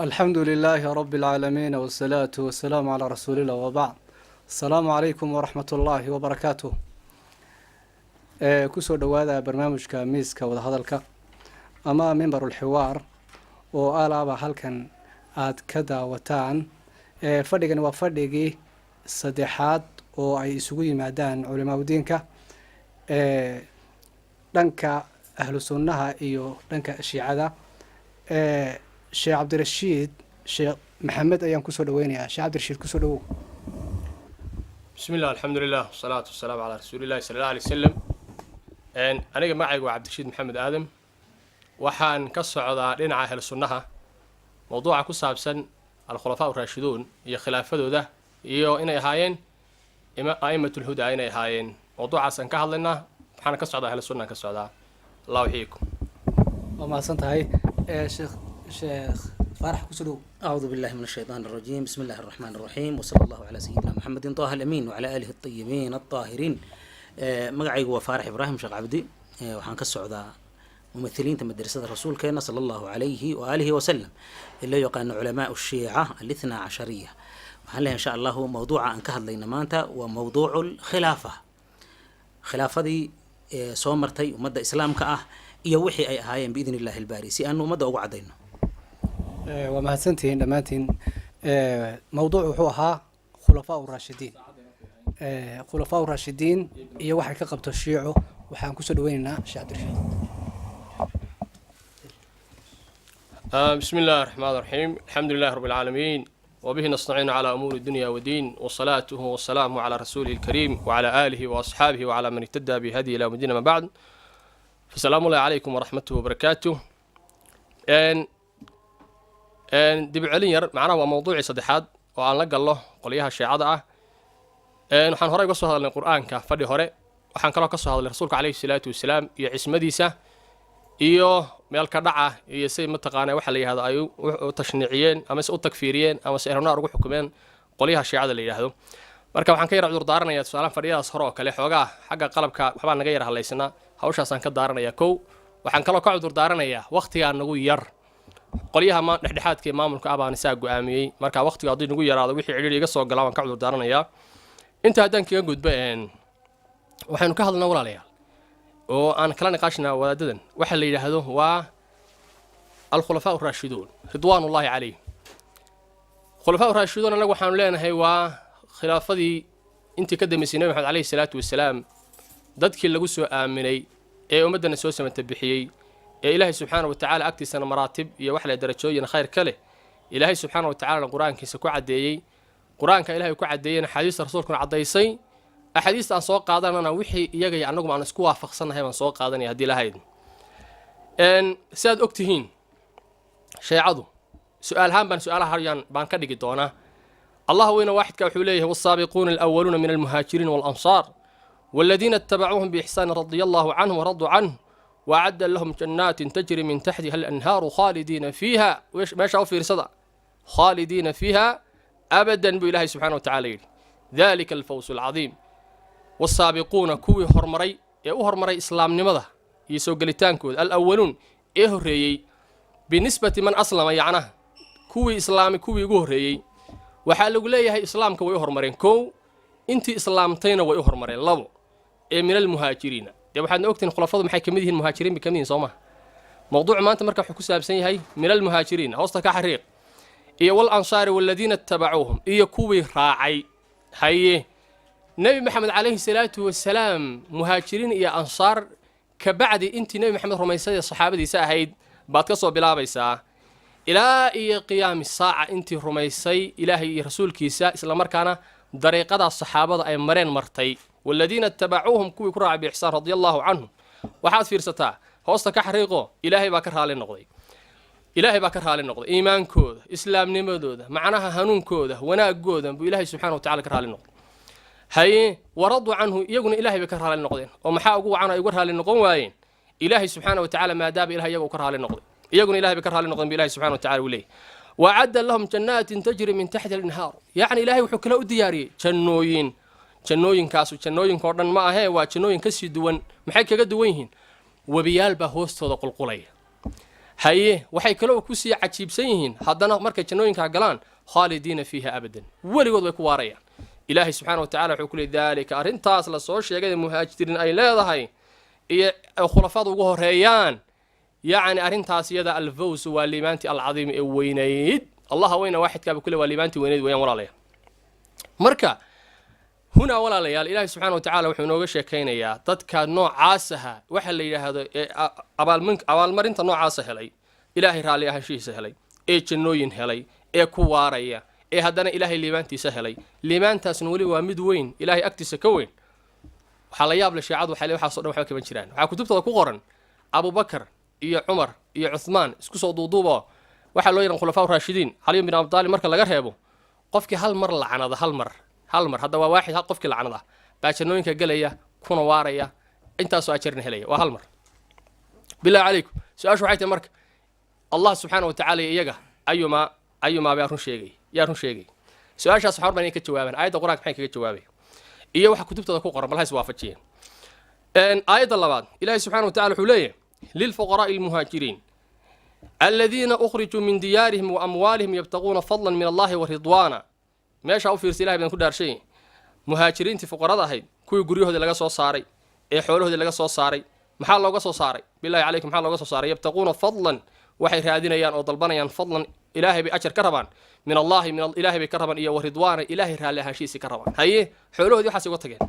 الحمد لله رب العالمين، والصلاة والسلام على رسول الله، وبعد. السلام عليكم ورحمة الله وبركاته. Kusoo dhowaada barnaamijka Miiska Wadahadalka ama Mimbarulxiwaar oo alaaba halkan aad ka daawataan. Fadhigani waa fadhigii saddexaad oo ay isugu yimaadaan culimaaudiinka dhanka Ahlu Sunnaha iyo dhanka Shiicada. Sheekh Cabdirashiid Sheekh Maxamed ayaan kusoo dhaweynayaa. Sheekh Cabdirashiid, kusoo dhawow. بسم الله، الحمد لله، والصلاة والسلام على رسول الله صلى الله عليه وسلم. Aniga magacaygu waa Cabdirashiid Maxamed Aadam. Waxaan ka socdaa dhinaca Ahlu Sunnaha, mowduuca ku saabsan Alkhulafaa Raashiduun iyo khilaafadooda iyo inay ahaayeen أئمة الهدى inay ahaayeen. Mowduucaasaan ka hadlaynaa. Waxaana ka socdaa Ahlu Sunnaan ka socdaa. الله يحييكم. Waa mahadsan tahay. Sheekh Faarax, kusoo dhawow. أعوذ بالله من الشيطان الرجيم، بسم الله الرحمن الرحيم، وصلى الله على سيدنا محمد طه الأمين وعلى آله الطيبين الطاهرين. Magacaygu waa Faarax Ibraahim Sheekh Cabdi. Waxaan ka socdaa mumithiliinta madrasada rasuulkeena صلى الله عليه وآله وسلم ee loo yaqaano علماء الشيعة الاثنا عشرية. Waxaan leeyahay, insha Allahu, mawduuca aan ka hadlayna maanta waa mawduucu lkhilaafa, khilaafadii soo martay ummadda Islaamka ah iyo wixii ay ahaayeen, بإذن الله الباري, si aanu ummadda ugu caddayno. Waa mahadsantihiin dhammaantiin. Mawduuc wuxuu ahaa Khulafaa Raashidiin, Khulafaa Raashidiin iyo waxay ka qabto Shiico. Waxaan kusoo dhaweynaynaa Sheekh Cabdirashiid. بسم الله الرحمن الرحيم، الحمد لله رب العالمين، وبه نستعين على أمور الدنيا والدين، وصلاته والسلام على رسوله الكريم وعلى آله وأصحابه وعلى من اهتدى بهدي إلى يوم الدين، أما بعد، فسلام الله عليكم ورحمته وبركاته. إن dib u celin yar, macnaha waa mawduucii saddexaad oo aan la gallo qolyaha Shiicada ah. Waxaan horey uga soo hadalnay Qur-aanka fadhi hore. Waxaan kaloo ka soo hadlay rasuulka عليه الصلاة والسلام iyo cismadiisa iyo meel ka dhaca iyo say mataqaanaa waxa la yihahdo ay u tashniiciyeen ama se u takfiiriyeen ama se ehlunaar ugu xukumeen qolyaha Shiicada la yidhaahdo. Marka waxaan ka yara cudur daaranayaa tusaalahan fadhiyadaas hore oo kale xoogaa xagga qalabka waxbaa naga yara hadlaysanaa. Hawshaasaan ka daaranayaa kow. Waxaan kaloo ka cudur daaranayaa waqtigaa nagu yar. Qolyaha ma dhexdhexaadka ee maamulka ah baan isaa go-aamiyey. Marka waqtiga haddii nagu yaraado, wixii cidhiidhi iga soo galaa, waan ka cudur daaranayaa. Inta haddaan kaga gudbo, waxaynu ka hadalnaa, walaalayaal, oo aan kala niqaashnaa wadaadadan waxa la yidhaahdo waa الخلفاء الراشدون رضوان الله عليهم. خلفاء الراشدون annagu waxaanu leenahay waa khilaafadii intii ka dambeysay Nebi Maxamed عليه الصلاة والسلام, dadkii lagu soo aaminay ee ummaddana soo samata bixiyey, ee Ilaahay سبحانه وتعالى agtiisana maraatib iyo wax le darajooyin khayr ka leh. Ilaahay سبحانه وتعالى Qur-aankiisa ku caddeeyey, Qur-aanka Ilahay ku caddeeyena axaadiista rasuulkuna caddaysay. Axaadiista aan soo qaadanana wixii iyaga iyo annagu aan isku waafaqsannahay baan soo qaadanaya haddii lahayd. Si aad og tihiin, Shiicadu su-aalahaan baan su-aalaha haryaan baan ka dhigi doonaa. Allah weyna waaxidka wuxuu leeyahay: والسابقون الأولون من المهاجرين والأنصار والذين اتبعوهم بإحسان رضي الله عنهم ورضوا عنه وأعد لهم جنات تجري من تحتها الأنهار خالدين فيها. Meesha u fiirsada: خالدين فيها أبدا buu Ilaahay سبحانه وتعالى yidhi. ذلك الفوز العظيم. والسابقون, kuwii hormaray ee u hormaray islaamnimada iyo soo gelitaankooda, الأولون ee horreeyey, بالنسبة من أسلم, yacnaha kuwii islaamay, kuwii ugu horreeyey. Waxaa lagu leeyahay islaamka way u hormareen kow, intii islaamtayna way u hormareen labo, ee من المهاجرين. Dee waxaadna ogtihiin khulafadu maxay ka mid yihiin? Muhaajiriin bay ka mid yihin, soo maha? Mowduucu maanta marka wuxuu ku saabsan yahay من المهاجرين, hoosta ka xariiq, iyo والأنصار والذين اتبعوهم, iyo kuwii raacay. Haye, Nebi Maxamed عليه الصلاة والسلام, muhaajiriin iyo ansaar kabacdi intii Nebi Maxamed rumaysay ee saxaabadiisa ahayd baad ka soo bilaabaysaa ilaa iyo qiyaami saaca, intii rumaysay Ilaahay iyo rasuulkiisa, islamarkaana dariiqadaas saxaabada ay mareen martay. والذين اتبعوهم, kuwii ku raacay, بإحسان رضي الله عنهم. Waxaad fiirsataa, hoosta ka xariiqo: Ilaahay baa ka raali noqday. Ilaahay baa ka raali noqday iimaankooda, islaamnimadooda, macnaha hanuunkooda, wanaagooda buu Ilaahay سبحانه وتعالى ka raali noqday. Haye, ورضوا عنه, iyaguna Ilahay bay ka raali noqdeen. Oo maxaa ugu wacan ay uga raali noqon waayeen? Ilaahay سبحانه وتعالى maadaama Ilahay iyaga uu ka raali noqday, iyaguna Ilahay bay ka raali noqdeen bu Ilahay سبحانه وتعالى uu leeyahy. وأعد لهم جنات تجري من تحتها الأنهار, yacni Ilahay wuxuu kale u diyaariyey jannooyin. Jannooyinkaasu jannooyinka oo dhan ma ahee, waa jannooyin kasii duwan. Maxay kaga duwan yihiin? Webiyaal baa hoostooda qulqulaya. Haye, waxay kaloo kusii cajiibsan yihiin haddana markay jannooyinkaa galaan, khaalidiina fiiha abadan, weligood way ku waarayaan. Ilaahay subxaana wa tacala wuxuu ku leey daalika, arrintaas la soo sheegay ee muhaajiriin ay leedahay iyo khulafada ugu horeeyaan, yacni arrintaas iyada alfaws waa liibaantii alcadiim ee weynayd. Allaha weyna waaxidkaaba kule waa liibaantii weynayd weeyaan, walaalayaal. Marka hunaa, walaalayaal, ilaahay subxaana wa tacala wuxuu inooga sheekaynayaa dadka noocaasaha waxa la yidhaahdo ee abaalmarinta noocaasa helay, Ilaahay raalli ahaanshihiisa helay, ee jannooyin helay, ee ku waaraya, ee haddana Ilaahay liibaantiisa helay. Liibaantaasna weli waa mid weyn, Ilaahay agtiisa ka weyn. Waxaa la yaab leh, shiicadu waxay le waxaasoo dhan waxba kama jiraan. Waxaa kutubtooda ku qoran Abubakar iyo Cumar iyo Cuthmaan isku soo duuduubo, waxaa loo yaqaan khulafaa raashidiin, Caliy bin Abi Taalib marka laga reebo, qofkii hal mar lacnada, hal mar, hal mar hadda waa waaxid, qofkii lacnada baa jannooyinka gelaya kuna waaraya, intaasoo ajarna helaya, waa hal mar. Billahi calaykum, su-aashu waxay tahay marka, Allah subxaana wa tacaala iyaga ayumaa baa run sheegay? Yaa run sheegay? Su-aashaas waxaa rabaa inay ka jawaabaan. Aayadda Qur-aanka maxay kaga jawaabaya iyo waxa kutubtooda ku qoran, bal ha is waafajiyeen. Aayadda labaad, Ilahi subxana wa tacala wuxuu leeyahay: lilfuqaraa'i almuhaajiriin aladiina ukhrijuu min diyaarihim wa amwaalihim yabtaquuna fadlan min Allahi wa ridwaana. Meeshaa u fiirsa, Ilahay baan ku dhaarshay. Muhaajiriintii fuqarada ahayd, kuwii guryahoodii laga soo saaray ee xoolahoodii laga soo saaray, maxaa looga soo saaray? Billahi calaykum, maxaa looga soo saaray? Yabtaquuna fadlan, waxay raadinayaan oo dalbanayaan fadlan, Ilaahay bay ajar ka rabaan, min Allahi, min Ilaahay bay ka rabaan, iyo wa ridwaana, Ilaahay raalli ahaanshihiisii ka rabaan. Haye, xoolahoodii waxaas uga tageen.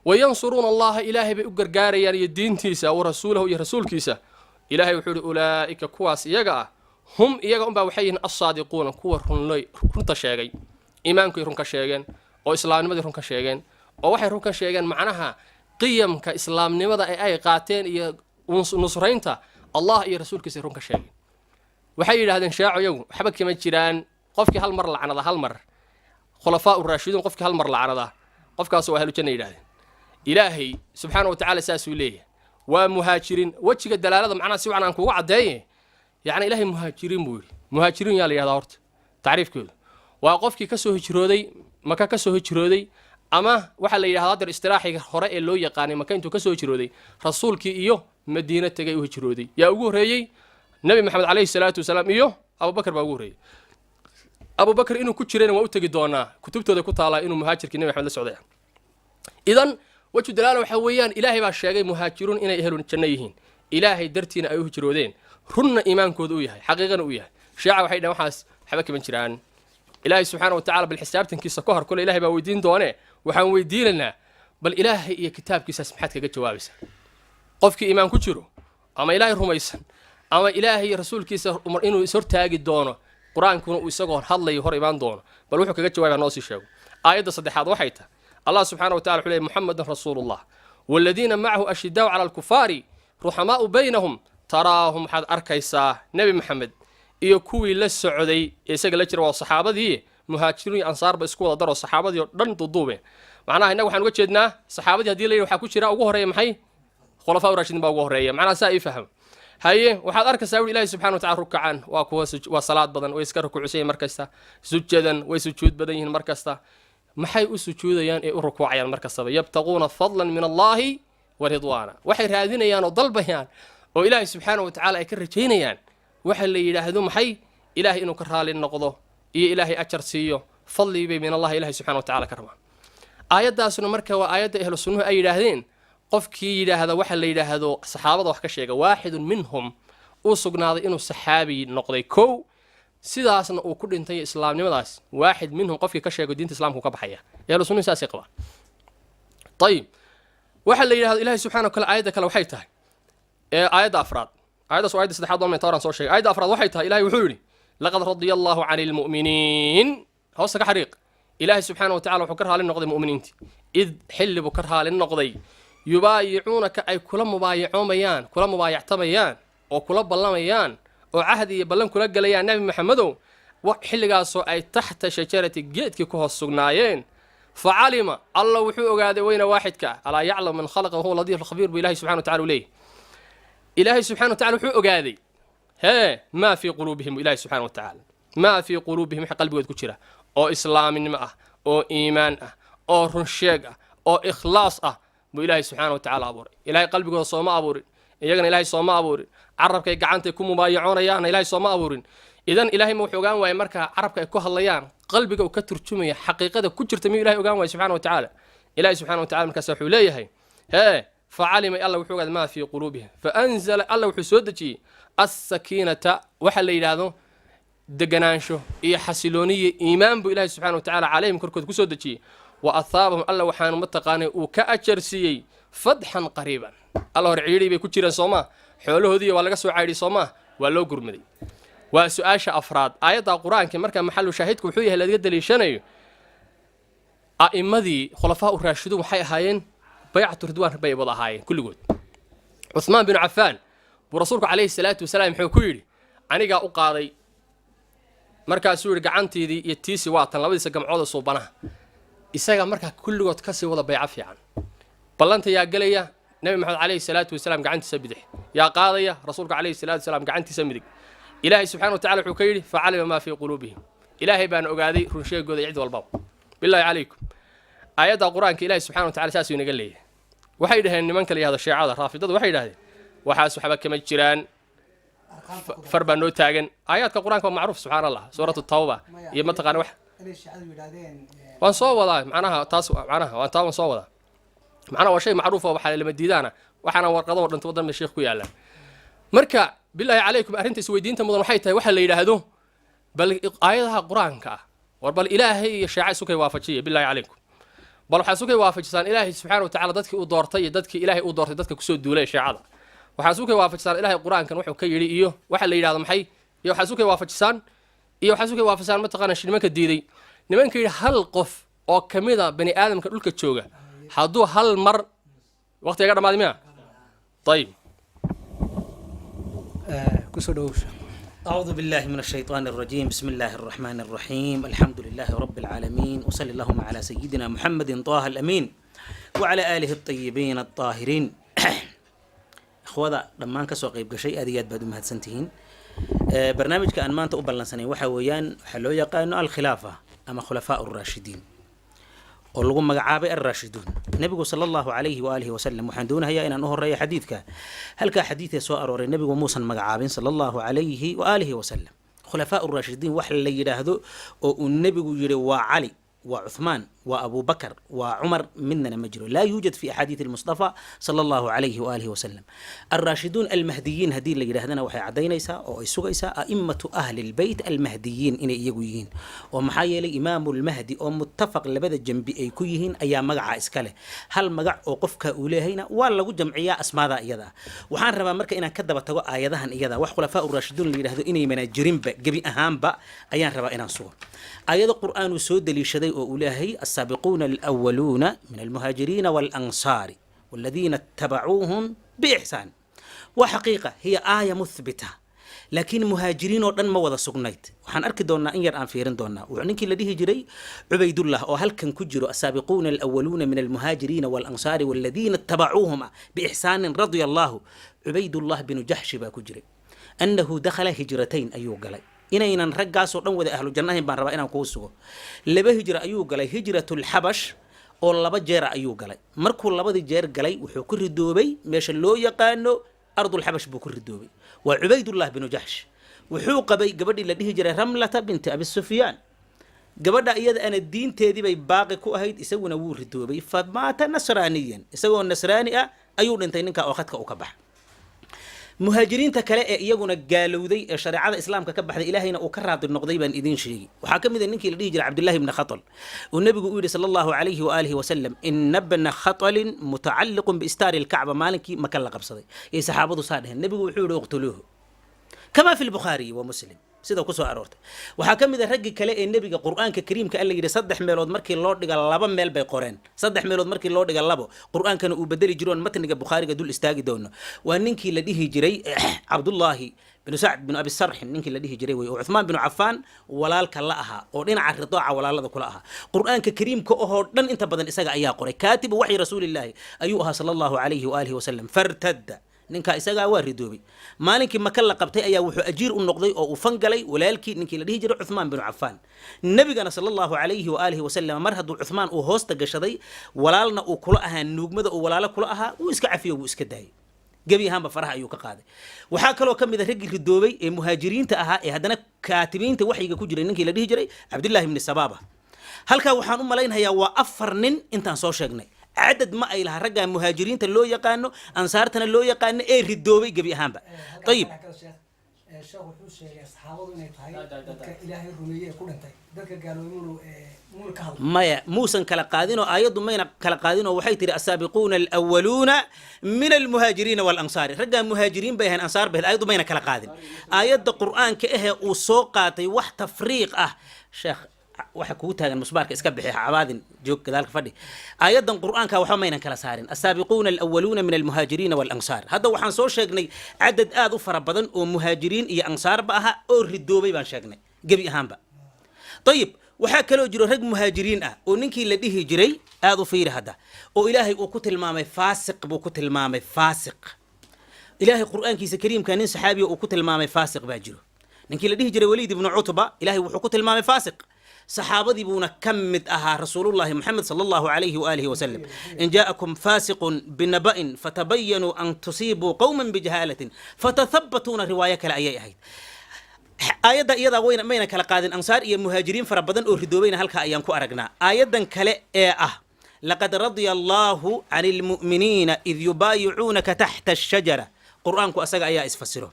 Wayansuruuna Allaha, Ilaahay bay u gargaarayaan iyo diintiisa, wa rasuulahu, iyo rasuulkiisa. Ilaahay wuxuu ihi: ulaa'ika, kuwaas iyaga ah, hum, iyaga unbaa waxay yihiin assaadiquuna, kuwa runlay, runta sheegay. Iimaankay run ka sheegeen oo islaamnimadii run ka sheegeen, oo waxay run ka sheegeen macnaha qiyamka islaamnimada ee ay qaateen iyo nusraynta Allah iyo rasuulkiisa run ka sheegeen. Waxay yidhahdeen shaaco iyagu waxba kama jiraan qofkii hal mar lacnada, hal mar khulafaa uraashiduun qofkii hal mar lacnada, qofkaas waa ahlu janna yidhahdeen. Ilaahay subxaana wa tacaala saasuu leeyahay waa muhaajiriin. Wejiga dalaalada macnaha si wacan aan kugu caddeeye, yacni Ilaahay muhaajiriin buu yidhi. Muhaajiriin yaa la yidhahdaa horta? Tacriifkoodu waa qofkii kasoo hijrooday Maka, kasoo hijrooday, ama waxaa la yidhahdaa hadeer istilaaxiga hore ee loo yaqaanay, Maka intuu kasoo hijrooday rasuulkii iyo Madiino tegay u hijrooday. Yaa ugu horreeyey? Nebi Maxamed calayhi salaatu wasalaam iyo Abubakar baa ugu horreeyey. Abubakar inuu ku jirayna waa u tegi doonaa, kutubtooda ku taalaa inuu muhaajirkii Nebi Maxamed la socday. Idan wejhu dalaala waxaa weeyaan, Ilaahay baa sheegay muhaajiruun inay ehlu janno yihiin, Ilaahay dartiina ay u hijroodeen, runna iimaankooda u yahay, xaqiiqana u yahay. Shiica waxay dhaheen waxaas waxba kaman jiraan. Ilaahay subxaana wa tacala bal xisaabtankiisa ka hor kole Ilahay baa weydiin doonee, waxaan weydiinaynaa bal Ilaahay iyo kitaabkiisaas maxaad kaga jawaabaysaa? Qofkii iimaan ku jiro ama Ilaahay rumaysan ama Ilaahay iyo rasuulkiisa inuu ishortaagi doono, Qur-aankuna uu isagoo hadlayo hor imaan doono, bal wuxuu kaga jawaabaya noo sii sheego. Aayadda saddexaad waxay tahay, Allah subxaana wa tacala wuxuu leeyay: muxamedun rasuulullah waaladiina macahu ashidaau cala alkufaari ruxamaau baynahum taraahum, waxaad arkaysaa Nebi Maxamed iyo kuwii la socday ee isaga la jira, waa saxaabadii, muhaajiriin iyo ansaarba isku wada daro, saxaabadii oo dhan duduube. Macnaha innaga waxaan uga jeednaa saxaabadii haddii la yidhi waxaa ku jira ugu horreeya maxay? Khulafaa raashidiin baa ugu horreeya. Macnaha saa ii faham. Haye, waxaad arkaysaa wuri Ilahi subxana wa tacala rukacan, waa kuwa waa salaad badan, way iska rukuucsan yihin mar kasta, sujadan, way sujuud badan yihiin mar kasta. Maxay u sujuudayaan ee u rukuucayaan mar kastaba? Yabtaquuna fadlan min Allahi wa ridwaana, waxay raadinayaan oo dalbayaan oo Ilaahay subxaana wa tacaala ay ka rajaynayaan waxa la yidhaahdo maxay? Ilaahay inuu ka raali noqdo iyo Ilaahay ajar siiyo, fadli bay min Allahi, Ilahay subxana wa tacala ka rabaan. Aayaddaasuna marka waa aayadda ahlu sunnuhu ay yidhaahdeen qofkii yidhaahda waxa la yidhaahdo saxaabada wax ka sheega, waaxidun minhum uu sugnaaday inuu saxaabi noqday kow, sidaasna uu ku dhintay islaamnimadaas, waaxid minhum qofkii ka sheego diinta islaamku ka baxaya. Ahlu sunnuhu saasay qabaan. Ayib, waxa la yidhahdo Ilahay subxana wa kale, aayadda kale waxay tahay ee aayadda afraad, aayaddaas waa aayadda saddexaad oo tawran soo sheegay. Aayadda afraad waxay tahay, Ilahay wuxuu yidhi: laqad radiya Allahu cani lmu'miniin. Hoosta ka xariiq. Ilaahay subxaana wa tacala wuxuu ka raali noqday mu'miniintii. Id xilli buu ka raali noqday? Yubaayicuunaka, ay kula mubaayacoomayaan, kula mubaayactamayaan oo kula ballamayaan oo cahdi iyo ballan kula gelayaan, Nebi Maxamedow, xilligaasoo ay taxta shajarati, geedkii ku hoos sugnaayeen. Facalima, Alla wuxuu ogaaday weyna waaxidka ah, alaa yaclamu man khalaqa wahuwa latiif alkhabiir buu Ilahay subxana wa tacala u leeyahy. Ilaahay subxana wa tacala wuxuu ogaaday hee maa fii quluubihim. Ilahay subxana wa tacaala maa fii quluubihim, waxa qalbigood ku jira oo islaaminimo ah oo iimaan ah oo run sheeg ah oo ikhlaas ah buu Ilaahay subxaana wa tacala abuuray. Ilahay qalbigooda sooma abuurin. Iyagana Ilaahay sooma abuurin? Carabkay gacantay ku mubaayaconayaanna Ilaahay sooma abuurin? Idan Ilaahay ma wuxuu ogaan waayey marka carabka ay ku hadlayaan qalbiga uu ka turjumaya xaqiiqada ku jirta? Miyuu Ilahay ogaan waayey subxana wa tacaala? Ilahay subxana wa tacala markaas wuxuu leeyahay hee: "Facalima", Alla wuxuu ogaaday, "maa fii quluubihim, faanzala", Alla wuxuu soo dejiyey, "assakiinata", waxa la yidhaahdo deganaansho iyo xasilooniyo iimaan buu Ilahay subxana wa tacala "calayhim", korkooda kusoo dejiyey. "Wa athaabahum", Alla waxaanu mataqaanay uu ka ajarsiiyey "fatxan qariiban". Alla hor ciidhay bay ku jireen soomaa? Xoolahoodii waa laga soo caydhay soomaa? Waa loo gurmaday. Waa su-aasha afraad. Aayadda Qur-aanka marka maxalu shaahidku wuxuu yahay lagaga daliishanayo, a'immadii khulafaa u raashiduun waxay ahaayeen baycatu ridwaan bay wada ahaayeen kulligood. Cuhmaan binu Cafaan buu rasuulku calayhi salaatu wasalaam muxuu ku yidhi? "Anigaa u qaaday." Markaasuu yidhi: "Gacantiidii iyo tiisi waa tan, labadiisa gamcooda suubanaha." Isaga markaa kulligood kasii wada bayco fiican. Ballanta yaa gelaya? Nebi Maxamed calayhi salaatu wasalaam gacantiisa bidix. Yaa qaadaya? Rasuulka calayhi salaatu wasalaam gacantiisa midig. Ilaahay subxana wa tacala wuxuu ka yidhi: "Facalima maa fii quluubihim", Ilaahay baana ogaaday runsheegooda iyo cid walbaba. Bilaahi calaykum, aayadda Qur-aanka Ilahay subxana wa tacala saasuu inaga leeyahay. Waxay dhaheen nimanka la yihahdo Shiicada Raafidadu, waxay yidhahdeen waxaas waxba kama jiraan, far baa noo taagan. Aayaadka Qur-aanka waa macruuf, subxaan Allah, Suuratu Tawba iyo mataqaana wax Inay Shiicadu yidhaahdeen. Waan soo wadaa macnaha taas, macnaha waan taa waan soo wadaa. Macnaha waa shay macruuf oo waxaa lama diidaana, waxaana warqado oo dhanta waddan sheekh ku yaalaan. Marka bilaahi calaykum, arrinta isweydiinta mudan waxay tahay waxa la yidhaahdo bal aayadaha Qur-aanka ah, war bal Ilaahay iyo Sheeca isukay waafajiya. Bilaahi calaykum, bal waxaa isukay waafajisaan Ilaahay subxaana wa tacala dadkii uu doortay iyo dadkii Ilaahay uu doortay dadka kusoo duulay Sheecada. Waxaa isukay waafajisaan Ilaahay Qur-aankan wuxuu ka yidhi iyo waxa la yidhahdo maxay, iyo waxaa isukay waafajisaan, iyo waxaa isukay waafajisaan mataqaana nimanka diiday, nimanka yidhi hal qof oo ka mid a bani aadamka dhulka jooga hadduu hal mar waqtiga ga dhamaaday miya? Ayib. Kusoo dhawowsha. أعوذ بالله من الشيطان الرجيم، بسم الله الرحمن الرحيم، الحمد لله رب العالمين، وصلى اللهم على سيدنا محمد طه الأمين وعلى آله الطيبين الطاهرين. Ikhwada dhammaan kasoo qayb gashay, aad iyo aad baad u mahadsantihiin. Barnaamijka aan maanta u ballansanay waxa weeyaan waxaa loo yaqaano alkhilaafa ama khulafaa الraashidiin oo lagu magacaabay alraashiduun nebigu sala Allahu calayhi waaalihi wasalam. Waxaan doonahayaa inaan u horeeyo xadiidka. Halkaa xadiidee soo arooray, nebigu muusan magacaabin sala Allahu calayhi waaalihi wasalam khulafaa raashidiin wax la yidhaahdo oo uu nebigu yidhi waa Cali, waa Cuthmaan, waa Abubakar, waa Cumar, midnana ma jiro. Laa yuujad fi axaadiid almustafa sala Allahu calayhi waalihi wasalam. Alraashiduun almahdiyiin haddii la yidhahdana, waxay caddaynaysaa oo ay sugaysaa a'immatu ahli lbeyt almahdiyiin inay iyagu yihiin, oo maxaa yeelay Imaamu lmahdi oo muttafaq labada jambi ay ku yihiin ayaa magaca iska leh. Hal magac oo qofka uu leehayna waa lagu jamciyaa asmaada iyada ah. Waxaan rabaa marka inaan ka daba tago aayadahan iyada. Wax khulafaa uraashiduun la yidhahdo inaymana jirinba gebi ahaanba ayaan rabaa inaan sugo. Aayado Qur'aan uu soo daliishaday oo uu leeyahay: السابقون الأولون من المهاجرين والأنصار والذين اتبعوهم بإحسان. وحقيقة هي آية مثبتة، laakiin muhaajiriin oo dhan ma wada sugnayd. Waxaan arki doonaa in yar aan fiirin doonaa. Wuxuu ninkii la dhihi jiray Cubaydullah oo halkan ku jiro السابقون الأولون من المهاجرين والأنصار والذين اتبعوهم بإحسان رضي الله, Cubaydullah binu Jaxshi baa ku jiray. أنه دخل هجرتين ayuu galay. Inaynan raggaasoo dhan wada ahlu jannahayn baan rabaa inaan kuu sugo. Laba hijra ayuu galay, هجرة الحبش oo laba jeera ayuu galay. Markuu labadii jeer galay, wuxuu ku ridoobay meesha loo yaqaano ardulxabash buu ku ridoobay. Waa Cubaydullah binu Jaxsh. Wuxuu qabay gabadhii la dhihi jiray Ramlata binti Abi Sufyaan. Gabadha iyada ana diinteedii bay baaqi ku ahayd, isaguna wuu ridoobay. فمات نصرانيا, isagoo nasraani ah ayuu dhintay ninka oo khadka uu ka baxa. Muhaajiriinta kale ee iyaguna gaalowday ee shareecada Islaamka ka baxday, Ilaahayna uu ka raadi noqday baan idiin sheegi. Waxaa ka mid a ninkii la dhihi jiray Cabdullahi bni Khatal uu nebigu u yidhi sala Allahu calayhi waaalihi wasalam: "إن ابن خطل متعلق بأستار الكعبة." Maalinkii Maka la qabsaday yay saxaabadu saa dheheen. Nebigu wuxuu yidhi: "اقتلوه," كما في البخاري ومسلم sida kusoo aroortay. Waxaa ka mid a raggii kale ee nebiga Qur-aanka Kariimka alla yidhi saddex meelood markii loo dhiga laba meel bay qoreen, saddex meelood markii loo dhiga labo Qur-aankana uu bedeli jiroon matniga Bukhaariga dul istaagi doono. Waa ninkii la dhihi jiray Cabdullaahi binu Sacd binu Abi Sarxin, ninkii la dhihi jiray wey, oo Cuthmaan binu Cafaan walaalka la ahaa oo dhinaca ridaaca walaalada kula ahaa. Qur-aanka Kariimka ohoo dhan inta badan isaga ayaa qoray. كاتب وحي رسول الله ayuu ahaa sala Allahu calayhi waalihi wasalam. فارتد, ninkaa isagaa waa ridoobay. Maalinkii Maka la qabtay ayaa wuxuu ajiir u noqday oo uu fangalay walaalkii ninkii la dhihi jiray Cuthmaan binu Cafaan. Nebigana sala Allahu calayhi waalihi wasalam, mar hadduu Cuthmaan uu hoosta gashaday, walaalna uu kula ahaa, nuugmada uu walaalo kula ahaa, wuu iska cafiyo, wuu iska daayay. Gebi ahaanba faraha ayuu ka qaaday. Waxaa kaloo ka mid a raggii ridoobay ee muhaajiriinta ahaa ee haddana kaatibiinta waxyiga ku jiray, ninkii la dhihi jiray Cabdullahi ibni Sabaaba. Halkaa waxaan u malaynhayaa waa afar nin intaan soo sheegnay. Cadad ma ay laha raggaa muhaajiriinta loo yaqaano, ansaartana loo yaqaano ee ridoobay gebi ahaanba. Ayib. Sheekh wuxuu sheegay saxaabadu inay tahay dadka Ilaahay rumeeyey ee ku dhintay, dadka gaaloobay muuna ka hadlo. Maya, muusan kala qaadinoo aayaddu mayna kala qaadinoo waxay tihi: "Asaabiquuna alwaluuna min almuhaajiriina walansaari." Raggaa muhaajiriin bay ahayn, ansaar bay ahayd, aayaddu mayna kala qaadin. Aayadda Qur'aanka ahee uu soo qaatay wax tafriiq ah. Sheekh, waxa kugu taagan musbaarka iska bixi, ha cabaadin, joog gadaalka fadhi. Aayaddan Qur'aanka waxba maynan kala saarin asaabiquuna alwaluuna min almuhaajiriina walansaar. Hadda waxaan soo sheegnay cadad aad u fara badan oo muhaajiriin iyo ansaarba aha oo ridoobay baan sheegnay gebi ahaanba. Ayib, waxaa kaloo jiro rag muhaajiriin ah oo ninkii la dhihi jiray, aada u fiiri hadda, oo Ilaahay uu ku tilmaamay faasiq buu ku tilmaamay faasiq. Ilaahay Qur'aankiisa kariimka nin saxaabiya uu ku tilmaamay faasiq baa jiro, ninkii la dhihi jiray Waliid ibnu Cutba. Ilaahay wuxuu ku tilmaamay faasiq, saxaabadii buuna ka mid ahaa Rasuulullahi Moxamed sala Allahu calayhi waalihi wasalam. "In jaa'akum faasiqun binaba'in fatabayanuu an tusiibuu qowman bijahaalatin fatathabatuuna." Riwaayo kale ayay ahayd. Aayadda iyadaa wayna mayna kala qaadin ansaar iyo muhaajiriin fara badan oo ridoobayna halkaa ayaan ku aragnaa. Aayaddan kale ee ah "Laqad radya Allahu can almu'miniina id yubaayicuunaka taxta ashajara", Qur'aanku asaga ayaa isfasiro.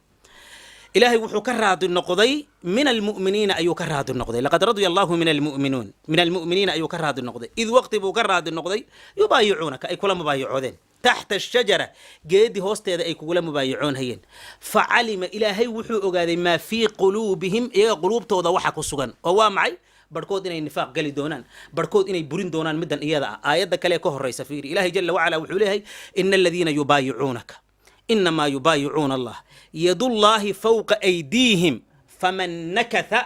Ilaahay wuxuu ka raadi noqday, min almu'miniina ayuu ka raadi noqday. "Laqad radya Allahu min almu'minuun", min almu'miniina ayuu ka raadi noqday. Id waqti buu ka raadi noqday yubaayicuunaka, ay kula mubaayicoodeen, taxta ashajara, geedi hoosteeda ay kugula mubaayicoonhayeen. Facalima, Ilaahay wuxuu ogaaday, maa fii quluubihim, iyaga quluubtooda waxa ku sugan, oo waa maxay? Barhkood inay nifaaq geli doonaan, barhkood inay burin doonaan middan iyada ah. Aayadda kale ka horeysa fiiri. Ilaahay jala wacala wuxuu leeyahay: "Ina aladiina yubaayicuunaka inamaa yubaayicuuna Allah, yadullaahi fawqa aydiihim, faman nakatha",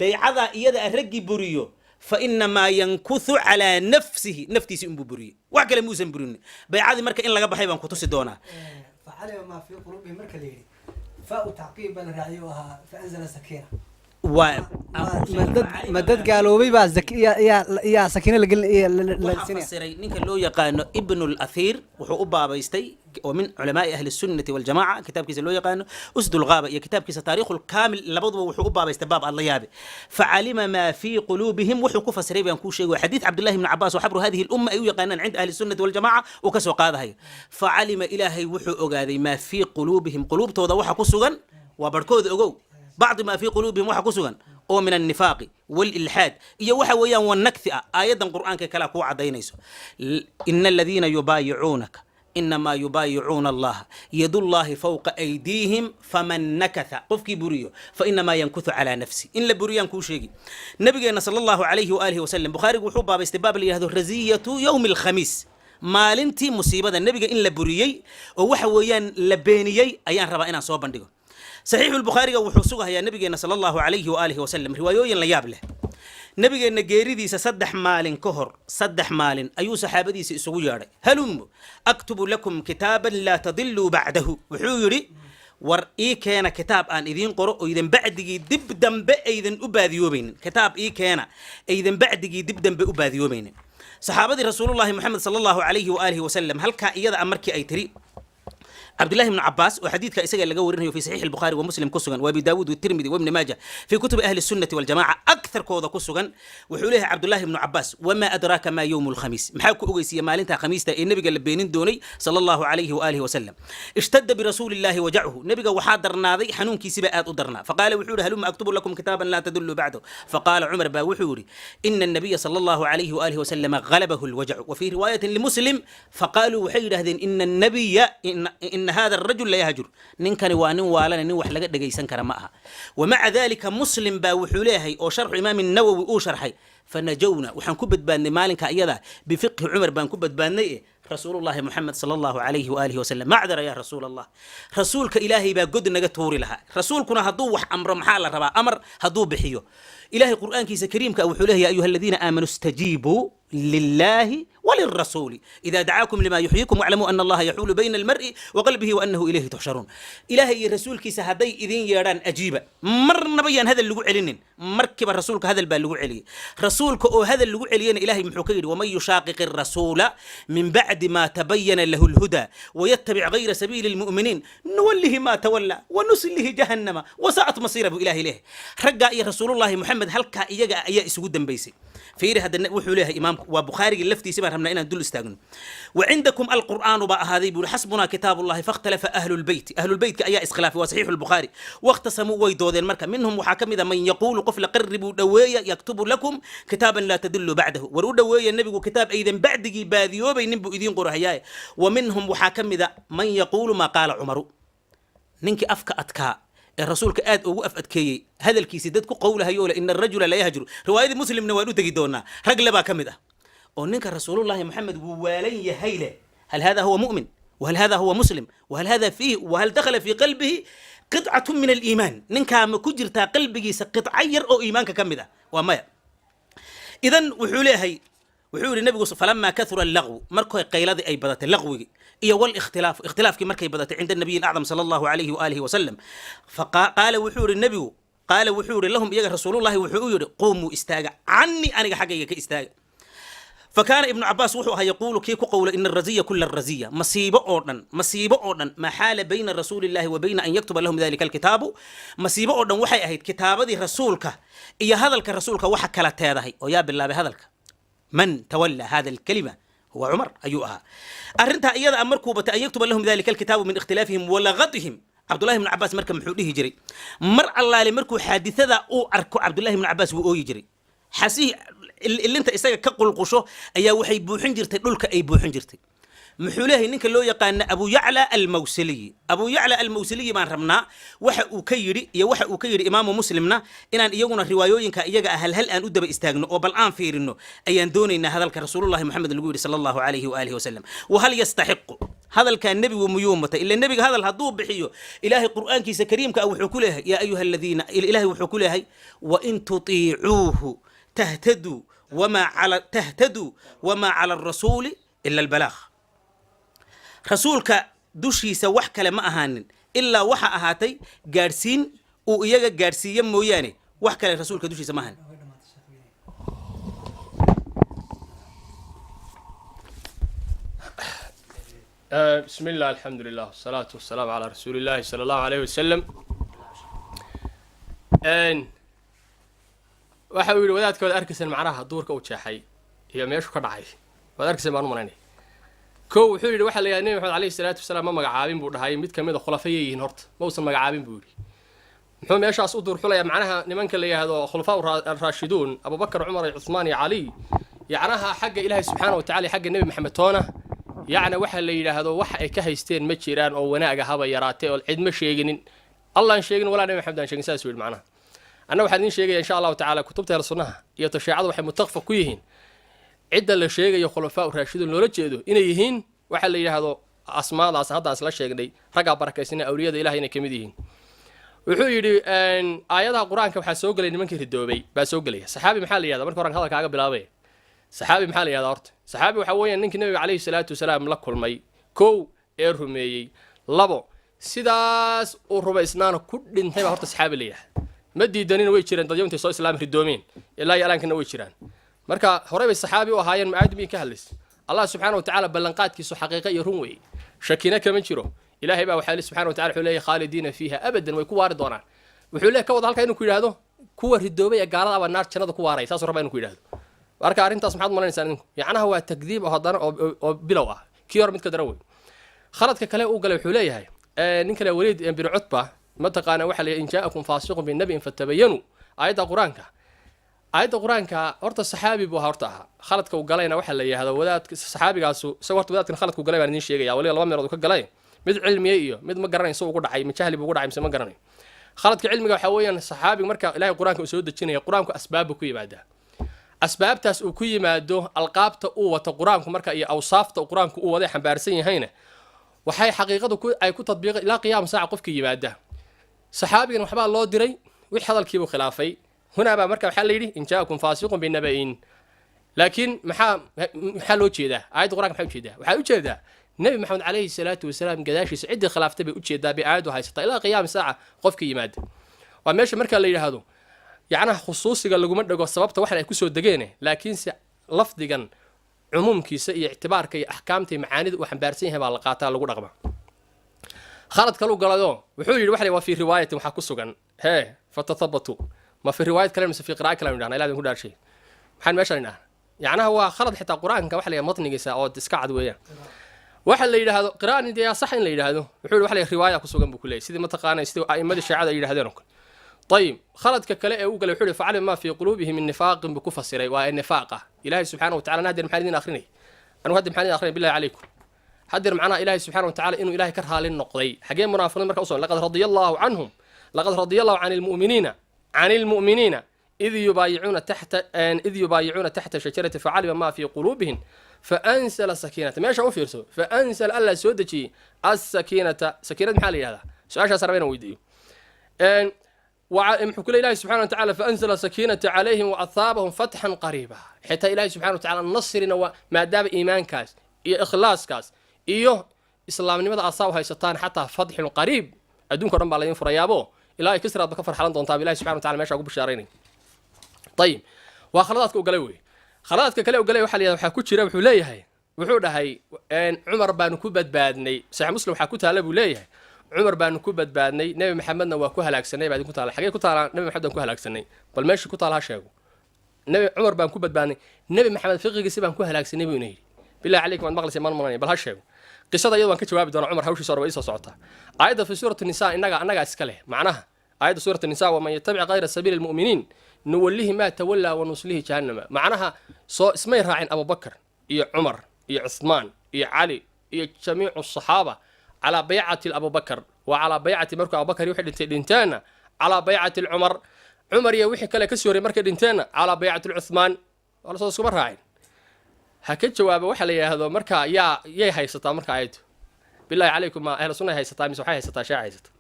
baycadaa iyada a raggii buriyo, "fainamaa yankuthu calaa nafsihi", naftiisi unbuu buriyey, wax kale muusan burinin. Baycadii marka in laga baxay baan ku tusi doonaa. "Facalima maa fii quluubihim" marka la yidhi, faau tacqiib baa la raaciyay oo ahaa "faanzala sakiina". Waa Ma dad gaaloobay baa yaa sakiina la gelin la Waxaa siinaya? fasiray ninka loo yaqaano Ibnu Lathiir. Wuxuu u baabaystay, oo min culamaai ahli sunnati waljamaca, kitaabkiisa loo yaqaano Usd lghaaba iyo kitaabkiisa Taariikhu lkaamil, labaduba wuxuu u baabaystay baab aad la yaabe. "Facalima maa fii quluubihim" wuxuu ku fasiray baan kuu sheegay xadiid Cabdillahi ibni Cabaas oo xabru hadihi lumma ay u yaqaanaan cinda ahli sunnati waljamaca uu kasoo qaadahayo. Facalima, Ilaahay wuxuu ogaaday, maa fii quluubihim, quluubtooda waxa ku sugan, waa barhkooda ogow, bacdi maa fii quluubihim waxa ku sugan oo min alnifaaqi walilxaad iyo waxa weeyaan wanakthi ah. Aayaddan Qur'aanka kalea kuu cadaynayso: "Ina aladiina yubaayicuunaka inamaa yubaayicuuna Allaha, yadullaahi fawqa aydiihim, faman nakatha", qofkii buriyo, "fainamaa yankuthu calaa nafsi". In la buriyaan kuu sheegi. Nabigeena sala Allahu calayhi waalihi wasalam, Bukhaarigu wuxuu baabaystay baab la yihahdo rasiyatu yowmi alkhamiis, maalintii musiibada nebiga in la buriyey oo waxa weeyaan la beeniyey ayaan rabaa inaan soo bandhigo. Saxiixulbukhaariga wuxuu sugahayaa nabigeena sala Allahu calayhi waalihi wasalam riwaayooyin la yaab leh. Nabigeenna geeridiisa 3 maalin ka hor, 3 maalin ayuu saxaabadiisa isugu yeedhay. "Halumu aktubu lakum kitaaban laa tadiluu bacdahu." Wuxuu yidhi: "War ii keena kitaab aan idiin qoro oo idan bacdigii dib dambe aydan u baadiyoobaynin. Kitaab ii keena aydan bacdigii dib dambe u baadiyoobaynin." Saxaabadii Rasuulullahi Moxamed sala Allahu calayhi waalihi wasalam halkaa iyada a markii ay tiri, Cabdillahi bnu Cabaas oo xadiidka isaga laga warinayo fi saxiix Albukhaari wa Muslim ku sugan, wa Abi Daawuud watirmidi wabni Maaja, fi kutubi ahli sunnati waljamaca aktharkooda ku sugan, wuxuu leeyahay Cabdullahi bnu Cabaas: "Wamaa adraaka maa yowmu lkhamiis?" Maxaa ku ogeysiiya maalinta khamiista ee nebiga la beenin doonay sala Allahu calayhi waalihi wasalam? "Ishtadda birasuuli illahi wajachu", nebiga waxaa darnaaday xanuunkiisiba aad u darnaa. Faqaala, wuxuu yihi: "Haluma aktubu lakum kitaaban laa tadullu bacdahu." Faqaala Cumar baa wuxuu yidhi: "Ina annabiya sala Allahu calayhi waalihi wasalama galabahu lwajacu." Wa fii riwaayatin limuslim, faqaaluu, waxay yidhahdeen: "Ina annabiya ina hada arajul layahjur", ninkani waa nin waalana, nin wax laga dhegaysan kara ma aha. Wamaca dalika Muslim baa wuxuu leeyahay, oo sharxu Imaam Nawowi uu sharxay: "Fanajowna", waxaan ku badbaadnay maalinka iyada, "bifiqhi Cumar" baan ku badbaadnay. E Rasuulullahi Moxamed sala Allahu calayhi waalihi wasalam: "Macdara yaa Rasuul Allah, Rasuulka Ilaahay baa god naga tuuri lahaa." Rasuulkuna hadduu wax amro, maxaa la rabaa? Amar hadduu bixiyo, Ilaahay Qur'aankiisa kariimka wuxuu leeyahay: "Ya ayuha aladiina aamanuu istajiibuu لله وللرسول إذا دعاكم لما يحييكم واعلموا أن الله يحول بين المرء وقلبه وأنه إليه تحشرون. إلهي رسول كيس هدي إذين يران أجيبة مر نبيا هذا اللي علنين مركب الرسول هذا البال اللي عليه رسولك أو هذا اللي علينا إلهي محكير ومن يشاقق الرسول من بعد ما تبين له الهدى ويتبع غير سبيل المؤمنين نوله ما تولى ونسله جهنم وساءت مصيره. إلهي له رجع يا رسول الله محمد هل كا إيجا إيا إسود بيسي فيري هذا وحو لها إمام وبخاري لفتي سبا ربنا إن دول استاغن وعندكم القرآن بقى هذه بيقول حسبنا كتاب الله. فاختلف أهل البيت، أهل البيت كأي إسخلاف وصحيح البخاري، واختصموا ويدودين مركا منهم وحاكم إذا من يقول قفل قربوا دوايا يكتب لكم كتابا لا تدل بعده وروا دوايا النبي كتاب أيضا بعد باذيوبي نبو إذين قرهياي. ومنهم وحاكم إذا من يقول ما قال عمر نينك أفك أتكا الرسول كاد أو أف أتكي هذا الكيس ددك قولها يولا إن الرجل لا يهجر رواية مسلم نوالو تجدونا رجل با كمده ونك رسول الله محمد ووالي هيله هل هذا هو مؤمن وهل هذا هو مسلم وهل هذا فيه وهل دخل في قلبه قطعة من الإيمان ننكا مكجرتا قلبه قطعة ير أو إيمانك كمده وما إذن وحوليه وحول النبي فلما كثر اللغو مركو قيلدي أي بدت اللغو إيه والاختلاف اختلاف كي مركي بدت عند النبي الأعظم صلى الله عليه وآله وسلم فقال وحور النبي قال وحور لهم يا رسول الله وحور قوموا استاجع عني أنا حقيقة استاجع. فكان ابن عباس وحوها يقول كيكو قول إن الرزية كل الرزية مصيبة أوردن مصيبة أوردن ما حال بين رسول الله وبين أن يكتب لهم ذلك الكتاب مصيبة أوردن وحي أهيد كتابة دي رسولك إيا هذا الرسولك وحا كلا تيرهي ويا بالله بهذا من تولى هذا الكلمة هو عمر أيها أرنتها إياذا أمركو أن يكتب لهم ذلك الكتاب من اختلافهم ولغتهم. عبد الله بن عباس مركب محوله يجري مر الله لمركو حادثة أو أركو عبد الله بن عباس وأو يجري حسيه اللي انت isaga ka qulqusho ayaa waxay buuxin jirtay dhulka ay buuxin jirtay. Muxuu leeyahay ninka loo yaqaan Abu Ya'la al-Mawsili Abu Ya'la al-Mawsili baan rabnaa waxa uu ka yiri iyo waxa uu ka yiri Imaam Muslimna inaan iyaguna riwaayooyinka iyaga ah hal hal aan u daba istaagno oo bal aan fiirino ayaan doonaynaa hadalka Rasuulullaahi Muhammad lagu yiri sallallahu alayhi wa alihi wasallam. Wa hal yastahiq hadalka nabigu muyuu matay ila nabiga hadal haduu bixiyo Ilaahay Qur'aankiisa kariimka ah wuxuu ku leeyahay yaa ayuha alladhiina Ilaahay wuxuu ku leeyahay wa in tutiicuuhu تهتدوا وما على تهتدوا وما على الرسول إلا البلاغ. رسولك دشيسا wax kale ma ahaanin ilaa waxa ahaatay gaarsiin uu iyaga gaarsiiye mooyaane wax kale rasuulka dushiisa ma ahanin. بسم الله الحمد لله والصلاة والسلام على رسول الله صلى الله عليه وسلم. Waxa uu yidhi wadaadka waad arkaysan macnaha duurka uu jeexay iyo meeshu ka dhacay waad arkaysan baan u malaynaya. Kow wuxuu yidhi waxaa la yidhaha Nebi Maxamed calayhi salaatu wasalaam ma magacaabin buu dhahay mid kamid a khulafayay yihiin horta ma uusan magacaabin buu yidhi. Muxuu meeshaas u duurxulayaa macnaha nimanka la yidhaahdo khulafaa raashiduun Abubakar Cumar iyo Cuthmaan iyo Cali yacnaha xagga Ilaahay subxaana wa tacaala xagga Nebi Maxamed toona yacna waxa la yidhaahdo wax ay ka haysteen ma jiraan oo wanaaga haba yaraatee oo cid ma sheeginin Allaan sheegin walaa Nebi Maxamed aan sheegin saas uu yidhi macnaha. أنا waxaan idin sheegaya insha Allahu ta'ala kutubta ahlu sunnaha iyo tashiicadu waxay mutaqfa ku yihiin cidda la sheegayo khulafaa raashiduun loola jeedo inay yihiin waxa la yiraahdo asmaadaas hadda isla sheegnay ragga barakaysan awliyada Ilaahay inay kamid yihiin. Wuxuu yidhi aayadaha Quraanka waxaa soo galay nimankii ridoobay baa soo galay. Saxaabi maxaa la yiraahdaa marka horan hadalkaaga bilaabay saxaabi maxaa la yiraahdaa horta saxaabi waxa weeyaan ninkii Nabiga calayhi salaatu wasalaam la kulmay kow ee rumeeyay labo sidaas uu rumaysnaana ku dhintay baa horta saxaabi la yiraahdaa. Ma diidanin way jireen dad intay soo islaam ridoomeen ilaa iyo alaankana way jiraan. Marka hore bay saxaabi u ahaayeen macaad miin ka hadlays Allah subxaanahu wa ta'ala ballanqaadkiisu xaqiiqo iyo run weeye shakina kama jiro. Ilaahay baa waxaa subxaanahu wa ta'ala wuxuu leeyahay khaalidiina fiiha abadan way ku waari doonaan. Wuxuu leeyahay ka wada halkaa inuu ku yidhaahdo kuwa ridoobay ee gaalada baa naar jannada ku waaraya saasuu rabaa inuu ku yidhaahdo. Marka arrintaas maxaad malaynaysaa idinku yacnaha waa takdiib oo haddana oo bilow ah kii hore mid ka daran wey. Khaladka kale uu galay wuxuu leeyahay nin kale Waliid bin Cutba ما تقانا waxa la in jaakum faasiqun bin nabiyyin fatabayyanu aayada quraanka aayada quraanka horta saxaabi buu horta ahaa khaladka uu galayna waxa la yiraahdo wadaadka saxaabigaas isaga horta wadaadkan khaladku galay baan idin sheegaya waliba laba meelood ka galay mid cilmiye iyo mid ma garanayso ugu dhacay mid jahli buu ugu dhacay mise ma garanayo. Khaladka cilmiga waxa weeyaan saxaabiga marka Ilaahay quraanka uu soo dejinayo quraanku asbaab ku yimaada asbaabtaas uu ku yimaado alqaabta uu wato quraanku marka iyo awsaafta quraanku uu waday xambaarsan yahayna waxay xaqiiqadu ku ay ku tadbiiq ilaa qiyaam saaca qofka yimaada. Saxaabigan waxbaa loo diray wix hadalkiibuu khilaafay hunaa baa marka waxaa la yidhi in jaakum faasiqun binaba'in Laakiin maxaa loo jeedaa aayadda Qur'anka? Maxaa ujeedaa? Waxaa ujeedaa Nebi Maxamed calayhi salaatu wasalaam gadaashiisa ciddii khilaaftay bay ujeedaa, bay aayaddu haysataa ilaa qiyaami saaca qofka yimaada. Waa meesha marka la yidhaahdo yacnaha khusuusiga laguma dhego sababta waxan ay kusoo degeene, laakiinse lafdigan cumuumkiisa iyo ictibaarka iyo axkaamta iyo macaanida uu xambaarsan yahay baa la qaataa, lagu dhaqma. Khalad kalu galadoo wuxuu yidhi waxa la waa fii riwaayatin, waxaa ku sugan hee fatathabatu. Ma fi riwaayad kale mise fi qira'a kale aynu dhahna? Ilaa ku dhaarshay, maxaan meeshaan idhahna? Yacnaha waa khalad xitaa Qur-aanka waxa la yidhaha matnigiisa oo iska cad weeyaan. Waxa la yidhaahdo qira'ani dee sax in la yidhaahdo. Wuxuu yidhi waxa la yidhaha riwaaya ku sugan buu ku leeyahy, sidii mataqaanay sidii a'immadii shiicada ay yidhahdeen oo kale. Ayib, khaladka kale ee uu galay wuxuu yihi facalima maa fii quluubihim min nifaaqin buu ku fasiray. Waa nifaaq ah. Ilaahay subxaana wa tacala hadeer maxaan idin akhrinay anigu? Hadda maxaan idin akhrinay, billahi calaykum? Hadeer macnaha Ilaahay subxaana wa tacala inuu Ilahay ka raali noqday, xagee munaafiqiin marka usoo? Laqad radiya Allahu canhum, laqad radiya Allahu can ilmu'miniina, can ilmu'miniina id yubaayicuuna taxta shajarati facalima maa fii quluubihim faansala sakiinata. Meesha u fiirso, faansala, Allah soo dejiyey assakiinata. Sakiinad maxaa la yidhahdaa? Su-aashaas raba inaan weydiiyo. Muxuu ku le Ilahi subxana wa tacala? Faanzala sakiinata calayhim waathaabahum fatxan qariiba. Xitaa Ilahi subxana wa tacala nasrina waa maadaama iimaankaas iyo ikhlaaskaas iyo islaamnimada asaa u haysataan, xataa fatxun qariib adduunka o dhan baa laydin furayaabo, ilaa ay Kisraadba ka farxalan doontaaba Ilahi subxana wa tacala meesha ugu bishaaraynay. Ayib, waa khaladaadka u galay wey. Khaladaadka kale u galay waxa la yidhahda waxaa ku jira, wuxuu leeyahay, wuxuu dhahay Cumar baanu ku badbaadnay. Saxiix Muslim waxaa ku taala buu leeyahay, Cumar baanu ku badbaadnay, Nebi Maxamedna waa ku halaagsanay baa idinku taala. Xagee ku taala Nebi Maxamed baan ku halaagsanay? Bal meesha ku taala ha sheego. Nebi Cumar baan ku badbaadnay, Nebi Maxamed fiqigiisi baan ku halaagsanay buu ina yidhi. Billahi calaykum, waad maqlaysa maan malanaya? Bal ha sheego qisada iyada, waan ka jawaabi doonaa. Cumar hawshiisa hore waa isoo socotaa. Aayadda fi suurati Nisa innaga annagaa iska leh. Macnaha aayadda suurati Nisa, waman yatabic kayra sabiili lmu'miniin nuwallihi maa tawallaa wa nuslihi jahannama. Macnaha soo ismay raacin Abubakar iyo Cumar iyo Cuthmaan iyo Cali iyo jamiicu asaxaaba calaa baycati Abubakar wa calaa baycati, markuu Abubakar wixii dhintay dhinteenna calaa baycati Cumar, Cumar iyo wixii kale kasii horrey markay dhinteenna calaa baycati Cuthmaan, waa lasoo iskuma raacin? Ha ka jawaaba. Waxa la yidhaahdo marka yaa yay haysataa marka ayadu, billahi calaykum? Ma ahlu sunna haysataa mise waxay haysataa sheeca haysataa?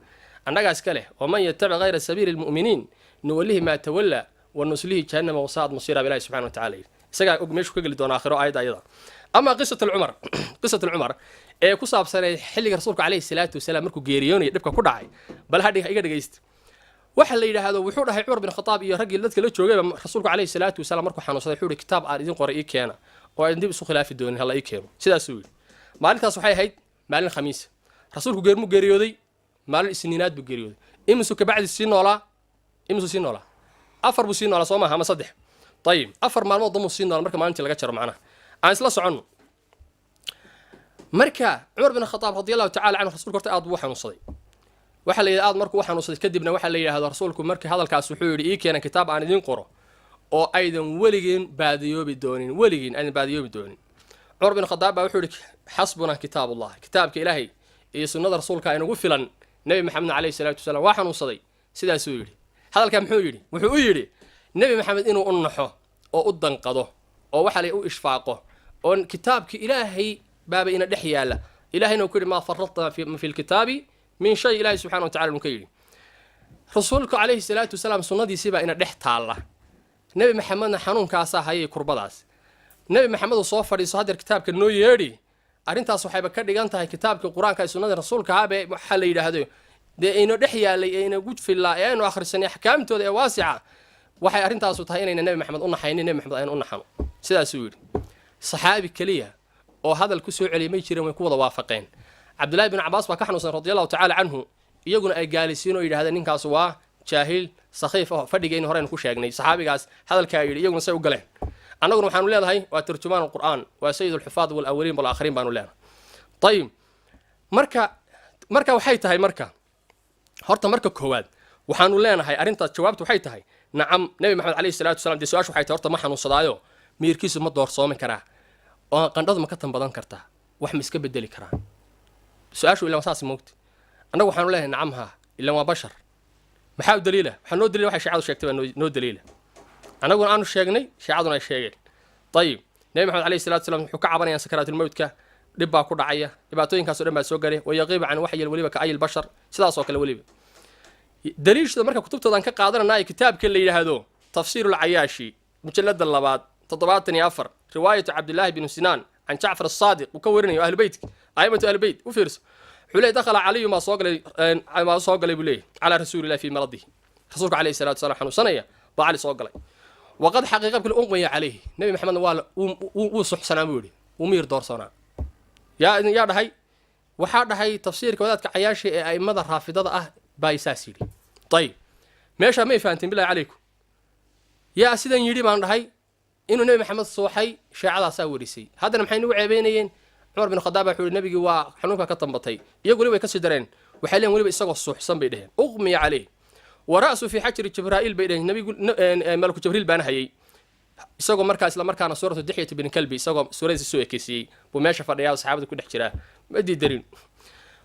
Annagaa iska leh. Waman yatabic hayra sabiili lmu'miniin nuwallihi maa tawallaa wa nuslihi jahannama wasaa'at masiira, bilahi subxana wa tacala yidhi. Isagaa og meeshuu ka geli doona aakhiro aayadda ayada. Ama qisat alcumar, qisat alcumar ee ku saabsaneyd xilliga rasuulka calayhi salaatu wasalaam markuu geeriyoonaya dhibka ku dhacay, bal ha iga dhegaysta. Waxa la yidhaahdo wuxuu dhahay Cumar bin Khataab iyo raggii dadka la joogayba, rasuulku calayhi salaatu wasalaam markuu xanuunsaday wuxuu yihi, kitaab aan idin qoray ii keena oo aan dib isu khilaafi doonin, hala ii keeno. Sidaasuu yidhi. Maalintaas waxay ahayd maalin Khamiisa. Rasuulku geermuu geeriyooday? Maalin Isniinaad buu geeriyooday. Imisuu kabacdi sii noolaa? Imisuu sii noolaa? Afar buu sii noolaa, soo maaha? Ama saddex? Ayib, 4 maalmood damuu sii noolaa marka maalintii laga jaro. Macnaha aan isla soconno. Marka Cumar bin Khataab radi Allahu tacala canhu, rasuulku horta aad buu u xanuunsaday. Waxaa la yidhi aad markuu u xanuunsaday kadibna waxaa la yidhahdo rasuulku markii hadalkaas wuxuu yidhi, ii keena kitaab aan idiin qoro oo aydan weligiin baadiyoobi doonin, weligiin aydan baadiyoobi doonin. Cumar bin Khadaab baa wuxuu yidhi, xasbuna kitaabullah, kitaabka Ilaahay iyo sunnada rasuulka inagu filan. Nebi Maxamed calayhi salaatu wasalaam waa xanuunsaday, sidaasuu yidhi. Hadalkaa muxuu yidhi? Wuxuu u yidhi Nebi Maxamed inuu u naxo oo u danqado oo waxa la u ishfaaqo oo kitaabki Ilaahay baaba ina dhex yaalla. Ilahayna uu ku yidhi, maa faradna fi lkitaabi min shay. Ilahay subxana wa tacala uu ka yidhi rasuulku calayhi salaatu wasalaam sunnadiisii baa ina dhex taalla. Nebi Maxamedna xanuunkaasaa hayay, kurbadaas. Nebi Maxamed uu soo fadhiiso haddeer kitaabka noo yeedhi. Arrintaas waxayba ka dhigan tahay kitaabkii Qur-aanka ee sunnadii rasuulka ahabe waxaa la yidhaahdo dee ayno dhex yaallay ee inagu fillaa ee aynu akhrisanay axkaamtooda ee waasica. Waxay arrintaasu tahay inayna Nebi Maxamed u naxaynin, Nebi Maxamed aynu u naxano. Sidaasuu yidhi. Saxaabi keliya oo hadal ku soo celiyay may jireen, way ku wada waafaqeen. Cabdullaahi bin Cabaas baa ka xanuunsan radi Allahu tacala canhu, iyaguna ay gaalisiin oo yidhahdeen ninkaas waa jaahil sakhiif ah. Fadhigayni horeynu ku sheegnay saxaabigaas hadalkaa yidhi, iyaguna say u galeen. Annaguna waxaanu leedahay waa turjumaan alqur'aan, waa sayid alxufaad walawaliin walaakhiriin baanu leenahay. Ayib, marka waxay tahay, marka horta marka koowaad waxaanu leenahay arrintaas jawaabtu waxay tahay nacam. Nebi Maxamed calayhi salatu wasalaam dee su-aashu waxay tahay, horta ma xanuunsadaayo? Miirkiisu ma doorsoomi karaa? Oo qandhadu ma ka tan badan kartaa? Wax ma iska bedeli karaa? Su-aashu ilan saas moogta. Annagu waxaanu leenahay nacam, haa, ilan waa bashar. Maxaa u daliila? Waxaa noo daliila waxay shiicadu sheegtay baa noo daliila, annaguna aanu sheegnay, shiicaduna ay sheegeen. Ayib, Nebi Maxamed alayhi salatu wasalaam wuxuu ka cabanayaan sakaraatulmowtka, dhib baa ku dhacaya, dhibaatooyinkaas o dhan baa soo galay. Wayaqiibu can waxyil weliba ka ayil bashar, sidaas oo kale weliba daliishada. Marka kutubtoodan ka qaadananaa kitaabka la yidhaahdo Tafsiir Alcayaashi, mujalada labaad. 74, riwaayatu Cabdillaahi binu Sinaan can Jacfar asaadiq uu ka warinayo, ahlubeytka, aimatu ahlubeyt. U fiirso, wuxuu leeyay: dakhala Caliyu maa soo galay buu leeyahy calaa rasuulillahi fii maradihi. Rasuulka calayhi salatu wasalaam xanuunsanaya baa Cali soo galay. Waqad xaqiiqa kale uqmiya calayhi, Nebi Maxamedna waa wuu suxsanaa buu yidhi, wuu miyir doorsoonaa. Yaa dhahay? Waxaa dhahay tafsiirka wadaadka Cayaasha ee aimada Raafidada ah baa isaas yidhi. Ayib, meeshaa may fahanteen? Billahi calaykum, yaa sidan yidhi baan dhahay inuu Nebi Maxamed suuxay? Sheecadaasaa werisay. Haddana maxay nagu ceebeynayeen? Cumar bin Khadaab baa wuxuu yihi nabigii waa xanuunka ka tambatay. Iyagu weli way kasii dareen, waxay leeyiin weliba isagoo suuxsan bay dheheen. Uqmiya caleyh wa ra'su fi xajri Jibraa'iil bay dheheen. Nabigu malaku Jibriil baana hayay, isagoo markaa isla markaana suuratu Dixyat bin Kalbi isagoo suuradiisa soo ekeysiiyey buu meesha fadhiyaa, saxaabada ku dhex jiraa. Ma diidarin.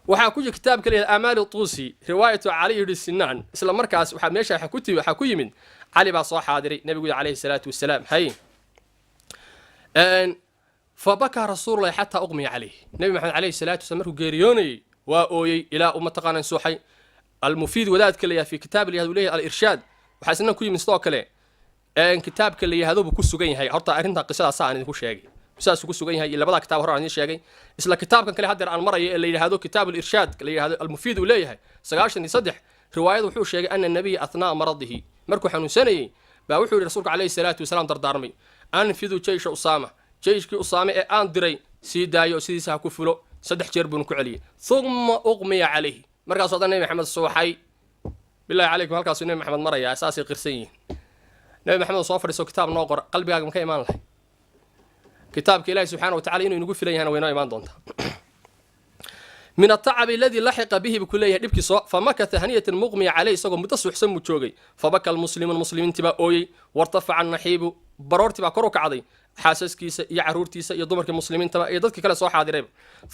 Waxaa ku jira kitaabka leeyahay Amaali Tuusi, riwaayatu Cali ibn Sinaan. Isla markaas waxaa meesha waxaa ku yimid Cali baa soo xaadiray nabigu calayhi salaatu wasalaam. Hay, fabakaa rasuululahi xataa uqmiya calayh. Nebi Maxamed calayhi salaatu wasalaam markuu geeriyoonayey waa ooyey ilaa uu mataqaanaa suuxay. Almufiid wadaadka leeyahay fi kitaab la yahdo leeyahay Alirshaad, waxaa isna ku yimid sidoo kale kitaabka la yihahdo buu ku sugan yahay. Horta arrintan qisadaasa aan idinku sheegay saasuu ku sugan yahay, iyo labadaa kitaab hore aan idiin sheegay. Isla kitaabkan kale haddeer aan marayo ee la yidhaahdo Kitaab Alirshaad la yidhahdo, Almufiid uu leeyahay 93 riwaayadu wuxuu sheegay ana nabiya athnaa maradihi, markuu xanuunsanayey baa wuxuu yidhi rasuulka calayhi salaatu wasalaam dardaarmay: anfiduu jeysha Usaama, jeyshkii Usaame ee aan diray sii daayo, sidiisa ha ku fulo. Saddex jeer buuna ku celiyey. Uma uqmiya calayhi, markaasuu haddana Nebi Maxamed suuxay. Billahi calaykum, halkaasuu Nebi Maxamed marayaa, saasay qirsan yihiin. Nebi Maxamed soo fadhiiso, kitaab noo qor, qalbigaaga ma ka imaan lahay? Kitaabka Ilahi subxana wa tacala inuu inagu filan yahana waynoo imaan doontaa. Min atacabi aladii laxiqa bihi buu ku leeyahay, dhibkii soo. Famakatha haniyatan muqmiya caleyh, isagoo muddo suuxsan buu joogay. Fabaka almuslimuun, muslimiintii baa ooyey. Wartafaca naxiibu, baroortii baa kor u kacday, xaasaskiisa iyo caruurtiisa iyo dumarkii muslimiintaba iyo dadkii kale soo xaadirayba.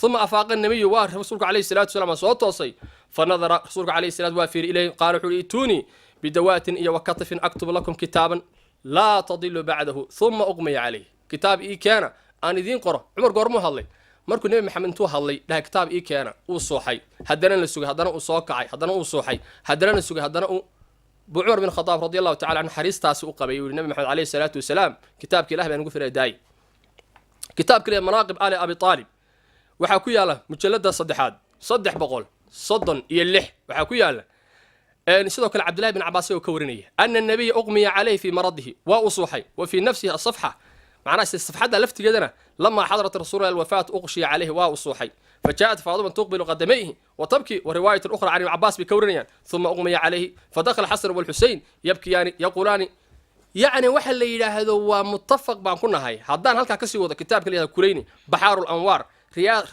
Uma afaaqa nabiyu, waa rasuulka calayhi salatu wasalaam soo toosay. Fa nadara, rasuulka calayhi salaatu waa fiiri ilayhi. Qaala, wuxuu uhi: ituunii bidawaatin iyo wakatifin, aktub lakum kitaaban laa tadilu bacdahu. Uma uqmiya calayh. Kitaab ii keena aan idiin qoro. Cumar goormuu hadlay? Markuu Nebi Maxamed intuu hadlay dhahay kitaab ii keena, uu suuxay, haddana la sugay, haddana uu soo kacay, haddana uu suuxay, haddana la sugay, haddana uu buu Cumar bin Khadaab radi allahu tacala canhu xariistaasi u qabay, uu yihi: Nabi Maxamed calayhi salaatu wasalaam kitaabka Ilah baan ugu filay, daay. Kitaabka leeyahay Manaaqib Ali Abi Aalib waxaa ku yaala mujalada saddexaad 336. Waxaa ku yaala sidoo kale Cabdillahi bin Cabaas oo ka warinaya ana nabiya uqmiya calayhi fii maradihi, waa uu suuxay. Wa fii nafsihi asafxa, macnaha safxadda laftigeedana, lamaa xadarat rasuul alwafaat uqshiya calayhi, waa uu suuxay. فجاءت فاطمة تقبل قدميه وتبكي. ورواية أخرى عن ابن عباس بكورنيان: ثم أغمي عليه فدخل الحسن والحسين يبكيان يقولان. Yacni waxa la yidhaahdo waa muttafaq baan ku nahay. Haddaan halkaa kasii wado, kitaabka la yihahdo Kuleyni, Baxaaru Lanwaar, riyaa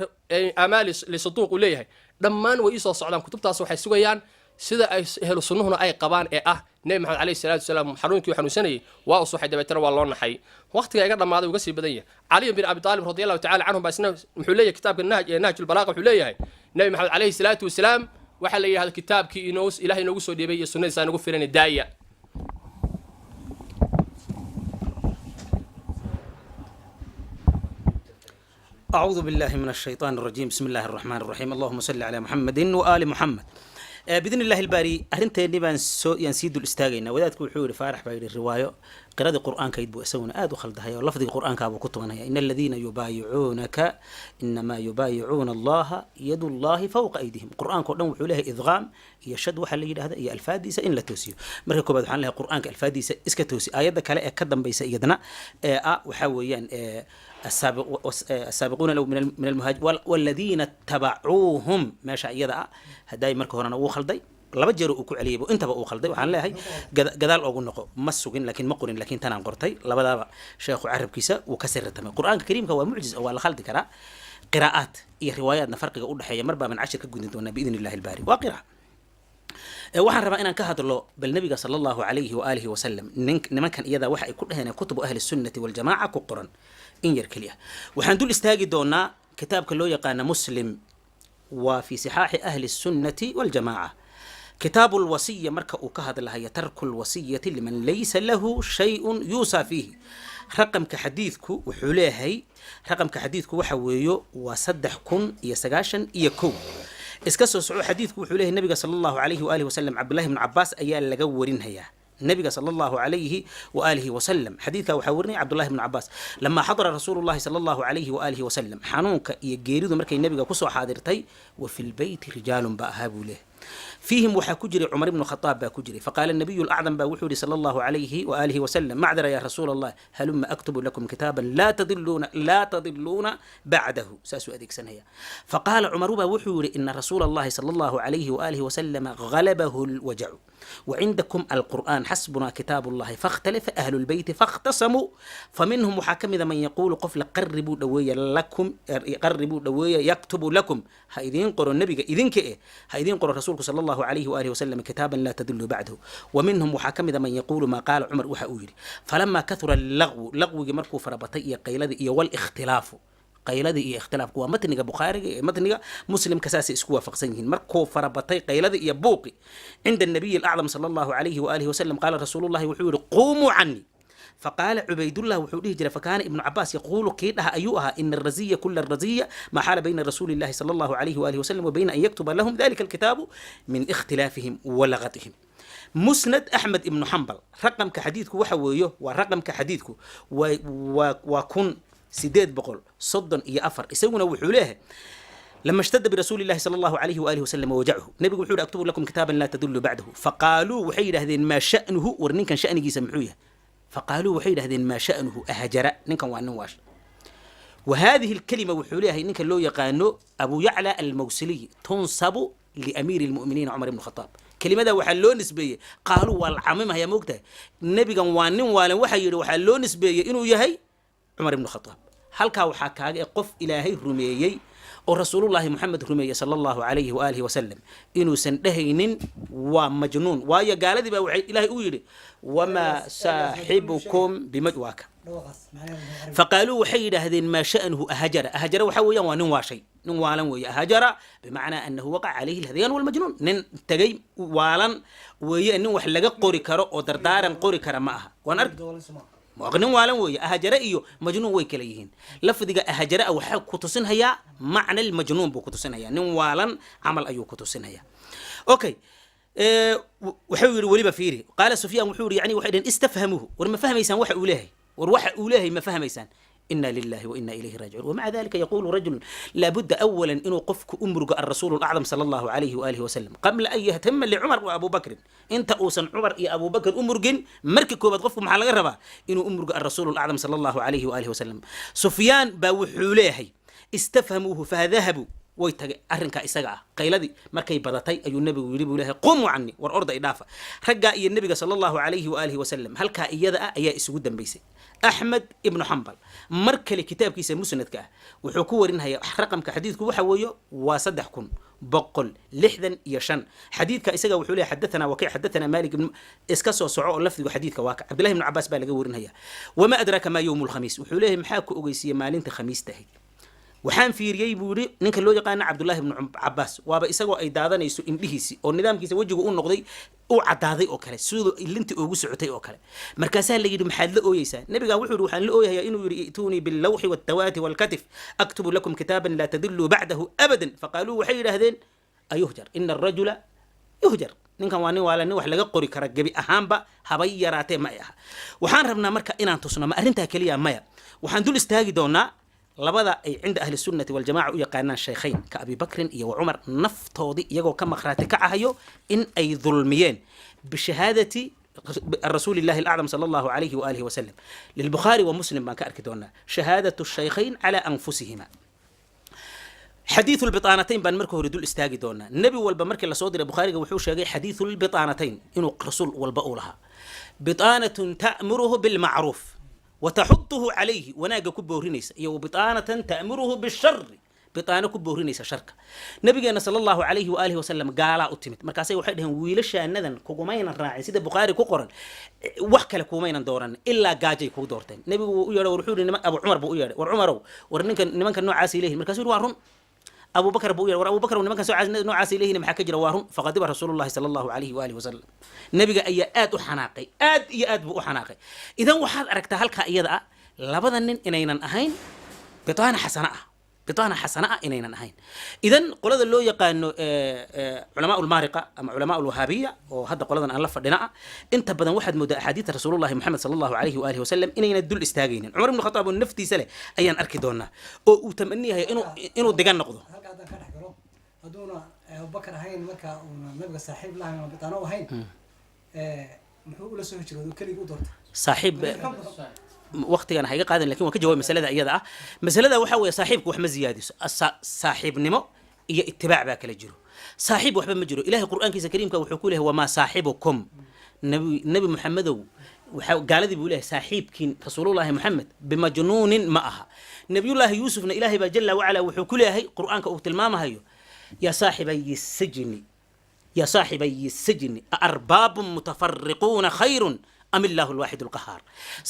amaali lisaduuq uu leeyahay, dhammaan way iisoo socdaan. Kutubtaas waxay sugayaan sida ay ehlu sunnuhuna ay qabaan ee ah Nebi Maxamed calayhi salaatu wasalaam xanuunkii uu xanuunsanayay waa u suxay, dabeetana waa loo naxay. Waqtiga iga dhammaaday, uga sii badan yahay. Cali bin Abi Aalib radi allahu tacala canhu baa isna wuxuu leeyahay kitaabka Nahj ee Nahjulbalaaqa, wuxuu leeyahay Nebi Maxamed calayhi salaatu wasalaam waxaa la yidhahdo kitaabkii inoo Ilahay inoogu soo dhiibay iyo sunnadiisa inagu filan, daaya. أعوذ بالله من الشيطان الرجيم، بسم الله الرحمن الرحيم، اللهم صل على محمد وآل محمد. بإذن الله الباري arrinteennii baan soo yaan sii dul istaagaynaa. Wadaadku wuxuu yihi, Faarax baa yidhi, riwaayo qiradii Qur-aankayd buu isaguna aada u khaldahay oo lafdiga Qur-aankaabuu ku tumanaya: ina aladiina yubaayicuunaka inamaa yubaayicuuna Allaha yadu Allahi fawqa aydihim. Qur-aanka o dhan wuxuu leeyahay idqaam iyo shad waxaa la yidhahda iyo alfaadiisa in la toosiyo. Marka koobaad waxaan leeyahay Qur-aanka alfaadiisa iska toosi. Aayadda kale ee ka dambaysa iyadna ee ah waxaa weeyaan السابقون لو من المهاجر والذين اتبعوهم. meesha iyada ah hadday marka horena uu khalday, laba jeer uu ku celiyay intaba uu khalday. Waxaan leeyahay gadaal ogu noqo. Ma sugin laakiin ma qorin, laakiin tanaan qortay. Labadaaba sheekhu carabkiisa wuu ka sirritamay. Qur-aanka kariimka waa mucjiz oo waa la khaldi karaa. Qiraa'aat iyo riwaayaatna farqiga u dhexeeya mar baaban cashir ka gudin doonaa biidni illahi albaari. Waa qira. Waxaan rabaa inaan ka hadlo bal nabiga sala allahu calayhi waaalihi wasalam nin nimankan iyada waxa ay ku dhaheen kutubu ahli sunnati waljamaaca ku qoran in yar keliya. Waxaan dul istaagi doonaa kitaabka loo yaqaana Muslim, waa fi sixaaxi ahli sunnati waljamaaca, kitaabu lwasiya. Marka uu ka hadlahayo tarku lwasiyati liman laysa lahu shayun yuusaa fiihi, raqamka xadiidku wuxuu leeyahay, raqamka xadiidku waxa weeyo waa 3091. Iska soo soco. Xadiidku wuxuu leeyahay nabiga sala allahu calayhi waalihi wasalam, Cabdullahi bnu Cabaas ayaa laga warinhayaa. Nabiga sala Allahu calayhi waaalihi wasalam, xadiidka waxaa warinaya Cabdullahi bnu Cabaas. Lamaa xadara rasuulu llahi sala Allahu calayhi waaalihi wasalam, xanuunka iyo geeridu markay nabiga kusoo xaadirtay, wa fi lbeyti rijaalun baa ahaa buu leehay. Fiihim waxaa ku jiray Cumar ibnu Khadaab baa ku jiray. Faqaala nabiyu lacdam baa wuxuu yihi sala Allahu calayhi waaalihi wasalam: "Macdara ya rasuul Allah, haluma aktubu lakum kitaaban laa tadiluuna, laa tadiluuna bacdahu." Saasuu adeegsanaya. Faqaala Cumaru baa wuxuu yihi: "Ina rasuula allahi sala Allahu calayhi waaalihi wasalama galabahu lwajacu, وعندكم القرآن، حسبنا كتاب الله." فاختلف أهل البيت فاختصموا، فمنهم waxaa ka mida man yaquulu qof la: "قربوا dhoweeya لكم، قربوا dhoweeya، يكتب لكم ha idiin qoro nebiga idinka eh, ha idiin qoro rasuulku sala Allahu calayhi waalihi wasalam kitaaban laa tadillu bacdahu." ومنهم waxaa ka mida man yaquulu maa qaala Cumar waxa uu yidhi. فلما كثر اللغو, laqwigii markuu farabatay iyo qayladii iyo والاختلاف, qayladii iyo ikhtilaafku waa matniga Bukhaariga iyo matniga Muslimka, saasay isku waafaqsan yihiin. Markuu farabatay qayladii iyo buuqi عند النبي الأعظم sala Allahu calayhi waalihi wasalam, qaala rasuulullahi wuxuu yihi: "قوموا عني." فقال عبيد الله wuxuu dhihi jiray: فكان ابن عباس يقول kii dhaha ayuu ahaa: "إن الرزية كل الرزية ما حال بين رسول الله صلى الله عليه وآله وسلم وبين أن يكتب لهم ذلك الكتاب من اختلافهم ولغطهم." Musnad Axmed ibnu Xambal, raqamka xadiidku waxa weeyo, waa raqamka xadiidku waa 1834. Isaguna wuxuu leeyahay: لما اشتد برسول الله صلى الله عليه واله وسلم وجعه, نبي wuxuu أكتب لكم كتابا لا تضلوا بعده. فقالوا waxay yidhahdeen: ما شأنه? War ninkan sha'nigiisa muxuu yahay? فقالوا waxay yidhahdeen: ما شأنه؟ أهجر? Ninkan waa nin waash. وهذه الكلمة wuxuu leeyahay ninka loo yaqaano Abu Yacla Almawsiliy تنسب لأمير المؤمنين عمر بن الخطاب. Kelimada waxaa loo nisbeeyey, قالوا waa la camimaya, moogtahay, nebigan waa nin waalan waxaa yidhi, waxaa loo nisbeeyey inuu yahay Cumar ibnu Khataab. Halkaa waxaa kaaga e qof Ilaahay rumeeyey oo rasuulullahi Moxamed rumeeyey sala Allahu calayhi waaalihi wasalam inuusan dhehaynin waa majnuun, waayo gaaladii baa waxay Ilaahay u yidhi: وما صاحبكم بمج waaka. فقالوا waxay yidhaahdeen: ما شأنه؟ أهجر? أهجر waxa weeyaan waa nin waashay, nin waalan weeye. أهجر بمعنى أنه وقع عليه الهذيان والمجنون, nin tegay waalan weeye, nin wax laga qori karo oo dardaaran qori kara ma aha. Waan ark, nin waalan weeye. أهجر iyo majnuun way kala yihiin. Lafdiga أهجر waxaa ku tusinhayaa macna almajnuun buu ku tusinhayaa, nin waalan camal ayuu ku tusinhayaa. Okay, wuxuu yidhi weliba fiiri, قال سفيان wuxuu yidhi, yani waxay dhaheen: استفهموه, war ma fahmaysaan waxa uu leeyahay? War waxa uu leeyahay ma fahmaysaan? إنا لله وإنا إليه راجعون. ومع ذلك يقول رجل لا بد أولا إنه قفك أمرك الرسول الأعظم صلى الله عليه وآله وسلم قبل أن يهتم لعمر وأبو بكر. إنت أوسن عمر يا أبو بكر أمرجن مرك كوبad qofku maxaa laga rabaa? Inuu umurgo الرسول الأعظم صلى الله عليه وآله وسلم. Sufyaan baa wuxuu leeyahay: استفهموه فذهبوا, way tagay arrinkaa isaga ah. Qayladii markay badatay ayuu nebigu yidhi buu leeyahay: "قوموا عني," war orda idhaafa. Raggaa iyo nebiga sala Allahu calayhi waaalihi wasalam halkaa iyada ah ayaa isugu dambaysay. Axmed ibnu Xambal mar kale kitaabkiisa musnadka ah wuxuu ku warinhayaa, raqamka xadiidku waxa weeye waa 3165. Xadiidka isaga wuxuu leeyahay: حدثنا وكيع حدثنا مالك ibn iska soo soco oo lafdigu xadiidka waa ka Cabdillahi ibnu Cabaas baa laga warinhaya. وما أدراك ما يوم الخميس? Wuxuu leeyahay: maxaa ku ogeysiiyey maalinta khamiista ahayd? Waxaan fiiriyey buu yidhi ninka loo yaqaano Cabdullahi ibnu Cabaas, waaba isagoo ay daadanayso indhihiisi oo nidaamkiisa wejigu u noqday u caddaaday oo kale, siduu ilintii ugu socotay oo kale. Markaasaa la yidhi: "Maxaad la ooyeysaa?" Nabigaa wuxuu yidhi: "Waxaan la ooyahayaa inuu yidhi: ائتوني باللوح والدواة والكتف، أكتب لكم كتابا لا تضلوا بعده أبدا." فقالوا waxay yidhaahdeen: أيهجر؟ إن الرجل يهجر. Ninkan waa nin waala, nin wax laga qori kara gebi ahaanba habay yaraatee ma ay aha. Waxaan rabnaa marka inaan tusno, ma arrintaa keliya? Maya, waxaan dul istaagi doonaa labada ay cinda ahli sunnati waljamaca u yaqaanaan shaykhayn ka Abi Bakrin iyo wa Cumar naftoodii iyagoo ka makhraati kacahayo in ay dulmiyeen بشهادة رسول الله الأعظم صلى الله عليه وآله وسلم. للبخاري ومسلم baan ka arki doonaa شهادة الشيخين على أنفسهما. حديث البطانتين baan marka hore dul istaagi doonaa. Nebi walba markii lasoo diray, Bukhaariga wuxuu sheegay حديث البطانتين inuu rasuul walba uu lahaa: بطانة تأمره بالمعروف وتحضه عليه, wanaagga ku boorinaysa, iyo وبطانة تأمره بالشر, bitaano ku boorinaysa sharka. Nabigeena sala Allahu calayhi waaalihi wasalam gaalaa u timid, markaasay waxay dhaheen: "Wiilashaanadan kugumaynan raacin," sida Bukhaari ku qoran, "wax kale kumaynan dooran ilaa gaajay kuu doorteen." Nebigu wuu u yeedhay, war wuxuu yihi Abu Cumar buu u yeedhay: "War Cumarow, war ninkan nimanka noocaasay leeyihin." Markaasuu yihi: "Waa run." Abu Bakar buu u yeedhay: "War Abu Bakar, nimankan noocaasay leeyihin, maxaa ka jira?" "Waa run." فغضب رسول الله صلى الله عليه وآله وسلم. Nebiga ayaa aad u xanaaqay, aad iyo aad buu u xanaaqay. Idan waxaad aragtaa halkaa iyada ah labada nin inaynan ahayn bitaana xasana ah. Bitaana xasana ah inaynan ahayn. Idan qolada loo yaqaano culamaa ulmaariqa ama culamaa ulwahaabiya, oo hadda qoladan aan la fadhina ah, inta badan waxaad moodaa axaadiista Rasuulullahi Moxamed sala Allahu calayhi waalihi wasalam inayna dul istaagaynin. Cumar ibnu Khataab oo naftiisa leh ayaan arki doonaa oo uu tamaniyahay inuu digan noqdo. Halka haddaan ka dhex galo, hadduuna Abubakar ahayn, marka uuna nabiga saaxiib lahayn oo bitaano u ahayn, muxuu ula soo hijrooday oo keligii u doortay? Saaxiib waqtigan ha iga qaadan, lakin waan ka jawaabay masalada iyada ah. Masalada waxaa weeye, saaxiibku wax ma ziyaadiso. Saaxiibnimo iyo itibaac baa kala jiro. Saaxiib waxba ma jiro. Ilahay Qur'aankiisa kariimka wuxuu ku leeyahay: "Wamaa saaxibukum." Nabi Muxamedow, waxaa gaaladii buu leeyahay, saaxiibkiin Rasuulullahi Moxamed bimajnuunin ma aha. Nabiyullaahi Yuusufna Ilaahay baa jalla wacala wuxuu ku leeyahay Qur'aanka uu tilmaamahayo: "Yaa saaxibayi sijni, يا صاحبي السجن أأرباب متفرقون خير أم الله الواحد القهار".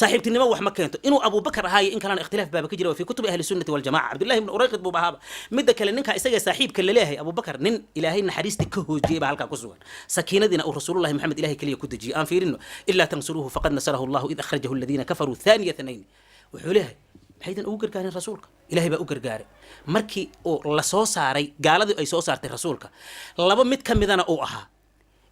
Saaxiibtinimo wax ma keento. Inuu Abu Bakar ahaayo in kalena ikhtilaaf baaba ka jira fi kutubi ahli sunnati waljamaca. Cabdullahi ibn Urayqid buu ahaaba. Midda kale, ninka isaga saaxiibka laleeyahay Abu Bakar, nin Ilaahay naxariista ka hoojiyey baa halkaa ku sugan, sakiinadiina uu Rasuulullahi Maxamed Ilahay keliya ku dejiyey. Aan fiirino: "إلا تنصروه فقد نصره الله إذ أخرجه الذين كفروا ثاني اثنين". Wuxuu leeyahay, maxaydan ugu gargaarin rasuulka? Ilaahay baa u gargaaray markii uu la soo saaray, gaaladii ay soo saartay rasuulka, laba mid ka midana uu ahaa: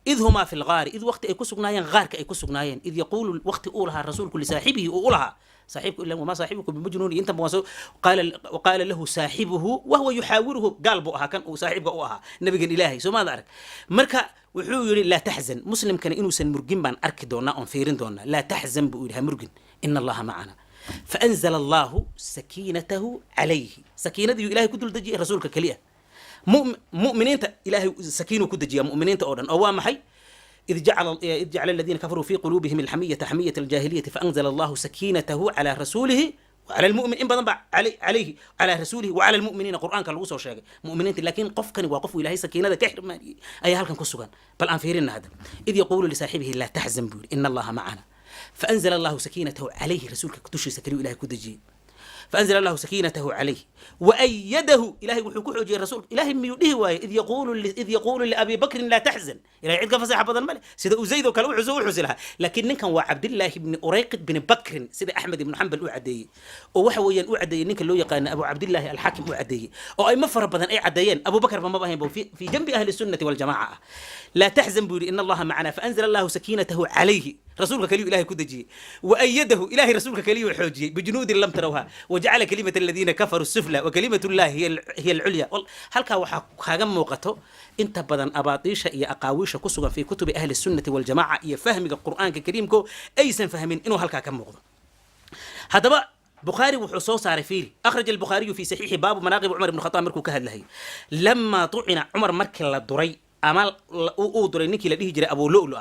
"إذ هما في الغار", id waqti ay ku sugnaayeen gaarka ay ku sugnaayeen, "إذ يقول", waqti uu lahaa rasuulku "لصاحبه", uu u lahaa saaxiibku ila "وما صاحبكم بمجنون". Intan waan soo "قال وقال له صاحبه وهو يحاوره". Gaal buu ahaa kan uu saaxiibka u ahaa nabigan Ilaahay, soo maad arag? Marka wuxuu yidhi: "لا تحزن". Muslimkana inuusan murgin baan arki doonaa oon fiirin doonaa. "لا تحزن", buu yidhi, "ha murgin, إن الله معنا". فأنزل الله سكينته عليه. Sakiinadii Ilahay ku dul dejiyay rasuulka keliya. Mu'miniinta Ilaahay sakiinuu ku dejiyaa, mu'miniinta oo dhan, oo waa maxay? إذ جعل الذين كفروا في قلوبهم الحمية حمية الجاهلية فأنزل الله سكينته على رسوله وعلى المؤمن. In badan ba عليه على رسوله وعلى المؤمنين Qur'aanka lagu soo sheegay mu'miniinta, laakiin qofkani waa qof Ilaahay sakiinada ka xirmaaniyey ayaa halkan ku sugan. Bal aan fiirina hadda: "إذ يقول لصاحبه لا تحزن", buu yidhi, "إن الله معنا". فأنزل الله سكينته عليه. Rasuulka dushiisa kaliyu Ilahay ku dejiyey. فأنزل الله سكينته عليه وأيده. إلهي wuxuu ku xoojiyey rasuulka. Ilaahay miyuu dhihi waaye "إذ يقول لأبي بكر لا تحزن"? Ilahay cid ka fasaxa badan male, sida uu Zayd oo kale u xuso u xusi lahaa. Laakiin ninkan waa Cabdillaahi ibni Urayqid bni Bakrin, sida Axmed ibnu Xambal u caddeeyey, oo waxa weeyaan u caddeeyey ninka loo yaqaano Abu Cabdillaahi Alxaakim u caddeeyey, oo ay ma fara badan ay caddeeyeen. Abu Bakar ba maba ahayn ba في جنب أهل السنة والجماعة ah. "لا تحزن", buu yidhi, "إن الله معنا". فأنزل الله سكينته عليه. Rasuulka kaliyu Ilahay ku dejiyey. وأيده, Ilahay rasuulka kaliyuu xoojiyey, "بجنود لم تروها وجعل كلمة الذين كفروا السفلى وكلمة الله هي العليا". Halkaa waxaa kaaga muuqato inta badan abaatiisha iyo aqaawiisha ku sugan في كتب أهل السنة والجماعة iyo fahmiga Qur'aanka kariimko aysan fahmin inuu halkaa ka muuqdo. Haddaba Bukhaari wuxuu soo saaray, fiiri: أخرج البخاري في صحيحه baabu manaaqib Cumar ibn Khataab. Markuu ka hadlayay "لما طعن عمر", markii la duray ama uu duray ninkii la dhihi jiray Abu Lulu,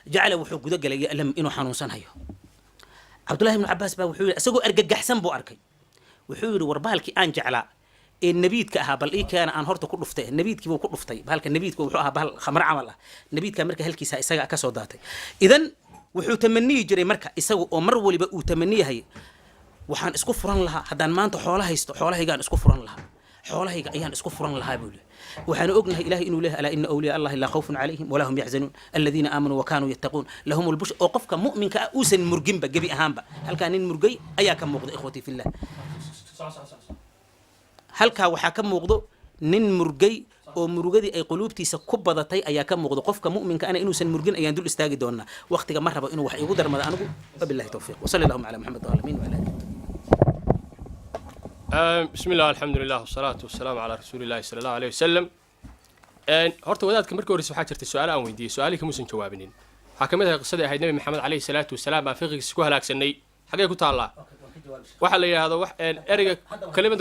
"جعل", wuxuu guda galay "يألم", inuu xanuunsanayo. Cabdullahi ibnu Cabaas baa wuxuu yidhi, isagoo argagaxsan buu arkay, wuxuu yidhi: "War bahalkii aan jeclaa ee nabiidka ahaa bal ii keena, aan horta ku dhuftay." Nabiidkii buu ku dhuftay. Bahalka nabiidka wuxuu ahaa bahal khamro camal ah. Nabiidka marka halkiisa isaga ka soo daatay. Idan wuxuu tamaniyi jiray marka isaga oo mar waliba uu tamaniyahay: "Waxaan isku furan lahaa haddaan maanta xoolo haysto, xoolahaygaan isku furan lahaa, xoolahayga ayaan isku furan lahaa," buu leeyahay. Waxaanu ognahay Ilahay inuu leeyahay: "ألا إن أولياء الله لا خوف عليهم ولا هم يحزنون الذين آمنوا وكانوا يتقون لهم البشرى". Oo qofka mu'minka ah uusan murginba gebi ahaanba. Halkaa nin murgay ayaa ka muuqda, إخوتي في الله. Halkaa waxaa ka muuqdo nin murgay oo murugadii ay quluubtiisa ku badatay ayaa ka muuqdo. Qofka mu'minka ana inuusan murgin ayaan dul istaagi doonaa. Waqtiga ma rabo inuu wax igu darmado anigu. وبالله التوفيق وصلى اللهم على محمد العالمين وعلى آله. بسم الله، الحمد لله، والصلاة والسلام على رسول الله صلى الله عليه وسلم. Horta wadaadka markii horeyse waxaa jirtay su-aalo aan weydiiyey, su-aalihii kamuusan jawaabinin. Waxaa ka mid ahay qisadii ahayd Nabi Maxamed calayhi salaatu wasalaam baan fiqigiisa ku halaagsanay, xaggee ku taallaa? Waxa la yidhahdo wax ereyga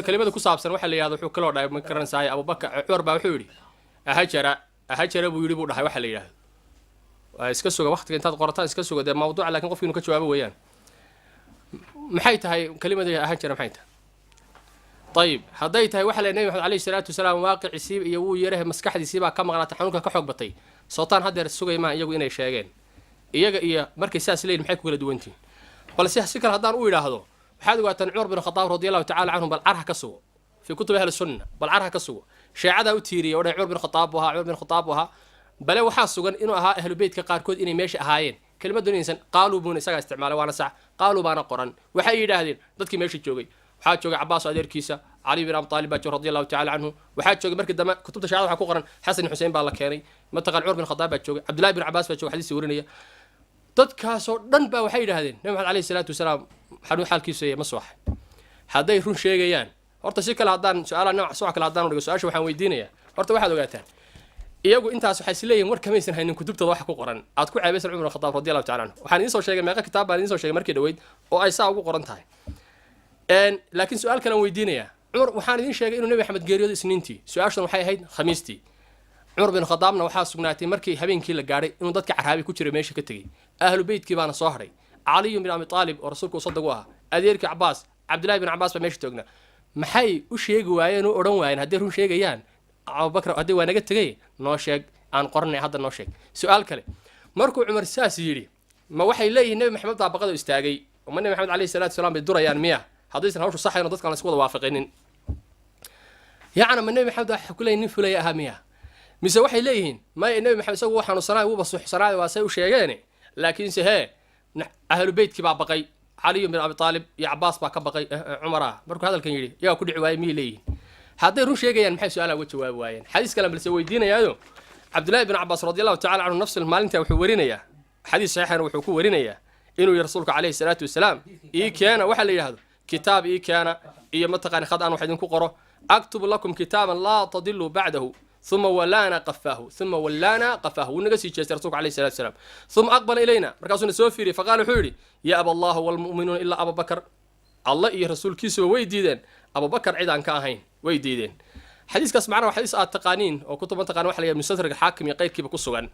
kelimada ku saabsan waxa la yidhahdo, wuxuu kaloo dhahay, ma garanaysaay, Abubakar Cumar baa wuxuu yidhi "أهجر أهجر" buu yidhi, buu dhahay. Waxa la yidhahdo waa iska suga waqtiga intaad qorataan, iska suga dee mawduuca, laakiin qofki inuu ka jawaabo weeyaan. Maxay tahay kelimada "أهجر"? Maxay tahay? Ayib, hadday tahay waxa la Nabi Maxamed calayhi salaatu wasalaam waaqiciisii iyo wuu yarahe maskaxdiisii baa ka maqnaatay, xanuunka ka xoog batay, sootaan haddeer sugay maa iyagu inay sheegeen iyaga iyo markay saas leeyihin, maxay ku kala duwantihiin? Balse si kale haddaan u idhaahdo, waxaad ogaataan Cumar bin Khataab رضي الله تعالى عنه, bal carha ka sugo في كتب أهل السنة, bal carha ka sugo. Sheecadaa u tiiriyay oo dhahay Cumar bin Khataab buu ahaa, Cumar bin Khataab buu ahaa, bale waxaa sugan inuu ahaa ahlu beytka qaarkood inay meesha ahaayeen. Kelimadun inaysan "قالوا" buuna isagaa isticmaalay, waana sax, "قالوا" baana qoran. Waxay yidhaahdeen dadkii meesha joogay, waxaa joogay Cabaas adeerkiisa. Cali bin Abi Aalib baa joogay, radi Allahu tacala canhu. Waxaa joogay markii dambe, kutubta shiicada waxaa ku qoran, Xasan Xuseen baa la keenay, mataqan Cumar bin Khadaab baa joogay, Cabdullahi bin Cabaas baa joogay, xadiis warinaya. Dadkaasoo dhan baa waxay yidhahdeen Nabi Maxamed alayhi salaatu wasalaam xanuu xaalkiisu ma sooxay. Hadday run sheegayaan horta, si kale haddaan su-aalaha nooc soo kale haddaan dhigo, su-aasha waxaan weydiinayaa horta, waxaad ogaataan iyagu intaas waxay is leeyihin war kamaysan haynin kutubtooda waxa ku qoran aad ku ceebaysan Cumar bin Khadaab radi Allahu tacala anhu. Waxaan idiin soo sheegay meeqa kitaab baan idiin soo sheegay markii dhaweyd oo ay saa ugu qoran tahay. Laakiin su-aal kale aan weydiinayaa. Cumar, waxaan idiin sheegay inuu Nebi Maxamed geeriyooday Isniintii, su-aashan waxay ahayd Khamiistii. Cumar bin Khadaabna waxaa sugnaatay markii habeenkii la gaadhay inuu dadka caraabi ku jiray meesha ka tegey. Ahlu beytkii baana soo hadhay, Caliyu bin Abi Aalib oo rasuulku sadag u ahaa, adeerkii Cabaas, Cabdillahi bin Cabaas baa meesha toognaa. Maxay u sheegi waayeen, u odhan waayeen, hadday run sheegayaan, Abubakar haddii waa naga tegay, noo sheeg aan qoranay, hadda noo sheeg? Su-aal kale, markuu Cumar saas yidhi, ma waxay leeyihiin Nebi Maxamed baa baqado istaagay? Ma Nebi Maxamed alayhi salatu wasalaam bay durayaan miya, haddaysan hawshu saxayn oo dadkaan la isku wada waafaqinin? Yacni ma Nebi Maxamed waxa ku leeyihin nin fulaya ahaa miya? Mise waxay leeyihiin maya, Nebi Maxamed isagu wuu xanuunsanaay, wuuba suxsanaay, waa say u sheegeene, laakiinse hee ahlu beytkii baa baqay, Caliyu bin Abi Aalib iyo Cabaas baa ka baqay Cumar ah markuu hadalkan yidhi, iyagaa ku dhici waayey miyay leeyihiin? Hadday run sheegayaan, maxay su-aalaha uga jawaabi waayeen? Xadiis kale balse weydiinayaayo, Cabdullahi bin Cabaas radi Allahu tacala canhu nafsi maalintaa wuxuu werinayaa xadiis saxiixana, wuxuu ku werinayaa inuu yihi rasuulka calayhi salaatu wasalaam: "Ii keena waxa la yidhahdo kitaab, ii keena iyo mataqaani khad aan wax idinku qoro. Aktubu lakum kitaaban laa tadiluu bacdahu. Uma walaana qafaahu, uma wallaana qafaahu." Wuu naga sii jeestay rasuulka alayhi salatu wasalaam. Uma aqbala ilayna, markaasuuna soo fiiriyey. Faqaala, wuxuu yidhi: "Ya'ba Allahu waalmu'minuuna ilaa Abubakar." Alla iyo rasuulkiisuba way diideen, Abubakar cid aan ka ahayn way diideen. Xadiiskaas macnaha waa xadiis aad taqaaniin oo kutub mataqaan waxa la yidhaha Mustadraka Xaakim iyo qayrkiiba ku sugan.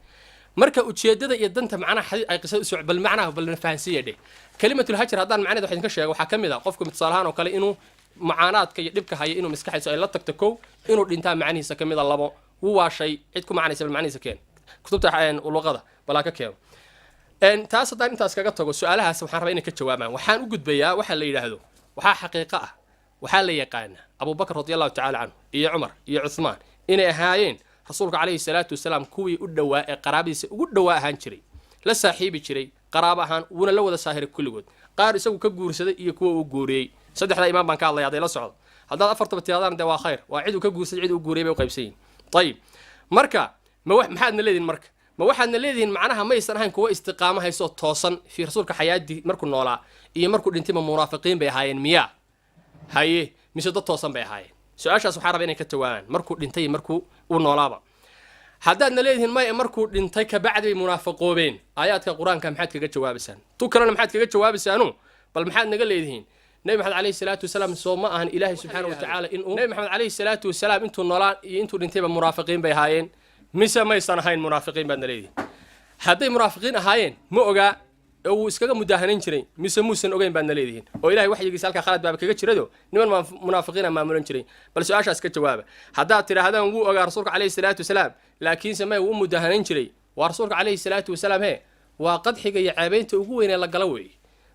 Marka ujeedada iyo danta macnaha xadiis ay qisada usoo bal macnaha bal fahansiiya dheh. Kalimatul hajr haddaan macnaheeda wax idinka sheego, waxaa ka mid ah qofku tusaale ahaan oo kale inuu mucaanaadka iyo dhibka haya inuu maskaxdiisu ay la tagto. Kow, inuu dhintaa macnihiisa ka mid a. Labo, wuu waashay. Cid ku macnaysa bal macnihiisa keen, kutubta luqada balaa ka keeno. Taas haddaan intaas kaga tago, su-aalahaas waxaan rabaa inay ka jawaabaan. Waxaan u gudbayaa waxa la yidhaahdo, waxaa xaqiiqo ah, waxaa la yaqaanaa Abubakar radi Allahu tacala canhu iyo Cumar iyo Cuthmaan inay ahaayeen rasuulka calayhi salaatu wasalaam kuwii u dhowaa ee qaraabadiisa ugu dhowaa ahaan jiray, la saaxiibi jiray qaraabo ahaan, wuuna la wada saahiray kulligood, qaar isagu ka guursaday iyo kuwa uu guuriyey. Saddexdaa imaam baan ka hadlaya. Hadday la socdo, haddaad afartaba tiraadaan, dee waa khayr, waa cid uu ka guursaday, cid uu guuriyey bay u qaybsan yihin. Ayib, marka ma maxaadna leedihin? Marka ma waxaadna leedihiin macnaha maysan ahayn kuwa istiqaamo haysoo toosan fii rasuulka xayaadii markuu noolaa iyo markuu dhintay? Ma munaafiqiin bay ahaayeen miyaa? Haye, mise dad toosan bay ahaayeen? Su-aashaas waxaa raba inay ka jawaabaan, markuu dhintay iyo markuu uu noolaaba. Haddaadna leedihiin maya, markuu dhintay kabacdi bay munaafaqoobeen, aayaadka Qur-aanka maxaad kaga jawaabaysaan? Tu kalena maxaad kaga jawaabaysaanu? Bal maxaad naga leedihiin? Nebi Maxamed calayhi salaatu wasalaam soo ma ahan Ilaahay subxaana wa tacaala inuu Nebi Maxamed calayhi salaatu wasalaam intuu noolaa iyo intuu dhintayba munaafiqiin bay ahaayeen, mise maysan ahayn munaafiqiin baadna leedihiin? Hadday munaafiqiin ahaayeen, ma ogaa oo wuu iskaga mudaahanayn jiray, mise muusan ogeyn baadna leedihiin, oo Ilahay waxyigiisa halkaa khalad baaba kaga jirado, niman munaafiqiina maamulan jiray? Bal su-aashaas ka jawaaba. Haddaad tidhaahdaan wuu ogaa rasuulka calayhi salaatu wasalaam, laakiinse may wuu u mudaahanayn jiray, waa rasuulka calayhi salaatu wasalaam he waa qadxiga iyo ceebaynta ugu weyn ee la gala weeye.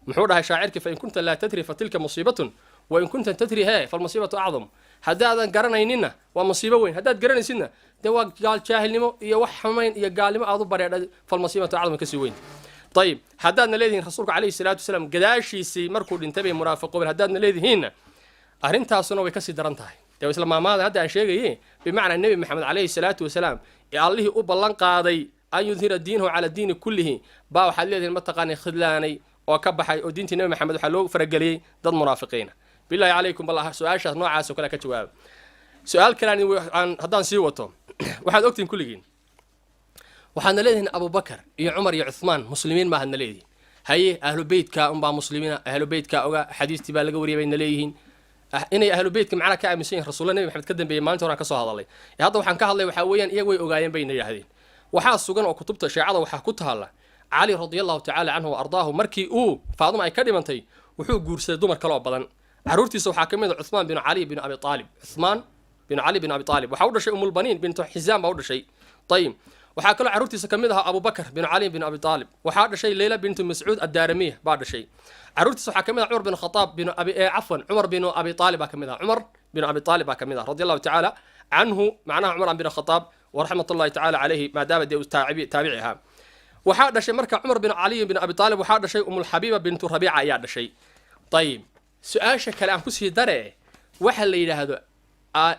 Muxuu dhahay shaacirkii? "Fain kunta laa tadri fatilka musiibatun, wain kunta tadri hee falmasiibatu acdam." Haddaadan garanayninna waa masiibo weyn, haddaad garanaysidna dee waa gaal jaahilnimo iyo wax xumayn iyo gaalnimo aad u bareedha, falmasiibatu acdam, kasii weyn. Ayib, haddaadna leedihiin rasuulka calayhi salaatu wasalaam gadaashiisii markuu dhintay bay munaafiqoobeen, haddaadna leedihiinna, arrintaasuna way kasii daran tahay. Dee isla maamaada hadda aan sheegaye, bimacnaa Nebi Maxamed calayhi salaatu wasalaam ee Allihii u ballan qaaday an yudhira diinahu cala diini kullihi baa waxaad leedihiin mataqaanay khidlaanay oo ka baxay, oo diintii Nebi Maxamed waxaa loo farageliyey dad munaafiqiina. Billahi calaykum, bal su-aashaas noocaas oo kale ka jawaaba. Su-aal kale aan haddaan sii wato, waxaad ogtihiin kulligiin, waxaadna leedihiin Abubakar iyo Cumar iyo Cuthmaan muslimiin maahadna leedihiin. Haye, ahlu beytka unbaa muslimiina, ahlu beytka ogaa, xadiistii baa laga wariyay bayna leeyihiin. Inay ahlu beytka macnaha ka aaminsan yihin rasuulla Nebi Maxamed ka dambeeyey maalinta horaan ka soo hadalay. Ee hadda waxaan ka hadlay waxaa weeyaan iyaga way ogaayeen bayna yidhaahdeen. Waxaa sugan oo kutubta sheecada waxaa ku taalla, Cali radi Allahu tacala canhu wa ardaahu markii uu Faaduma ay ka dhimantay, wuxuu guursaday dumar kale oo badan. Carruurtiisa waxaa ka mid a Cuthmaan bin Cali bin Abi Aalib. Cuthmaan bin Cali bin Abi Aalib waxaa u dhashay Umulbaniin bintu Xizaam baa u dhashay. Ayib, waxaa kaloo carruurtiisa ka mid ahaa Abubakar bin Cali bin Abi Aalib, waxaa dhashay Leyla bintu Mascuud Addaaramiya baa dhashay. Carruurtiisa waxaa ka mid ah Cumar bin Khataab bin abi, cafwan, Cumar bin Abi Aalib baa ka mid ah. Cumar bin Abi Aalib baa ka mid ah, radi Allahu tacaala canhu, macnaha Cumar bin Khataab waraxmat ullahi tacaala calayhi, maadaama dee uu taabici ahaa. Waxaa dhashay marka Cumar bin Cali bin Abi Aalib, waxaa dhashay Umulxabiiba bintu Rabiica ayaa dhashay. Ayib, su-aasha kale aan kusii dare. Waxa la yidhaahdo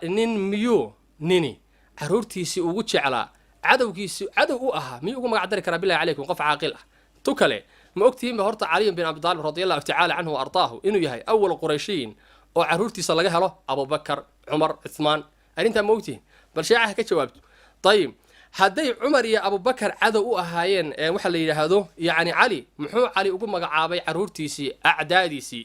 nin miyuu nini caruurtiisii ugu jeclaa cadowgiisii cadow u ahaa miyuu ugu magac dari karaa? Billahi calaykum, qof caaqil ah. Tu kale, ma ogtihiinba horta Caliy bin Abi Taalib radi Allahu tacala canhu wa ardaahu inuu yahay awal Qurayshiyin oo caruurtiisa laga helo Abubakar, Cumar, Cuthmaan? Arrintaa ma ogtihiin? Bal sheecaha ka jawaabto. Ayib, hadday Cumar iyo Abubakar cadow u ahaayeen waxa la yidhaahdo yacni Cali, muxuu Cali ugu magacaabay caruurtiisii acdaadiisii?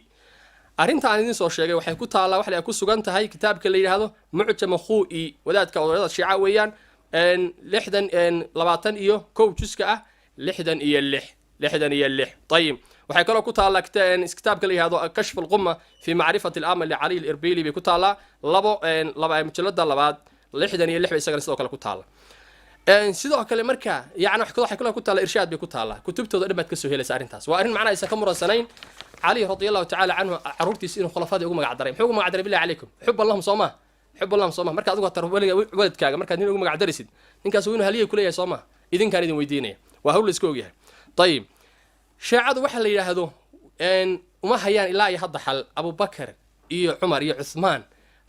Arrinta aan idin soo sheegay waxay ku taallaa, waxa ay ku sugan tahay kitaabka la yidhaahdo Mucjama Khu'i, wadaadka wadaad Shiica weeyaan, 60 21 juska ah, 66, 66. Ayib, waxay kaloo ku taallaa kitaabka la yihahdo Kashf Alquma fi Macrifati Alama licali Alirbili bay ku taallaa, labo laba, mujalada labaad, 66 bay isagana sidoo kale ku taalla. Sidoo kale marka yani waxay kaloo ku taalla Irshaad bay ku taallaa. Kutubtooda dhan baad kasoo helaysa. Arrintaas waa arrin macnaha aysan ka muransanayn. Cali radi Allahu tacala canhu caruurtiisa inuu khulafadii ugu magac daray, muxuu ugu magac daray, billahi calaykum? Xuban lahum, soo ma? Xuban lahum, soo ma? Marka adigu hatar weliga waladkaaga markaad nin ugu magac darisid, ninkaas waa inuu haliyay kuleeyahay, soo ma? Idinkaan idin weydiinaya, waa hawl la iska ogyahay. Ayib, sheecadu waxa la yidhaahdo uma hayaan ilaa iyo hadda xal Abubakar iyo Cumar iyo Cuthmaan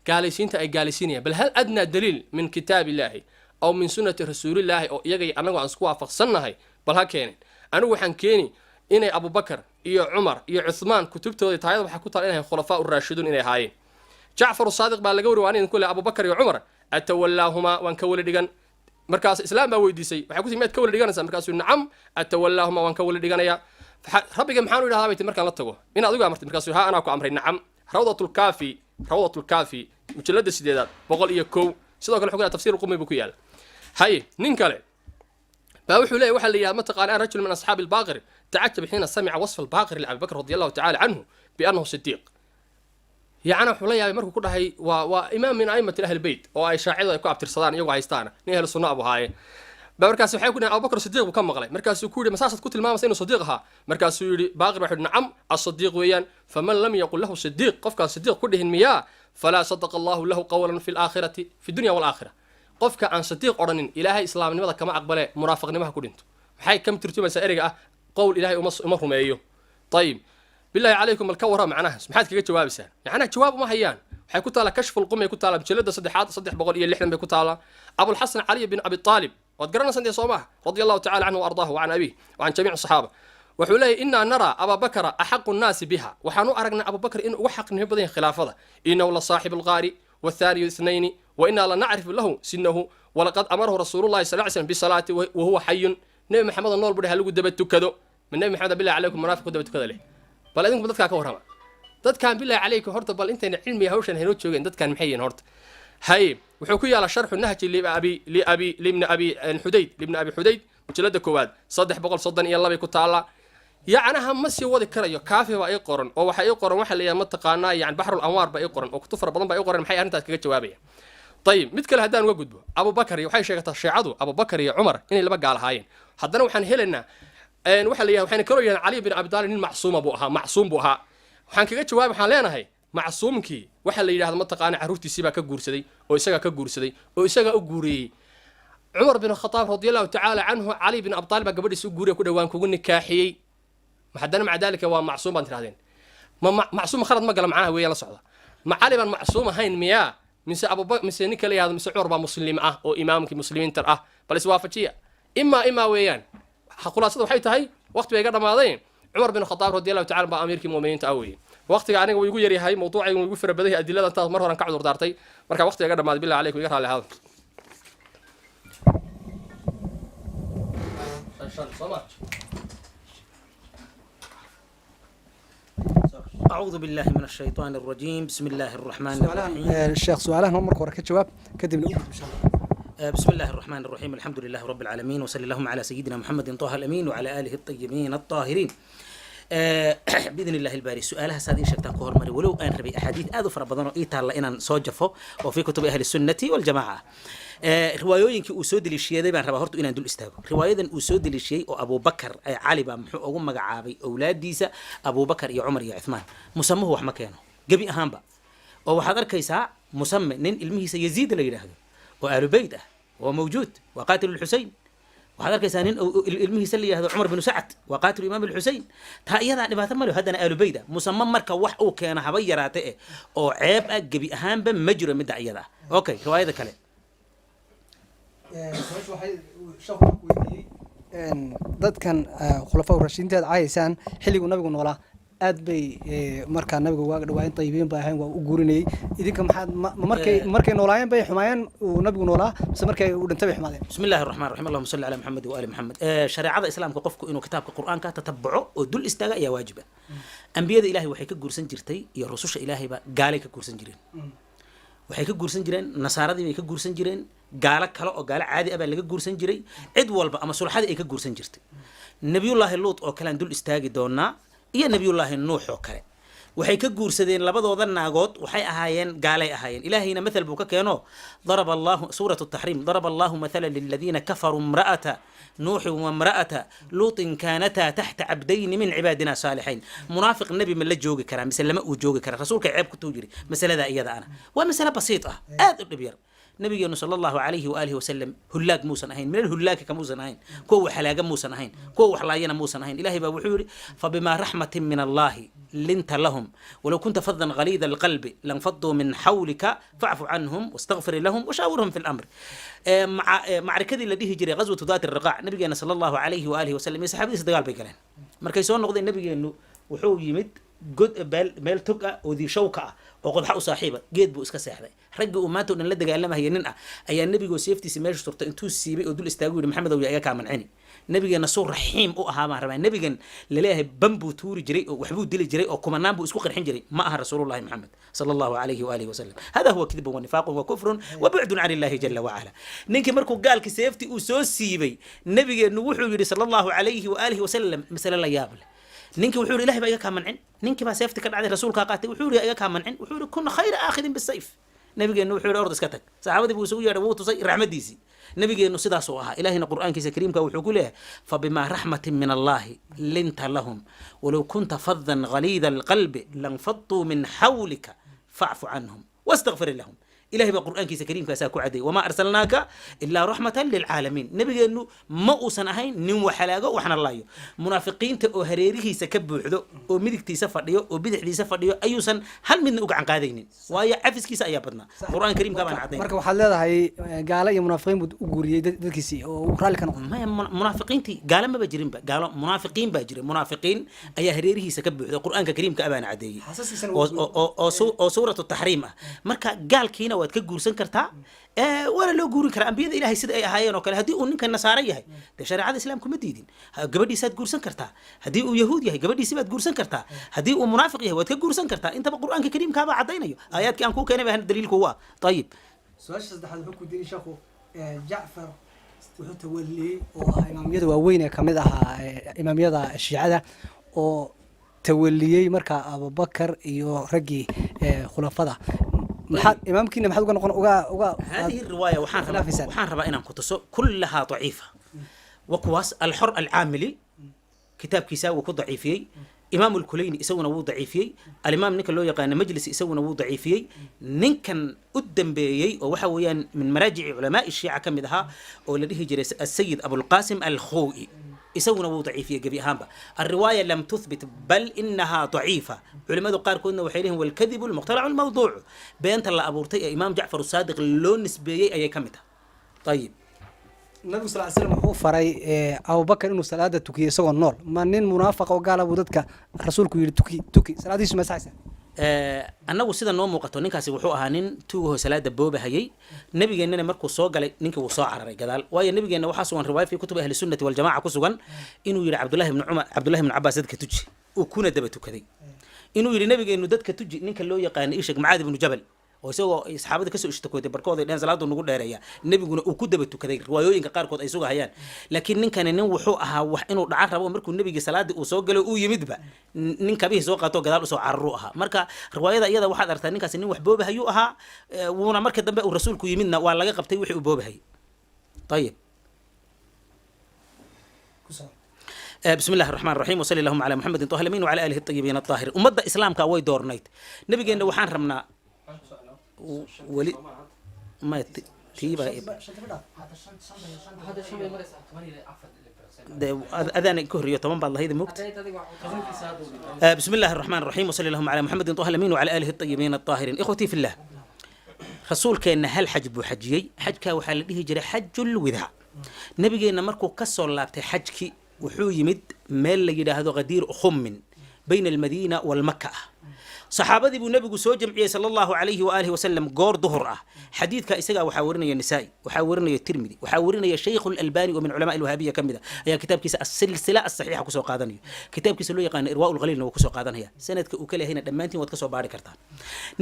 gaalaysiinta ay gaalaysiinayaan. Bal hal adnaa daliil min kitaab Illaahi aw min sunnati rasuulillaahi oo iyaga iyo annagu aan isku waafaqsannahay bal ha keenin. Anigu waxaan keeni inay Abubakar iyo Cumar iyo Cuthmaan kutubtooda taayada waxaa ku taal inay khulafaa uraashiduun inay ahaayeen. Jacfar Saadiq baa laga wari, waan idin ku lehay Abubakar iyo Cumar atawallaahumaa, waan ka weli dhigan. Markaas Islaam baa weydiisay, waxay ku tii, "Miyaad ka weli dhiganaysaa?" Markaasuu, "Nacam, atawallaahumaa, waan ka weli dhiganayaa. Rabbiga maxaan u idhahdaa?" bay ti, "markaan la tago in adigu amartay." Markaasuu, "Ha, anaa ku amray, nacam." Rawdatulkaafi, Rawdatulkaafi, mujalada sideedaad, 101. Sidoo kale wuxuu ku yahay Tafsir Qumi buu ku yaala. Haye, nin kale baa wuxuu leeyahy, waxaa la yidhaha, mataqaana, an rajul min asxaabi Albaqir tacajab xiina samica wasfa Albaqir liAbi Bakr radi Allahu tacala canhu biannahu sidiiq. Yacni wuxuu la yaabay markuu ku dhahay waa imaam min aimati ahli beyt oo ay shaaciyadu ay ku abtirsadaan iyagoo haystaana nin ahlu sunna abu ahaaye ba. Markaas waxay ku dhahen Abubakar Sidiiq buu ka maqlay. Markaasuu ku yidhi, "Masaasaad ku tilmaamaysa inuu sadiiq ahaa?" Markaasuu yidhi Baaqir, wuxuu yidhi, "Nacam, asadiiq weeyaan. Faman lam yaqul lahu sidiiq, qofkaan sidiiq ku dhihin miyaa, falaa sadaqa Allahu lahu qawlan fi laakhirati, fi dunya walaakhira. Qofka aan sadiiq odhanin, Ilaahay islaamnimada kama aqbale, munaafiqnimaha ku dhinto." Maxay ka turjumaysaa ereyga ah qowl Ilaahay uma rumeeyo? Ayib, billahi calaykum, bal ka warra macnahaas, maxaad kaga jawaabaysaa? Macnaha jawaab uma hayaan. Waxay ku taallaa Kashfu Lqumi ku taalla, mujalada saddexaad, 360 bay ku taallaa. Abulxasan Caliy bin Abi Aalib waad garanaysaan dee, soo maaha? Radia Allahu tacala canhu wa ardaahu wa can abiih wa can jamiici saxaaba. Wuxuu leeyahy, "Innaa naraa Ababakra axaqu nnaasi biha." Waxaan u aragnaa Abubakr inuu ugu xaqnimo badan yahay khilaafada. "Inahu la saaxibu alqaari wathaniyu ithnayni wa innaa la nacrifu lahu sinahu walaqad amarahu rasuulullahi sal ly slam bisalaati wahuwa xayun." Nebi Maxamed oo nool buu dheh halagu daba tukado. Ma Nebi Maxamed, billahi calaykum, munaafiq ku daba tukada leh? Bal idinku dadkaa ka warrama. Dadkaan, billahi calaykum, horta bal intayna cilmiga hawshan haynoo joogeen, dadkaan maxay yihiin horta? Haye, wuxuu ku yaala Sharxu Nahji liabi liabi libni Abi Xudayd, libni Abi Xudayd, mujalada koowaad, 332 ku taalla. Yacnaha ma sii wadi karayo. Kaafi baa ii qoran oo waxaa ii qoran waxa la yidhaha, mataqaanaa, yani Baxrul Anwaar baa ii qoran oo kutub fara badan baa ii qoran. Maxay arrintaas kaga jawaabaya? Ayib, mid kale haddaan uga gudbo, Abubakar iyo waxay sheegataa sheecadu Abubakar iyo Cumar inay laba gaal ahaayeen. Haddana waxaan helaynaa waxa la yidhaha, waxayna kaloo yidhahdeen Cali bin Abi Taalib nin macsuuma buu ahaa, macsuum buu ahaa. Waxaan kaga jawaabay, waxaan leenahay macsuumkii waxa la yidhahdo, mataqaana, carruurtiisii baa ka guursaday oo isagaa ka guursaday oo isagaa u guuriyey. Cumar bin Khataab radi Allahu tacaala canhu Cali bin Abi Taalib baa gabadhiisa u guuriya, ku dhawaan kugu nikaaxiyey. Haddana maca daalika waa macsuum baan tirahdeen. Ma macsuum khalad ma gala macnaha weeyaan la socda. Ma Cali baan macsuum ahayn miyaa, mise Abuba, mise ninka la yihahdo, mise Cumar baa muslim ah oo imaamkii muslimiinta ah? Bal iswaafajiya. Imaa imaa weeyaan. Khulaasada waxay tahay, waqti bay iga dhammaadeen. Cumar bin Khataab radi Allahu tacala baa amiirkii mu'miniinta ah weeye. Waqtiga aniga wuu igu yaryahay, mawduucaygu wuu igu fara badan yahay, adilada intaas mar horan ka cudur daartay. Marka waqtiga iga dhamaaday, billahi calaykum, iga raalli ahaada. Soo ma? أعوذ بالله من الشيطان الرجيم، بسم الله الرحمن الرحيم. Sheekh, su-aalahan marka hore ka jawaab, kadibna u gudub insha Allah. بسم الله الرحمن الرحيم، الحمد لله رب العالمين، وصلى اللهم على سيدنا محمد طه الأمين وعلى آله الطيبين الطاهرين. بإذن الله الباري، su-aalaha saad ii sheegtaan ku hormari, walow aan rabay axaadiid aad u fara badan oo ii taalla inaan soo jafo oo fi kutubi ahli sunnati waljamaaca. Riwaayooyinkii uu soo deliishiyaday baan rabaa horta inaan dul istaago. Riwaayadan uu soo deliishiyey oo Abubakar ay Cali baa muxuu ugu magacaabay owlaadiisa Abubakar iyo Cumar iyo Cuthmaan, musamuhu wax ma keeno gebi ahaanba. Oo waxaad arkaysaa musame nin ilmihiisa Yaziid la yidhaahdo oo aalu beyt ah oo mawjuud, waa qaatilu Lxusein. Waxaad arkaysaa nin ilmihiisa la yihahdo Cumar binu Sacad waa qaatilu Imaam Alxusein. Taa iyadaa dhibaato male. Haddana Aalubeyda musama marka wax uu keeno haba yaraate eh oo ceeb ah gebi ahaanba ma jiro midda iyada ah. Okay, riwaayada kale. Su-aashu waxay sheekhu ku weydiiyey dadkan khulafaa rashidiinta aad caayaysaan xilliguu nabigu noolaa aad bay markaa nabiga waaga dhawaayeen, tayibiin bay ahayn, waa u guurinayay. Idinka maxaad ma markay noolaayeen bay xumaayeen uu nabigu noolaa, mise markay uu dhintay bay xumaadeen? بسم الله الرحمن الرحيم، اللهم صل على محمد وآل محمد. شريعة الإسلام qofku inuu kitaabka Qur'aanka tatabuco oo dul istaaga ayaa waajiba. Ambiyada Ilaahay waxay ka guursan jirtay iyo rususha Ilaahayba gaalay ka guursan jireen, waxay ka guursan jireen nasaaradii bay ka guursan jireen, gaalo kale oo gaalo caadi ah baa laga guursan jiray, cid walba ama sulxadii ay ka guursan jirtay. Nabiyullaahi Luut oo kale aan dul istaagi doonaa iyo Nabiyullaahi Nuux oo kale, waxay ka guursadeen labadooda naagood, waxay ahaayeen gaalay ahaayeen. Ilaahayna mathal buu ka keeno. ضرب الله سورة التحريم: ضرب الله مثلا للذين كفروا امرأة نوح وامرأة لوط كانتا تحت عبدين من عبادنا صالحين. Munaafiq nebi ma la joogi karaa mise lama uu joogi karaa? Rasuulka ceeb ku tuu jiri masalada iyada ana waa masale basiit ah, aad u dhib yar. Nabigeenu sala Allahu calayhi waalihi wasalam hullaag muusan ahayn, min alhullaaki ka muusan ahayn, kuwa wax halaaga muusan ahayn, kuwa wax laayana muusan ahayn. Ilahay baa wuxuu yidhi: فبما رحمة من الله لنت لهم ولو كنت فظا غليظ القلب لانفضوا من حولك فاعف عنهم واستغفر لهم وشاورهم في الأمر. مع macrakadii la dhihi jiray غزوة ذات الرقاع, nabigeena sala Allahu calayhi waalihi wasalam iyo saxaabadiisa dagaal bay galeen. Markay soo noqdeen, nabigeenu wuxuu yimid god meel tog ah oo diishawka ah oo qodxa u saaxiiba, geed buu iska seexday. Raggii uu maanta o dhan la dagaalamahaya nin ah ayaa nebigoo seeftiisa meesha turtay intuu siibay oo dul istaagu yidhi: "Maxamedow, yaa iga kaa mancini?" Nabigeena suu raxiim u ahaa baan rabaa. Nebigan laleeyahay ban buu tuuri jiray oo waxbuu dili jiray oo kumanaan buu isku qarxin jiray, ma aha Rasuulullahi Maxamed sala Allahu calayhi waalihi wasalam. هذا هو كذب ونفاق وكفر وبعد عن الله جل وعلا. Ninkii markuu gaalkii seeftii uu soo siibay, nabigeenu wuxuu yidhi sala Allahu calayhi waalihi wasalam masale la yaab leh. Ninkii wuxuu yidhi: "Ilahay baa iga kaa mancin." Ninkii baa seefti ka dhacday, rasuulkaa qaatay. Wuxuu yidhi: "Iga kaa mancin." Wuxuu yidhi: "كن خير آخذ بالسيف." Nabigeenu wuxuu yidhi: "Ord iska tag." Saxaabadii buu isugu yeedhay, wuu tusay raxmadiisii. Nabigeenu sidaasuu ahaa. Ilahina Qur'aankiisa kariimka wuxuu ku leeyahay: فبما رحمة من الله لنت لهم ولو كنت فظا غليظ القلب لانفضوا من حولك فاعف عنهم واستغفر لهم. Ilahay baa Qur'aankiisa kariimkaasaa ku cadeeyay: وما أرسلناك إلا رحمة للعالمين. Nabigeenu ma uusan ahayn nin wax halaago waxna laayo. Munaafiqiinta oo hareerihiisa ka buuxdo oo midigtiisa fadhiyo oo bidixdiisa fadhiyo ayuusan hal midna u gacan qaadaynin, waayo cafiskiisa ayaa badnaa. Qur'aan kariimka baan cadayn. Marka waxaad leedahay gaalo iyo munaafiqiin buu u guuriyey dadkiisii oo uu raalli ka noqday? Maya, munaafiqiintii gaalo maba jirinba, gaalo munaafiqiin baa jiray. Munaafiqiin ayaa hareerihiisa ka buuxda, Qur'aanka kariimka abaana cadeeyey Xaasaskiisana oo suuratu Taxriim ah. Marka gaalkiina waad ka guursan kartaa, waana loo guurin karaa ambiyada Ilahay sida ay ahaayeen oo kale. Haddii uu ninka nasaare yahay, dee shareecada Islaamku ma diidin, gabadhiisaad guursan kartaa. Haddii uu yahuud yahay, gabadhiisi baad guursan kartaa. Haddii uu munaafiq yahay, waad ka guursan kartaa. Intaba Qur'aanka kariimkaabaa caddaynayo. Aayaadkii aan kuu keenay baa daliilku waa ayib. Su-aasha saddexaad wuxuu ku diiday sheekhu Jacfar wuxuu tawaliyey oo ah imaamiyada waaweyn ee kamid ahaa imaamiyada Shiicada oo tawaliyey markaa Abubakar iyo raggii khulafada. Maxaad imaamkiina maxaad uga noqon uga هذه الرواية waxaan rabaa khilaafaysan? Waxaan rabaa inaan ku tuso كلها ضعيفة. Wa kuwaas Alxor Alcaamili kitaabkiisa wuu ku daciifiyey, Imaam Alkulayni isaguna wuu daciifiyey, alimaam ninka loo yaqaano Majlis isaguna wuu daciifiyey. Ninkan u dambeeyey oo waxa weeyaan min maraajici culamaa'i Shiica ka mid ahaa oo la dhihi jiray Asayid Abulqaasim Alkhu'i isaguna wuu daciifiyey. Gebi ahaanba الرواية لم تثبت بل إنها ضعيفة. Culimadu qaarkoodna waxay leeyihin: والكذب المختلع الموضوع. Beenta la abuurtay ee Imaam Jacfar Saadiq loo nisbeeyey ayay ka mid tahay. Ayib. Nabigu sal ly slam wuxuu faray Abubakar inuu salaada tukiyo isagoo nool. Ma nin munaafaqa oo gaala buu dadka rasuulku yidhi tuki, tuki? Salaadiisu ma saxaysa? Annagu sida noo muuqato, ninkaasi wuxuu ahaa nin tuugaho salaada boobahayay. Nabigeennana markuu soo galay, ninkii wuu soo cararay gadaal, waayo nabigeenna waxaa sugan riwaaya fi kutubi Ahli Sunnati Waljamaca ku sugan inuu yidhi Cabdullahi ibni Cumar: "Cabdullahi ibni Cabaas, dadka tuji." Uu kuna daba tukaday. Inuu yidhi nabigeenu: "Dadka tuji ninka loo yaqaano isheg Macaad ibnu Jabal," oo isagoo ay saxaabada kasoo ishtakooday barkood ay dheheen salaadu nagu dheereeya, nebiguna uu ku daba tukaday, riwaayooyinka qaarkood ay sugahayaan. Laakiin ninkani nin wuxuu ahaa wax inuu dhacan rabo. Markuu nebigii salaadii uu soo galo uu yimidba, nin kabihii soo qaato gadaal usoo cararuu ahaa. Marka riwaayada iyada waxaad aragtaa ninkaasi nin wax boobahayuu ahaa. Wuuna marka dambe uu rasuulku yimidna waa laga qabtay wixii uu boobahayay. Ayib. بسم الله الرحمن الرحيم وصلى اللهم على محمد طه الامين وعلى اله الطيبين الطاهرين. Ummadda Islaamka way doornayd. Nabigeenna waxaan rabnaa weli ma Tiiba adaan ka horreeyo, 10 baad lahayd, mogta. بسم الله الرحمن الرحيم، وصلى اللهم على محمد طه الأمين وعلى آله الطيبين الطاهرين. إخوتي في الله، rasuulkeenna hal xaj buu xajiyey. Xajkaa waxaa la dhihi jiray xajulwidaac. Nabigeenna markuu kasoo laabtay xajki, wuxuu yimid meel la yidhaahdo Qadiir Khummin, bayna almadiina walmaka ah. Saxaabadii buu nebigu soo jamciyey, sala Allahu calayhi waaalihi wasalam, goor duhur ah. Xadiidka isagaa waxaa warinaya Nisaa'i, waxaa warinaya Tirmidi, waxaa warinaya Shaykhu Lalbani oo min culamaa alwahaabiya ka mid a ayaa kitaabkiisa Asilsila Asaxiixa kusoo qaadanayo. Kitaabkiisa loo yaqaano Irwaa Lghaliilna wuu kusoo qaadanaya. Sanadka uu ka leehayna dhammaantiin waad kasoo baari kartaan.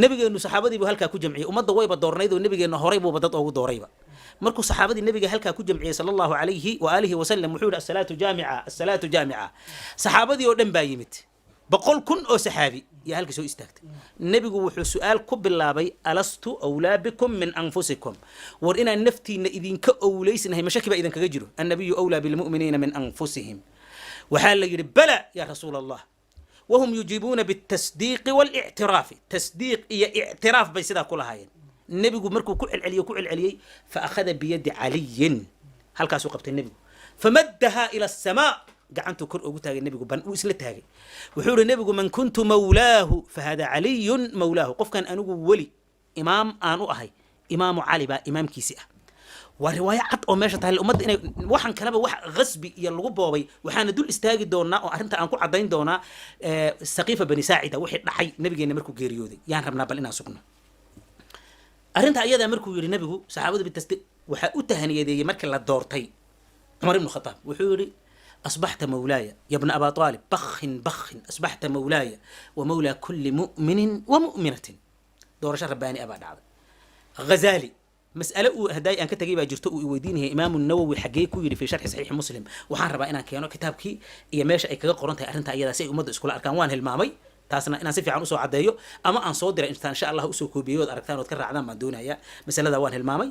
Nabigeenu saxaabadii buu halkaa ku jamciyey. Ummadda wayba doornayd oo nabigeenna horay buuba dad oogu doorayba. Markuu saxaabadii nabiga halkaa ku jamciyey, sala Allahu calayhi waaalihi wasalam, wuxuu yihi: "Asalaatu jaamica, asalaatu jaamica." Saxaabadii oo dhan baa yimid, 100,000 oo saxaabi yaa halkii soo istaagtay. Nebigu wuxuu su-aal ku bilaabay: "Alastu awlaa bikum min anfusikum?" War inaan naftiina idinka owleysnahay mashaki baa idinkaga jiro? "Annabiyu awlaa bilmu'miniina min anfusihim." Waxaa la yidhi: "Bala ya rasuul Allah." Wahum yujiibuuna bitasdiiqi walictiraafi, tasdiiq iyo ictiraaf bay sidaa ku lahaayeen. Nebigu markuu ku celceliyey, ku celceliyey, fa akhada biyadi Caliyin, halkaasuu qabtay nebigu, famaddahaa ila asamaa, gacantuu kor ugu taagay nebigu, ban uu isla taagay. Wuxuu ihi nebigu: "Man kuntu mawlaahu fahada Caliyun mawlaahu." Qofkan anigu weli imaam aan u ahay, Imaamu Cali baa imaamkiisi ah. Waa riwaayo cad oo meesha tahay ummadda inay waxaan kaleba wax qasbi iyo lagu boobay. Waxaana dul istaagi doonaa oo arrinta aan ku caddayn doonaa Saqiifa Bani Saacida, wixii dhacay nabigeena markuu geeriyooday. Yaan rabnaa bal inaan sugno arrinta ayadaa. Markuu yidhi nebigu saxaabadu bitasdiiq, waxaa u tahaniyadeeyey markii la doortay Cumar ibnu Khataab. Wuxuu yidhi: "Asbaxta mawlaaya ya bna Aba Aalib, bakhin bakhin, asbaxta mawlaaya wa mawlaa kulli mu'minin wa mu'minatin." Doorasho rabbaani ah baa dhacday. Ghazali mas'ale uu hadaay aan ka tegay baa jirto, uu iweydiinaya Imaamu Nawowi xaggee ku yidhi fi sharxi Saxiixi Muslim. Waxaan rabaa inaan keeno kitaabkii iyo meesha ay kaga qoran tahay arrinta iyadaa si ay ummadda iskula arkaan. Waan hilmaamay taasna inaan si fiican usoo caddeeyo ama aan soo diray intaan insha Allah usoo koobiyey ood aragtaan ood ka raacdaan baan doonayaa. Masalada waan hilmaamay.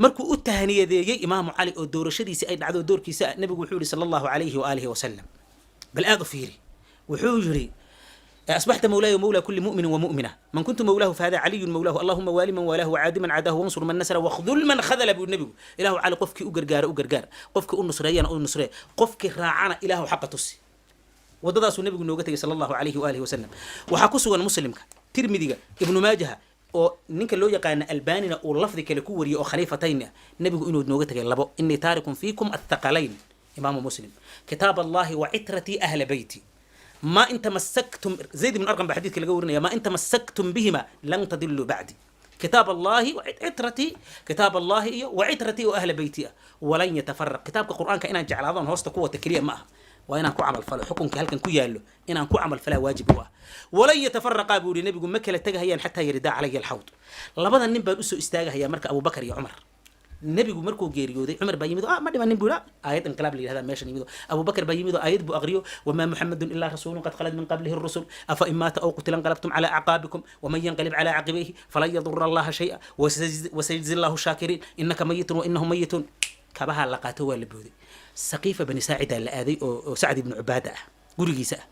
Markuu u tahaniyadeeyey Imaamu Cali oo doorashadiisi ay dhacdo doorkiisa, nabigu wuxuu yihi, sala Allahu calayhi waaalihi wasalam, bal aada u fiiri, wuxuu yidhi: "أصبحت مولاي ومولى كل مؤمن ومؤمنة، من كنت مولاه فهذا علي مولاه، اللهم والي من والاه وعاد من عاداه وانصر من نصره واخذل من خذل." Buu nabigu Ilaahu Cali qofkii u gargaara u gargaar, qofkii u nusreeyana u nusree, qofkii raacana Ilaahu xaqa tusi. Waddadaasuu nabigu nooga tegay, sala Allahu calayhi waalihi wasalam. Waxaa ku sugan Muslimka, Tirmidiga, Ibnu Maajaha, oo ninka loo yaqaana Albanina uu lafdi kale ku wariyey oo khaliifatayn ah, nabigu inuu nooga tegay labo: "إني تارك فيكم الثقلين", Imaamu Muslim, "كتاب الله وعترتي أهل بيتي، ما إن تمسكتم", زيد بن أرقم بحديث laga warinaya, "ما إن تمسكتم بهما لن تضلوا بعدي". كتاب الله وعترتي, كتاب الله iyo وعترتي وأهل بيتي ولن يتفرق. Kitaabka Qur'aanka inaan jeclaadon hoosta ku wata keliya ma aha, waa inaan ku camal falo. Xukunka halkan ku yaallo inaan ku camal falaa waajib u ah. "ولن يتفرقا" buu yihi nebigu, ma kala tegahayaan "حتى يردا علي الحوض". Labada nin baan usoo istaagahayaa marka, Abubakar iyo Cumar. Nebigu markuu geeriyooday, Cumar baa yimid. Ah, ma dhimanin buu aayad inqilaab la yihahda meeshan yimid. Abubakar baa yimid oo aayad buu aqriyo: "وما محمد إلا رسول قد خلت من قبله الرسل، أفإن مات أو قتل انقلبتم على أعقابكم، ومن ينقلب على عقبيه فلن يضر الله شيئا وسيجزي الله الشاكرين، إنك ميت وإنهم ميتون." Kabaha la qaato, waa la booday. Saqiifa Bani Saacida la aaday oo Sacd ibnu Cubaada ah gurigiisa ah.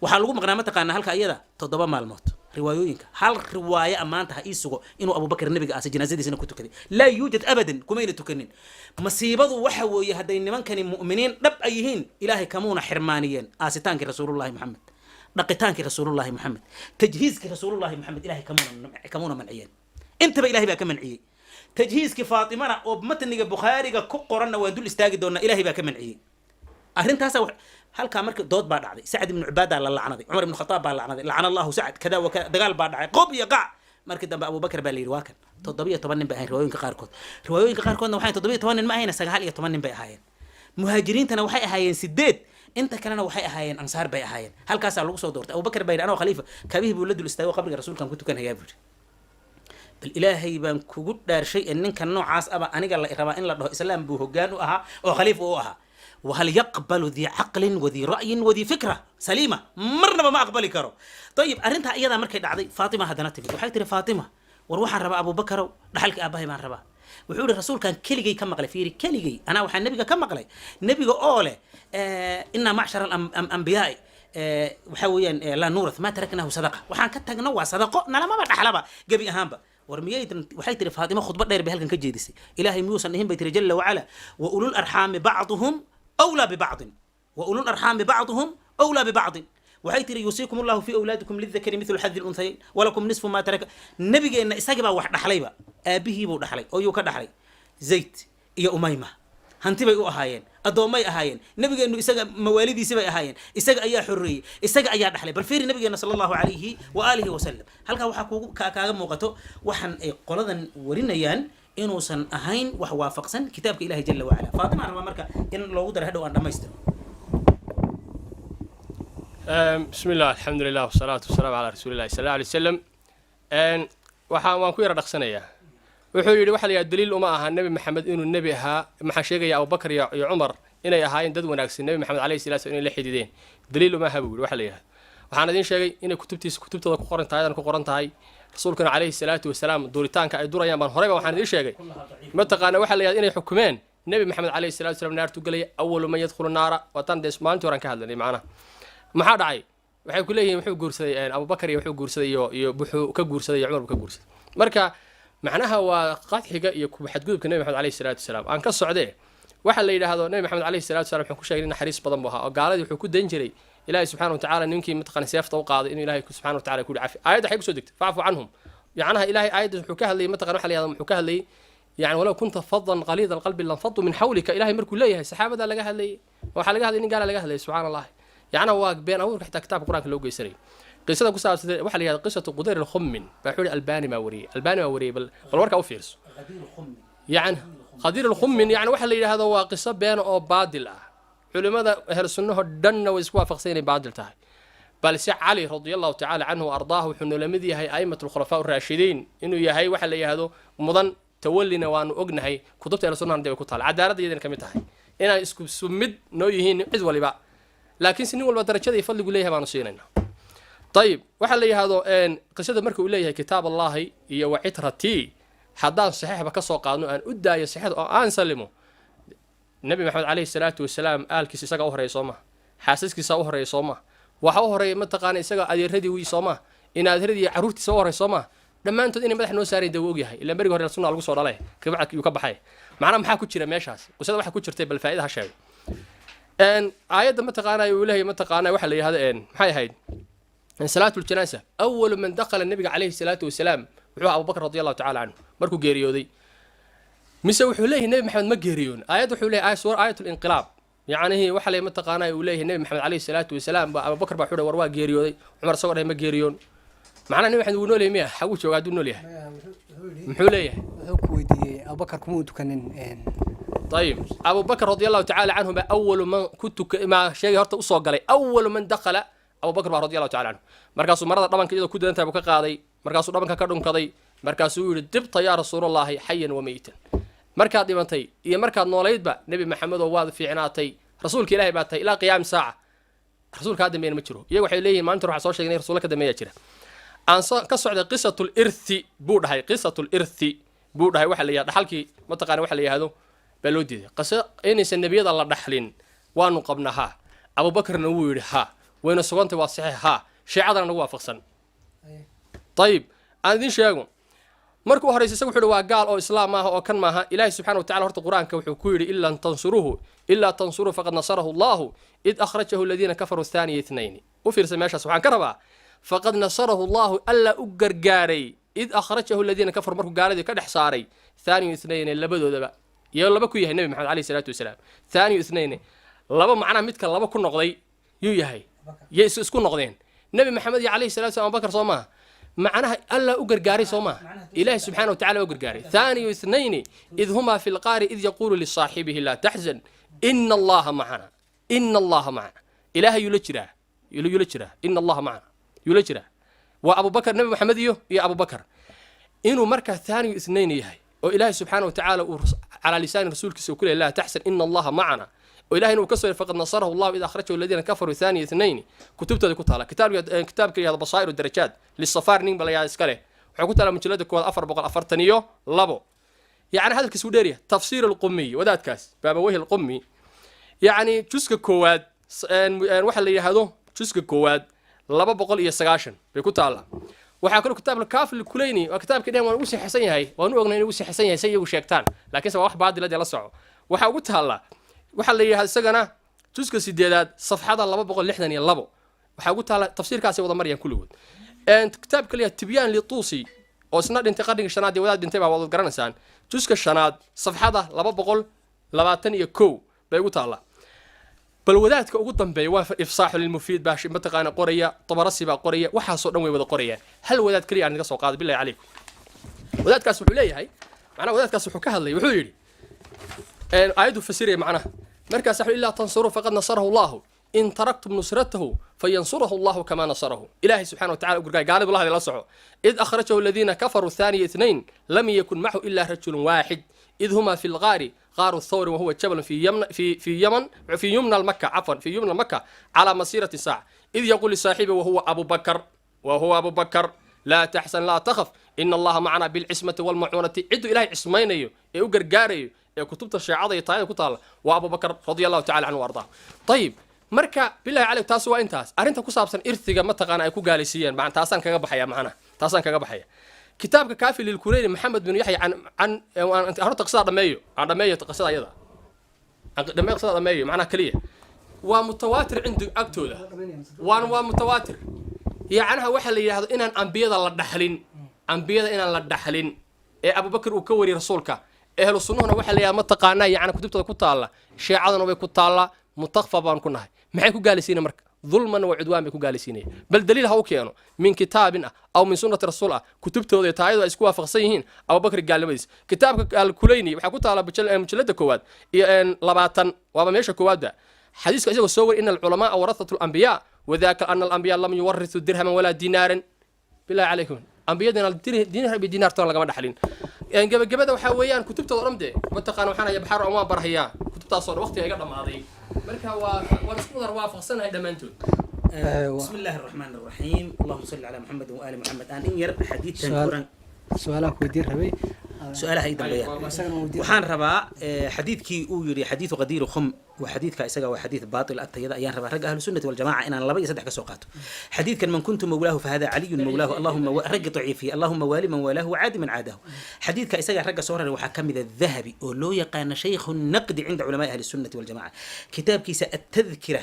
Waxaa lagu maqnaa, mataqaanaa, halka iyada 7 maalmood. Riwaayooyinka hal riwaayo maanta ha ii sugo inuu Abubakar nabiga aasay, janaasadiisana ku tukaday. لا يوجد أبدا, kumayna tukanin. Masiibadu waxa weeye, hadday nimankani mu'miniin dhab ay yihiin, Ilaahay kamuuna xirmaaniyeen aasitaankii Rasuulullahi Maxamed, dhaqitaankii Rasuulullahi Maxamed, tajhiizkii Rasuulullahi Maxamed. Ilahay kamuuna manciyeen. Intaba Ilahay baa ka manciyey. Tajhiizkii Faatimana oo matniga Bukhaariga ku qoranna waan dul istaagi doonaa. Ilahay baa ka manciyey arrintaasa. Halkaa marka dood baa dhacday. Sacd ibnu Cubaada la lacnaday, Cumar ibnu Khataab baa lacnaday, "لعن الله سعد" kada wa kada. Dagaal baa dhacay, qob iyo qac. Markii dambe Abubakar baa la yidhi waa kan. 17 nin bay ahayn riwaayooyinka qaarkood. Riwaayooyinka qaarkoodna waxay 17 nin ma ahayna, 19 nin bay ahaayeen. Muhaajiriintana waxay ahaayeen sideed, inta kalena waxay ahaayeen ansaar bay ahaayeen. Halkaasaa lagu soo doortay. Abubakar baa yidhi: "Anoo khaliifa." Kabihii buu la dul istaagay, qabriga rasuulkan ku tukanayaa buu yidhi. Bal Ilaahay baan kugu dhaarshay ee ninka noocaas aba aniga la rabaa in la dhaho islaam buu hoggaan u ahaa oo khaliif u ahaa. وهل يقبل ذي عقل وذي رأي وذي فكرة سليمة؟ Marnaba ma aqbali karo. طيب, arrintaa iyadaa markay dhacday, Faatima haddana timid. Waxay tiri Faatima: "War waxaan rabaa, Abubakarow, dhaxalkii aabbahay baan rabaa." Wuxuu yihi rasuulkan keligay ka maqlay, fiiri, keligay anaa waxaa nebiga ka maqlay, nebiga oo leh: "إنا معشر الأنبياء", waxaa weeyaan, "لا نورث، ما تركناه صدقة." Waxaan ka tagno waa sadaqo, nalamaba dhaxlaba gebi ahaanba. War miyaydan, waxay tiri Faatima, khudba dheer bay halkan ka jeedisay. Ilaahay miyuusan dhihin, bay tiri, jalla wacala, "Wa ulul arxaami bacduhum awlaa bibacdin, wa ulul arxaami bacduhum awlaa bibacdin"? Waxay tiri, "Yuusiikum allahu fi awlaadikum, lidakari mithlu xadi lunthayayn, walakum nisfu maa taraka." Nabigeenna isagii baa wax dhaxlayba, aabihii buu dhaxlay oo yuu ka dhaxlay? Zayd iyo Umayma hanti bay u ahaayeen, addoommay ahaayeen. Nabigeennu isaga mawaalidiisi bay ahaayeen, isaga ayaa xoreeyey, isaga ayaa dhaxlay. Bal fiiri nabigeena sala allahu calayhi wa aalihi wasalam. Halkaa waxaa kugu kaaga muuqato waxaan ay qoladan warinayaan inuusan ahayn wax waafaqsan kitaabka Ilahi jalla wacala. Faatima rabaa marka in loogu daro, hadhow aan dhamaystiro. Bismi illah, alxamdulilah, wasalaatu wasalaamu calaa rasuuli llahi sal alla alay wasalam. Waxaan waan ku yara dhaqsanayaa. Wuxuu yidhi, waxa la yidhaha, daliil uma aha Nebi Maxamed inuu nebi ahaa. Maxaa sheegaya Abubakar iyo Cumar inay ahaayeen dad wanaagsan, Nebi Maxamed alayhi salatu slam inay la xidhiideen daliil uma aha, buu yidhi. Waxa la yidhahda, waxaan idiin sheegay inay kutubtiisa, kutubtooda ku qoran tahay, adan ku qoran tahay. Rasuulkana calayhi salaatu wasalaam duritaanka ay durayaan baan horeyba waxaan idiin sheegay, mataqaana, waxa la yidhahda, inay xukumeen Nebi Maxamed calayhi salatu wasalaam naartu gelaya, awalu man yadkhulu naara. Waataan dee maalintii horaan ka hadlanay. Macnaha maxaa dhacay? Waxay ku leeyihiin wuxuu guursaday Abubakar iyo wuxuu guursaday iyo wuxuu ka guursaday iyo Cumar buu ka guursaday. Marka macnaha waa qadxiga iyo xadgudubka Nebi Maxamed alayhi salaatu wasalaam. Aan ka socdee, waxa la yidhaahdo Nebi Maxamed alayhi salatu wasalam wuxuu ku sheegay in naxariis badan buu ahaa, oo gaaladii wuxuu ku dayn jiray Ilaahay subxana watacaala ninkii mataqana seefta u qaaday inuu Ilaahay subxana watacala ku yihi cafi. Aayadda waxay kusoo degtay "facfu canhum". Yacnaha Ilaahay aayadda wuxuu ka hadlayay, mataqana, waxa la yidhahdo, muxuu ka hadlayay? Yani "walow kunta fadan qaliida alqalbi lanfaduu min xawlika" Ilahay markuu leeyahay, saxaabadaa laga hadlayay? Waxaa laga hadlay nin gaala laga hadlayay. Subxana Allah, yacnaha waa been abuurka xitaa kitaabka Qur-aanka loo geysanayay. Qisada ku saabsan waxa la yihahda qisatu Qudayr alkhummin baa wuxuu yihi Albani baa wariyey, Albani baa wariyey. Bal warkaa u fiirso. Yani Khadiir alkhummin, yani waxa la yidhaahdo waa qiso beena oo baadil ah. Culimmada ahlu sunnaho dhanna way isku waafaqsan inay baadil tahay. Balse Cali radia allahu tacala canhu wa ardaahu wuxuu noola mid yahay a'imat alkhulafaa araashidiin inuu yahay, waxa la yidhaahdo, mudan tawalina waanu ognahay. Kutubta ahlu sunnahana dee way ku taala, cadaaladda iyadana ka mid tahay inay isku mid noo yihiin cid waliba, laakiinse nin walba darajada iyo fadligu leeyahay baanu siinayna. Ayib, waxaa la yidhaahdo qisada marka uu leeyahay "kitaab allahi iyo wa citratii", haddaan saxiixba ka soo qaadno, aan u daayo saxiixda oo aan salimo, Nebi Maxamed calayhi salaatu wasalaam aalkiisa isagaa u horeeya, soo maha? Xaasaskiisa u horeeya, soo maha? Waxa u horeeya, mataqaana, isaga adeeradii wi, soo maha? In adeeradii iyo carruurtiisa u horey, soo maha? Dhammaantood inay madax noo saarayn dee wuu ogyahay, ilaan berigi hore sunna lagu soo dhalay, kabacdi yuu ka baxay. Macnaha maxaa ku jira meeshaas? Qisada waxa ku jirtay, bal faa'ida ha sheego. Aayadda, mataqaana, uu leeyahay, mataqaana, waxa la yidhahda, maxay ahayd? Salaatu ljanaasa, awalu man dakhala nabiga calayhi salaatu wasalaam wuxuu ahaa Abubakr radi allahu tacala canhu markuu geeriyooday. Mise wuxuu leeyahay Nebi Maxamed ma geeriyoon? Aayad wuxuu leeyahay suura aayat linqilaab, yacnihi waxa la, mataqaana, uu leeyahay Nebi Maxamed calayhi salaatu wasalaam ba Abubakar baa wuxuu war waa geeriyooday. Cumar isagoo dhahay ma geeriyoon. Macnaha Nebi Maxamed wuu nool yahay miya? Xaguu jooga hadduu nool yahay? Muxuu leeyahay? Wuxuu ku weydiiyey Abubakar kuma tukanin. Ayib, Abu Bakr radi allahu tacala canhu ba awalu man ku tuka ma sheegay horta usoo galay. Awalu man dakhala Abu Bakr baa radi allahu tacala canhu. Markaasuu marada dhabanka iyadoo ku dadan tahay buu ka qaaday, markaasuu dhabanka ka dhunkaday, markaasuu yihi: "Dibta yaa rasuulallahi xayan wa meytan." Markaad dhimantay iyo markaad noolaydba, Nebi Maxamedoo, waad fiicnaatay, rasuulka Ilahay baa tahay ilaa qiyaami saaca, rasuulka kaa dambeeyana ma jiro. Iyaga waxay leeyihin maalinta waxaa soo sheegnay rasuulla ka dambeeyaa jira. Aan ka socday. Qisatu lirthi buu dhahay, qisatu lirthi buu dhahay, waxa la yihahda dhaxalkii, mataqaana, waxa la yihahdo baa loo diiday. Qiso inaysan nebiyada la dhaxlin waanu qabnaa. Haa, Abubakarna wuu yidhi haa, wayna sugantay, waa saxiix, haa, shiicadana nagu waafaqsan. Ayib, aan idiin sheego. Markuu horeysa isaga wuxu uhi waa gaal oo islaam maaha oo kan maaha. Ilaahi subxana wa tacala horta Qur-aanka wuxuu ku yidhi: "Ila tansuruhu, ilaa tansuruhu faqad nasarahu allahu id akhrajahu aladiina kafaruu thaniya ithnayni". U fiirsa meeshaas, waxaan ka rabaa "faqad nasarahu allahu", alla u gargaaray, "id akhrajahu aladiina kafaruu", markuu gaaladii ka dhex saaray, "thaniyu ithnayni", labadoodaba iyo laba ku yahay Nebi Maxamed alayhi salaatu wasalaam. Thaniyu ithnayni, laba macnaha midka laba ku noqday yuu yahay? Yay isku noqdeen Nebi Maxamed iyo calayhi salatu salam Abubakar, soo maaha? Macnaha alla u gargaaray, soo maaha? Ilaahi subxana wa tacala u gargaaray. "Thaniyu ithnayni id humaa fi lqaari id yaquulu lisaaxibihi laa taxzan ina allaha macana, ina allaha macana". Ilaahay yuu la jiraa, yuu la jiraa, "ina allaha macana" yuu la jiraa. Waa Abubakar, Nebi Maxamed iyo Abubakar. Inuu markaa thaniyu ithnayn yahay oo Ilaahay subxaana wa tacaala uu calaa lisaani rasuulkiisa uu ku leeyahy "laa taxsan ina allaha macana", oo ilahayna uu ka soo "faqad nasarahu allahu id akhrajahu aladiina kafaruu thaniya ithnayni", kutubtooda ku taala. Kitaabka yahdo Basaa'iru Darajaat Lisafaar, nin ba la yahda iska leh, waxay ku taala mujallada koowaad 442. Yacni hadalkiis uu dheeryahay. Tafsiir alqumiy, wadaadkaas Baabaweyhi Alqumi, yacni juska koowaad, waxa la yidhaahdo juska koowaad 290 bay ku taallaa. Waxaa kaloo kitaab Alkaafi Lkuleyni, waa kitaabkii dhehen waan ugu sixsan yahay, waan u ognay inuu ugu sixsan yahay say iyagu sheegtaan, laakiinse waa wax baadila dee. La soco, waxaa ugu taalla waxaa la yidhahda isagana juska 8aad, safxada 262 waxaa ugu taalla. Tafsiirkaasay wada marayaan kulligood. Kitaabka la yidhahda Tibyaan Lituusi, oo isna dhintay qarnigii shanaad iyo wadaad dhintay baa waad garanaysaan, juska shanaad, safxada 221 bay ugu taallaa. Bal wadaadka ugu dambeeya waa Ifsaaxu Lilmufiid baa mataqaana qoraya, Tabarasi baa qoraya, waxaasoo dhan way wada qorayaan. Hal wadaad keliya aan naga soo qaaday, billahi calaykum. Wadaadkaas wuxuu leeyahay, macnaha wadaadkaas wuxuu ka hadlay, wuxuu yidhi, aayaddu fasiraya, macnaha markaas wuxuu: "إلا تنصروه فقد نصره الله إن تركتم نصرته فينصره الله كما نصره." Ilaahay subxana watacala u gurgaay gaalibu lahadi. La soco: "إذ أخرجه الذين كفروا ثاني اثنين لم يكن معه إلا رجل واحد إذ هما في الغار، غار ثور، وهو جبل في يمن في في يمن في يمنى المكة، عفوا، في يمنى مكة على مسيرة ساعة، إذ يقول لصاحبه وهو أبو بكر، وهو أبو بكر: لا تحزن، لا تخف، إن الله معنا بالعصمة والمعونة." Cidduu Ilaahay cismaynayo ee u gargaarayo ee kutubta shiicada iyo taayada ku taalla waa Abu Bakar رضي الله تعالى عنه وأرضاه. Ayib, marka bilahi caleyk, taas waa intaas arrinta ku saabsan irtiga mataqaana ay ku gaalaysiiyeen. Taasaan kaga baxaya, macnaha taasaan kaga baxaya. Kitaabka Kaafi Lilkureyni, Maxamed bin Yaxya can horta qisada dhameeyo, aan dhameeyo qisada ayada, aan dhameeyo qisada dhameeyo. Macnaha keliya waa mutawaatir cindi agtooda, waan waa mutawaatir. Yacnaha waxaa la yidhahdo inaan ambiyada la dhaxlin, ambiyada inaan la dhaxlin ee Abubakar uu ka wariyey rasuulka, ehlu sunnuhuna waxaa la yidhahda mataqaanaa, yacni kutubtooda ku taalla, shiicaduna way ku taallaa, mutaqfa baan ku nahay. Maxay ku gaalaysiinaya marka? ظلما وعدوان bay ku gaalaysiinaya. Bal daliil ha u keeno min kitaabin ah aw min sunnati rasuul ah, kutubtooda iyo taayadu ay isku waafaqsan yihiin Abubakar gaalnimadiis. Kitaabka Alkulayni waxaa ku taala mujallada koowaad iyo 20, waaba meesha koowaadba, xadiiska isagoo soo wari: "إن العلماء ورثة الأنبياء، وذاك أن الأنبياء لم يورثوا درهما ولا دينارا." Billahi calaykum, ambiyadina dinar iyo diinaar toona lagama dhaxlin. Gebagabada waxaa weeyaan kutubtooda dhan de mataqaana waxaan haya baxaar waan barhayaa kutubtaasoo dhan, waqtiga iga dhamaaday. Marka waan isku wada waafaqsanahay dhammaantood. بسم الله الرحمن الرحيم، اللهم صل على محمد وآل محمد. أن إن ير حديث su'aal su'aalaan ku weydiin rabay. Su'aalaha ay dambeeyaan. Isagana waan weydiin. Waxaan rabaa xadiidkii uu yidhi xadiidu Qadiiru Khum, waa xadiidka isaga waa xadiid baatil agtayada. Ayaan rabaa ragga ahlu sunnati waljamaca inaan laba iyo saddex ka soo qaato. Xadiidkan "من كنت مولاه فهذا علي مولاه"، اللهم raggi daciifiya: "اللهم وال من والاه وعاد من عاداه." Xadiidka isaga ragga soo raray waxaa ka mid a Dahabi, oo loo yaqaana شيخ النقد عند علماء أهل السنة والجماعة. Kitaabkiisa التذكرة،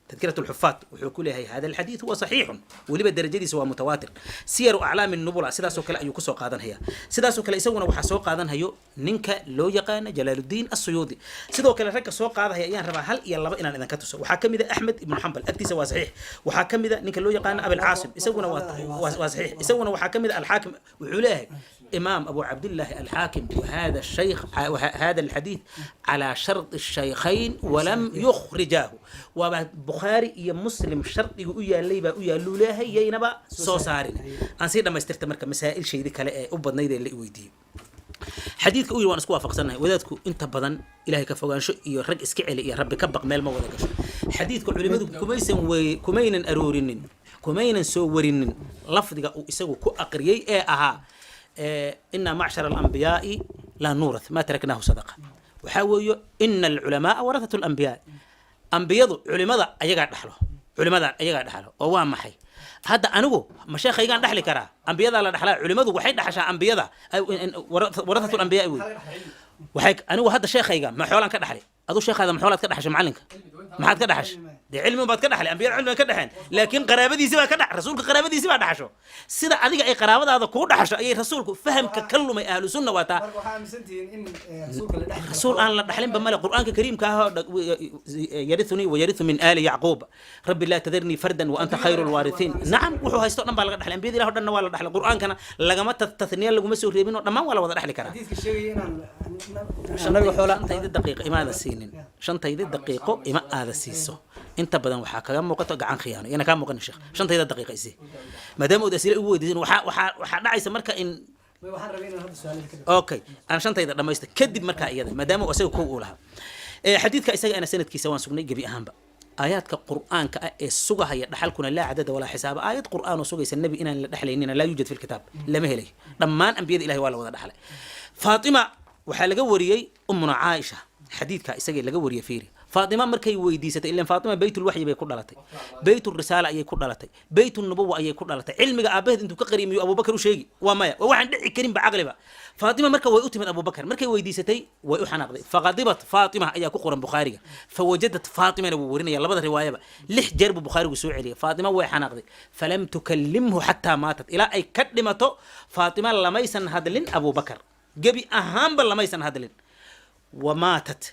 تذكرة الحفاظ، wuxuu ku leeyahay هذا الحديث هو صحيح, weliba darajadiisa waa mutawaatir. Siyaru Aclaami Nubula sidaasoo kale ayuu kusoo qaadanaya. Sidaasoo kale isaguna waxaa soo qaadanhayo ninka loo yaqaana Jalaaludiin Asuyuudi. Sidoo kale ragga soo qaadahaya ayaan rabaa hal iyo laba inaan idinka tuso. Waxaa kamid a Axmed ibnu Xambal, agtiisa waa saxiix. Waxaa kamid a ninka loo yaqaano Abilcaasim, isaguna waa saxiix. Isaguna waxaa kamid a Alxaakim, wuxuu leeyahay إمام أبو عبد الله الحاكم: وهذا الشيخ وهذا الحديث على شرط الشيخين ولم يخرجاه. وبخاري iyo Muslim shardiga u yaalay baa u yaaluu leeyahay, yaynaba soo saarin. Aan sii dhamaystirta marka masaa'il shaydi kale ee u badnayd ee la i weydiiyey. Xadiidka u yiri waan isku waafaqsannahay wadaadku inta badan. Ilahay ka fogaansho iyo rag iska celi iyo Rabbi ka baq meel ma wada gasho. Xadiidka culimadu kumaysan wey kumaynan aroorinin, kumaynan soo warinin lafdiga uu isagu ku aqriyey ee ahaa "إنا معشر الأنبياء لا نورث ما تركناه صدقة." Waxaa weeyo "إن العلماء ورثة الأنبياء." Ambiyadu culimada ayagaa dhaxlo, culimada ayagaa dhaxlo. Oo waa maxay hadda anigu ma sheekhaygaan dhaxli karaa? Ambiyadaa la dhaxlaa, culimadu waxay dhaxashaa ambiyada, ورثة الأنبياء wey. Waxay anigu hadda sheekhayga ma xoolaan ka dhaxli? Adu sheekhaada ma xoolaad ka dhaxashay? Macallinka maxaad ka dhaxashay? Dee cilmi baad ka dhaxlay. Ambiyada cilmi bay ka dhaxeen, laakiin qaraabadiisi baa ka dhax, rasuulka qaraabadiisi baa dhaxasho. Sida adiga ay qaraabadaada kuu dhaxasho ayay rasuulku fahamka ka lumay ahlu sunna waa taa. Marka waxaa aaminsantihiin in rasuulka la dhexli karo? Rasuul aan la dhaxlinba male. Qur'aanka kariimka ah oo "يرثني ويرث من آل يعقوب رب لا تذرني فردا وأنت خير الوارثين." Nacam, wuxuu haysto dhan baa laga dhaxlay. Ambiyada Ilah o dhanna waa la dhaxlay. Qur'aankana lagama tathniya laguma soo reebin oo dhammaan waa la wada dhexli karaa. Xadiidka sheegaya inaan nabiga xoola Shantaydi daqiiqo imaada siinin, shantaydi daqiiqo ima aada siiso. Inta badan waxaa kaga muuqato gacan khiyaano yana kaa muuqanin. Sheekh, shantayda daqiiqa isi, maadaama ood asila ugu weydiisin, waxaa dhacaysa marka in Waxaan rabay inaan hadda su'aalaha ka Okay, aan shantayda dhamaysta kadib markaa iyada, maadaama uu isaga kow uu lahaa. Xadiidka isaga ana sanadkiisa waan sugnay gebi ahaanba. Aayaadka qur'aanka ah ee sugahaya dhaxalkuna لا عدد ولا حساب. Aayad qur'aan oo sugaysa nebi inaan la dhexlaynina لا يوجد في الكتاب, lama helay. Dhammaan ambiyada Ilahay waa la wada dhaxlay. Faatima waxaa laga wariyey, ummuna Caaisha, xadiidka isaga laga wariyey, fiiri. Faatima markay weydiisatay, ilan Faatima baytulwaxyi bay ku dhalatay, baytulrisaala ayay ku dhalatay, baytulnubuwa ayay ku dhalatay. Cilmiga aabaheed intuu ka qarimiyo Abubakar u sheegi, waa maya, waa waxaan dhici karinba caqliba. Faatima marka way u timid Abubakar, markay weydiisatay way u xanaaqday. Faqadibat Faatima ayaa ku qoran Bukhaariga, fawajadat Faatimana wuu warinaya. Labada riwaayaba lix jeer buu Bukhaarigu soo celiyay. Faatima way xanaaqday, falam tukallimhu xataa maatat, ilaa ay ka dhimato Faatima lamaysan hadlin Abubakar, gebi ahaanba lamaysan hadlin. Wamaatat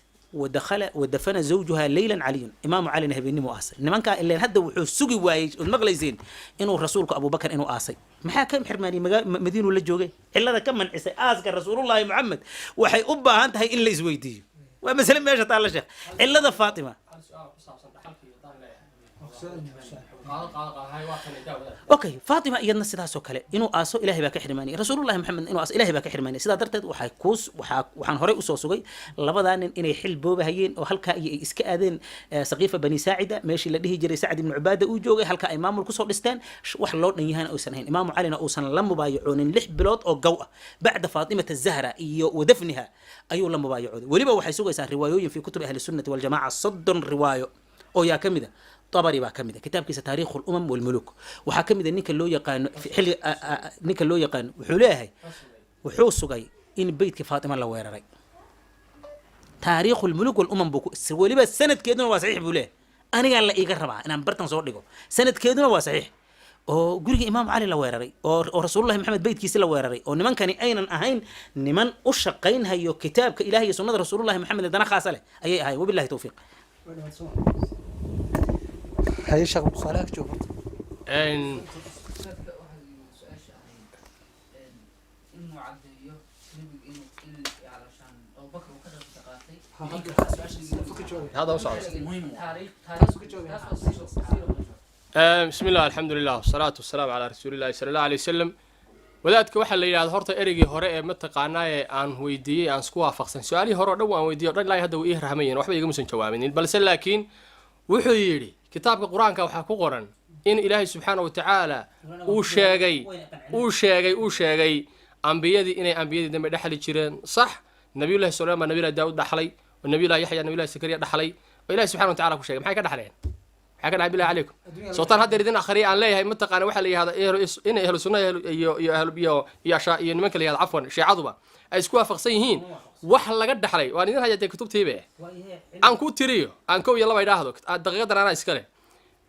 wadakhala wadafana zawjuha leylan Caliyun, Imaamu Calina habeennimu aasay. Nimankaa ileen hadda wuxuu sugi waayey, ood maqlayseen inuu rasuulku Abubakar inuu aasay. Maxaa ka xirmaaniyey? Madiinuu la joogay. Cillada ka mancisay aaska Rasuulullahi Muxamed waxay u baahan tahay in la isweydiiyo. Waa masale meesha taalla, sheekh, cillada Faatima. Okay, Faatima iyadna sidaasoo kale inuu aaso Ilahay baa ka xirmaaniyay, Rasuulullahi Maxamed inuu aaso Ilahay baa ka xirmaaniyay. Sidaa darteed waxay kuus waxaa waxaan horey usoo sugay labadaa nin inay xil boobahayeen oo halkaa iyo ay iska aadeen Saqiifa Bani Saacida, meeshii la dhihi jiray Sacd ibnu Cubaada uu joogay, halka ay maamul kusoo dhisteen. Wax loo dhan yahana uusan ahayn. Imaamu Calina uusan la mubaayacoonin 6 bilood oo gow ah bacda Faatimata Zahra iyo wadafniha ayuu la mubaayacooday. Weliba waxay sugaysaa riwaayooyin fi kutubi Ahli Sunnati Waljamaca, 30 riwaayo oo yaa ka mid a. Tabari baa ka mid a, kitaabkiisa Taariikhu Lumam Walmuluk. Waxaa ka mid a ninka loo yaqaano xilli ninka loo yaqaano wuxuu leeyahay, wuxuu sugay in beytkii Faatima la weeraray. Taariikhu Lmuluk Walumam buu weliba sanadkeeduna waa saxiix buu leeyahay. Anigaa la iiga rabaa inaan bartan soo dhigo, sanadkeeduna waa saxiix, oo guriga Imaam Cali la weeraray oo Rasuulullahi Maxamed beytkiisi la weeraray, oo nimankani aynan ahayn niman u shaqaynhayo kitaabka Ilahi iyo sunnada Rasuulullahi Maxamed, dana khaasa leh ayay ahayn. Wabillahi towfiiq. Haye sheekh, su-aalaha ka joog horta. Ustaadka, waxaa su-aasha ahayd inuu caddeeyo nebiga inuu in calashaan Abubakar uu ka qayb qaatay. Hadda u socdo. Muhiim taariikh taariikh taas waa siiro siiro. بسم الله، الحمد لله، والصلاة والسلام على رسول الله صلى الله عليه وسلم. Wadaadka waxaa la yidhahda horta ereygii hore ee mataqaanaa ee aan weydiiyey aan isku waafaqsan, su-aalihii hore o dhan waan weydiiyey o dhan, ilaa hadda way ii rahmayen, waxba igamusan jawaabinin. Balse laakiin wuxuu yidhi kitaabka Qur-aanka waxaa ku qoran in Ilaahay subxaana wa tacaala uu sheegay ambiyadii inay ambiyadii dambe dhexli jireen. Sax, Nabiyullahi Suleyman baa Nabiyullahi Daawud dhaxlay, oo Nabiyullahi Yaxya Nabiyullahi Sakariya dhaxlay, oo Ilahi subxana wa tacala ku sheegay. Maxay ka dhaxleen? Maxay ka dhaxleen, billahi calaykum? Sultaan haddeer idin akhriya aan leeyahay, mataqaana waxaa la yihahda in ahlu sunna iyo ahlu iyo ashaa iyo nimanka la yihahda, cafwan, shiicaduba ay isku waafaqsan yihiin wax laga dhaxlay. Waan idin hayaa dee kutubtiibe aan ku tiriyo, aan kow iyo laba idhaahdo, daqiiqadan anaa iskale.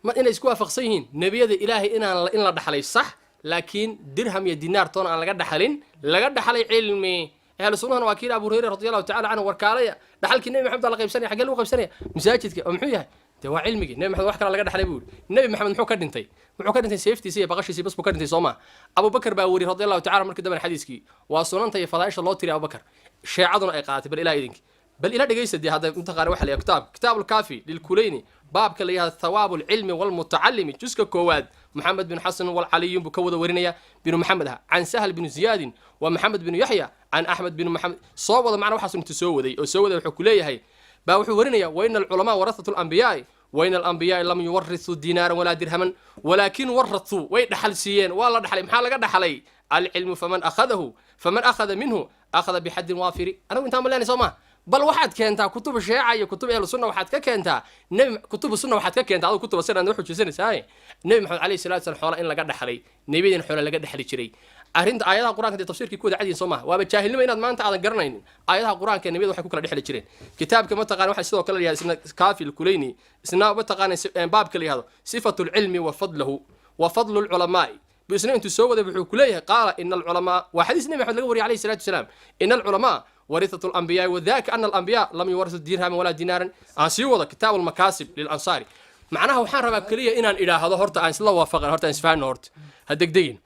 Ma inay isku waafaqsan yihiin nebiyada Ilaahay inaan in la dhaxlay, sax, laakiin dirham iyo dinaar toona aan laga dhaxalin, laga dhaxlay cilmi. Ahlu sunnahana waa kii Abu Hurayra radi Allahu tacala canhu, warkaalaya, dhaxalkii Nebi Maxamed baa la qaybsanaya. Xaggee lagu qaybsanaya? Masaajidka. Oo muxuu yahay? Dee waa cilmigii Nebi Maxamed, wax kale laga dhaxlay buu yidhi. Nebi Maxamed muxuu ka dhintay? Wuxuu ka dhintay seeftiisa iyo baqashiisii bas buu ka dhintay, soo ma? Abubakar baa weri radi Allahu tacala markii dambena xadiiskii waa sunanta iyo fadaaisha loo tiriya Abubakar, sheecaduna ay qaadatay. Bal ilaa idinki, bal ila dhegaysta dee hadda, mataqaana waxa la yidhaha kitaab Alkaafi lilkuleyni, baabka la yihahdo thawaabu alcilmi walmutacalimi, juska koowaad, Maxamed bin Xasan walcaliyun buu ka wada warinaya, binu Maxamed ah, can Sahl binu Ziyaadin wa Maxamed binu Yaxya can Axmed binu Maxamed. Soo wada macna waxaas intu soo waday oo soo waday, wuxuu ku leeyahay baa wuxuu warinaya: waina alculamaa warathatu alambiyaai, waina alambiyaai lam yuwarithuu dinaaran walaa dirhaman, walaakin warathuu, way dhaxal siiyeen, waa la dhaxlay. Maxaa laga dhaxlay? Alcilmu. Faman akhadahu, faman akhada minhu akhada bixaddin waafiri. Anagu intaan ma leenay, soo ma? Bal waxaad keentaa kutuba sheeca iyo kutuba ahlu sunna, waxaad ka keentaa nebi kutuba sunna waxaad ka keentaa adigu kutuba sunna aad xujaysanaysaa Nebi Maxamed calayhi salatu wasalam xoola in laga dhaxlay, nebiyadin xoola laga dhexli jiray. Arrinta aayadaha Qur-aanka dee tafsiirkii ku wada cadiyin, soo maha? Waaba jaahilnimo inaad maanta aadan garanaynin aayadaha Qur-aanka ee nebiyada waxay ku kala dhexli jireen. Kitaabka mataqana waxaa sidoo kale la yihahda isna Kaafi Kuleyni, isna mataqaana baabka la yihahdo sifatu lcilmi wa fadlahu wa fadlu lculamaai buu isna intuu soo waday wuxuu ku leeyahay: qaala ina alculamaa, waa xadiis Nebi Maxamed laga wariyay alayhi salatu wasalaam, ina alculamaa warithatu alambiyaai, wadaka ana alambiyaa lam yuwarisu dirhaman walaa dinaaran. Aan sii wado Kitaab Almakaasib lilansaari. Macnaha waxaan rabaa keliya inaan idhaahdo horta aan isla waafaqan, horta aan isfahanno, horta ha degdegin.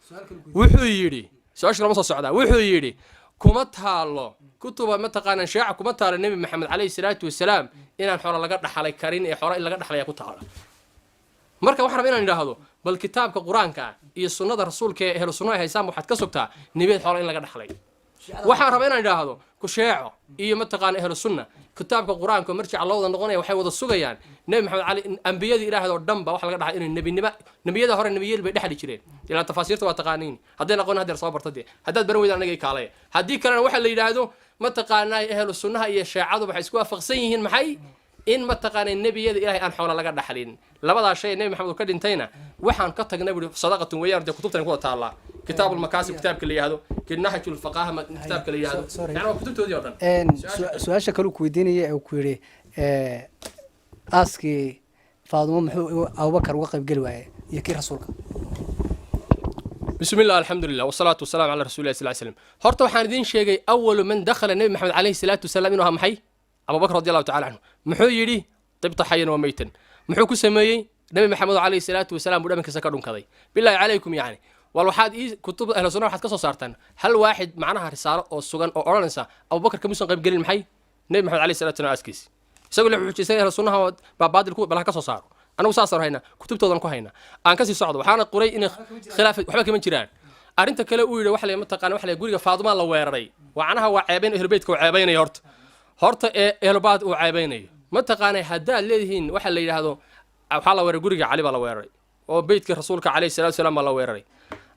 Wuxuu yidhi su-aasha lama soo socdaa, wuxuu yidhi kuma taalo kutuba mataqaanaa sheeca, kuma taalo Nebi Maxamed calayhi salaatu wasalaam inaan xoolo laga dhaxlay karin ee xoolo in laga dhaxlaya ku taala. Marka waxaan rabaa inaan idhaahdo bal kitaabka Qur-aanka ah iyo sunnada rasuulka ee ehlu sunna ay haysaan waxaad ka sugtaa nebiyad xoolo in laga dhaxlay. Waxaan rabaa inaan idhaahdo kusheeco iyo mataqaana ehlu sunna kitaabka Qur-aanka oo marjica loo wada noqonaya waxay wada sugayaan Nebi Maxamed cali ambiyadii Ilaahay oo dhan ba waxa laga dhaxlay inay nebinimo. Nebiyada hore nebiyada bay dhexli jireen ilaa tafaasiirta waa taqaaniin. Hadday aqoon hadeer soo barta dee, haddaad baran weydaan anaga i kaalaya. Haddii kalena waxaa la yidhaahdo mataqaanaa ehlu sunnaha iyo sheecadu waxay isku waafaqsan yihiin maxay? In mataqaanay nebiyada Ilaahay aan xoola laga dhaxlin. Labadaa shay Nebi Maxamed uu ka dhintayna waxaan ka tagnay buuri sadaqatun weeyaan. Dee kutubtan ku wada taallaa, Kitaab Ulmakaasib kitaabka la yihahdo, Nahj Ulfaqaaha kitaabka la yihahdo. Sorry. Yani waa kutubtoodii oo dhan. Su-aasha kale uu ku weydiinaya ee uu ku yidhi aaskii Faadumo muxuu Abubakar uga qaybgeli waayey iyo kii rasuulka? بسم الله، الحمد لله، والصلاة والسلام على رسول الله صلى الله عليه وسلم. Horta waxaan idiin sheegay أول من دخل Nebi Maxamed عليه الصلاة والسلام inuu ahaa maxay? Abu Bakr رضي الله تعالى عنه. Muxuu yidhi? طبت حيا وميتا. Muxuu ku sameeyey? Nebi Maxamed عليه الصلاة والسلام buu dhabankiisa ka dhunkaday. Billahi calaykum, yani wal waxaad ii kutub ahlu sunna waxaad ka soo saartaan hal waaxid, macnaha risaalo oo sugan oo odhanaysa Abubakar kamuusan qayb gelin maxay? Nebi Maxamed عليه الصلاة والسلام aaskiisi. Isagoo la xujisanay ahlu sunnaha baa baadil ku balaha ka soo saaro. Anagu saasaan haynaa, kutubtoodan ku haynaa. Aan kasii socdo, waxaana qoray in khilaaf waxba kama jiraan. Arrinta kale uu yidhi waxa la mataqaana waxa la guriga Faaduma la weeraray, wacnaha waa ceebayn, ahlubeytka uu ceebaynaya. Horta ee ahlubaad uu ceebaynayo mataqaanay haddaad leedihiin waxa la yidhaahdo waxaa la weeraray guriga Cali baa la weeraray oo beytka rasuulka عليه الصلاة والسلام baa la weeraray.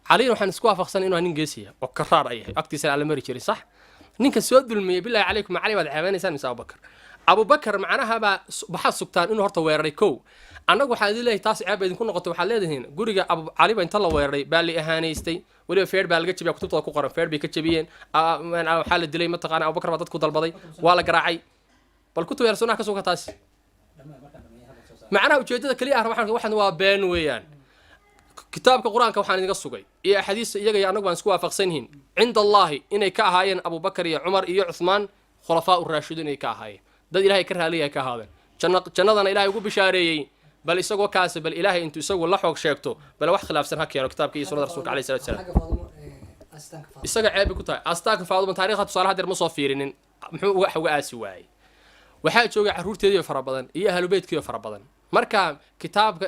Calina waxaan isku waafaqsan inuu nin geesiya oo karaar ay yahay, agtiisana aan la mari jirin. Sax, ninka soo dulmiyey, billahi calaykum, Cali baad ceebaynaysaan mise Abubakar? Abubakar macnaha baa waxaad sugtaan inuu horta weeraray. Kow, annagu waxaan idin leeyahay taas ceeb ba idinku noqotay. Waxaad leedihiin guriga Abu Cali ba inta la weeraray baa la ihaanaystay, weliba feer baa laga jabiya, kutubtooda ku qoran, feer bay ka jabiyeen. Waxaa la dilay mataqaana Abubakar baa dadku dalbaday, waa la garaacay. Bal kutub yar sunnaha ka suga taas. Macnaha ujeedada keliya ah waxaan waa been weeyaan. Kitaabka Qur-aanka waxaan idinka sugay iyo axaadiista iyaga iyo annagu baan isku waafaqsan yihiin عند الله inay ka ahaayeen Abubakar iyo Cumar iyo Cuthmaan خلفاء الراشدين, inay ka ahaayeen dad Ilahay ka raaliya ka ahaadeen, jannadana Ilahay ugu bishaareeyey. Bal isagoo kaasi, bal Ilaahay intuu isagu la xoog sheegto, bal wax khilaafsan ha keeno kitaabka iyo sunnada rasuulka عليه الصلاة والسلام. Xagga Faadumo, astaanka Faadumo. Isaga ceeb bay ku tahay astaanka Faaduma. Taariikhda tusaale hadeer ma soo fiirinin. Muxuu wax uga aasi waayey? Waxaa joogay carruurteediiyo fara badan iyo ahlu beytkiiyo fara badan. Marka kitaabka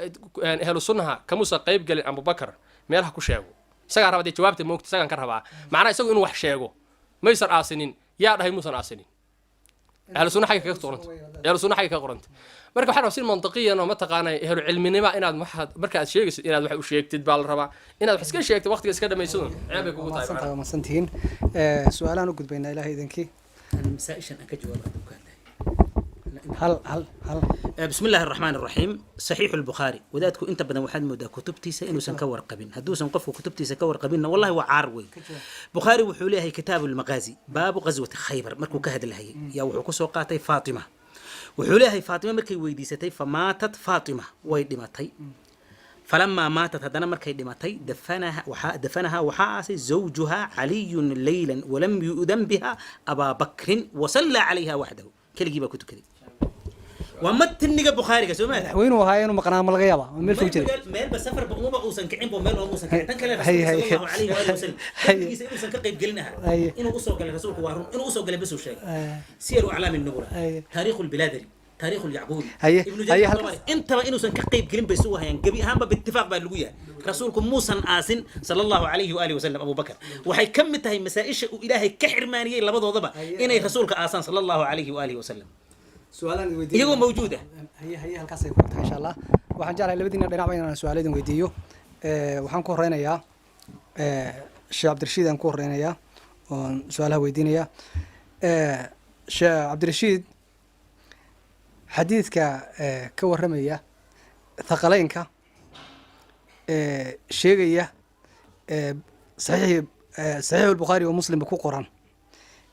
ahlu sunnaha kamuusan qayb gelin Abubakar meel ha ku sheego. Isagaa raba dee jawaabta moogta, isagaan ka rabaa. Macnaha isagu inuu wax sheego. Maysan aasinin, yaa dhahay muusan aasinin? Ahlu sunna xagga kaga qoranta, ahlu sunna xagga kaga qoranta. Marka waxaa rabaa si mantiqiyan oo mataqaanaa ahlu cilminima inaad waxaad marka aad sheegaysid inaad wax u sheegtid baa la rabaa. Inaad wax iska sheegtid, waqtiga iska dhamaysadun, ceeb bay kugu tahay. Mahadsantahay, waa mahadsantihiin. Su-aalahan u gudbaynaa, Ilahay idinkii. Masaa-ishan aan ka jawaabo hadduu ka hadlayo. Hal hal hal. بسم الله الرحمن الرحيم. صحيح البخاري wadaadku inta badan waxaad moodaa kutubtiisa inuusan ka warqabin. Hadduusan qofku kutubtiisa ka warqabinna, wallahi waa caar wey. Bukhaari wuxuu leeyahay كتاب المغازي، باب غزوة خيبر markuu ka hadlahayay yaa wuxuu kusoo qaatay Faatima. Wuxuu leeyahay Faatima markay weydiisatay, فماتت فاطمة, way dhimatay. فلما ماتت, haddana markay dhimatay, دفنها, waxaa دفنها, waxaa aasay زوجها علي ليلا ولم يؤذن بها أبا بكر وصلى عليها وحده, keligii baa ku tukaday. Waa matniga Bukhaariga, soo maha? Madaxweynuhu ahaa inuu maqnaa ma laga yaabaa, meel fog jiray. Meelba safarba umaba uusan kicin bo, meel uusan kicin. Tan kale, Hay, rasuulka hay. صلى الله عليه وآله وسلم Hay. xilligiisa inuusan ka qayb gelin ahaa. Hay. Inuu usoo galay rasuulku waa run, inuu usoo galay basuu sheegay. سير أعلام النبلاء, Hay. تاريخ البلاذري, تاريخ اليعقوبي, Haye, ibnu haye, Jarir halkaas. Tabari, intaba inuusan ka qayb gelin bay suu hayaan. Gebi ahaanba biitifaaq baa lagu yahay rasuulku muusan aasin صلى الله عليه وآله وسلم Abu Bakar. Waxay ka mid tahay masaa-isha uu Ilaahay ka xirmaaniyey labadoodaba inay rasuulka aasaan صلى الله عليه وآله وسلم Su-aalaan idin weydiiyo. Iyagoo mawjuud ah. Haye haye, halkaasay ku tahay insha Allah. Waxaan jeclahay labadiina dhinacba inaan su-aalo idin weydiiyo. Waxaan ku horeynayaa Sheekh Cabdirashiid aan ku horeynayaa oon su-aalaha weydiinayaa. Sheekh Cabdirashiid, xadiidka ka warramaya thaqaleynka sheegaya saxiix Albukhaari oo Muslimba ku qoran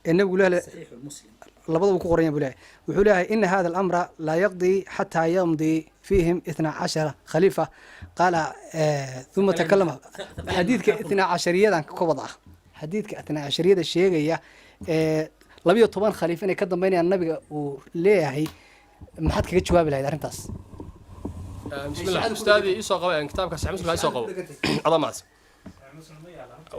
ee nabigu leeyahay صحيح مسلم. Labadaba ku qoran yahay buu leeyahay. Wuxuu leeyahay إن هذا الأمر لا يقضي حتى يمضي فيهم 12 خليفة. قال ثم تكلم. Xadiidka itnaa cashariyadan ka wada ah, xadiidka itnaa cashariyada sheegaya 12 khaliif inay ka dambeynayaan nabiga uu leeyahay, maxaad kaga jawaabi lahayd arrintaas? بسم الله, ustaadii isoo qaba kitaabka Saxiix Muslim, isoo qabo adamaas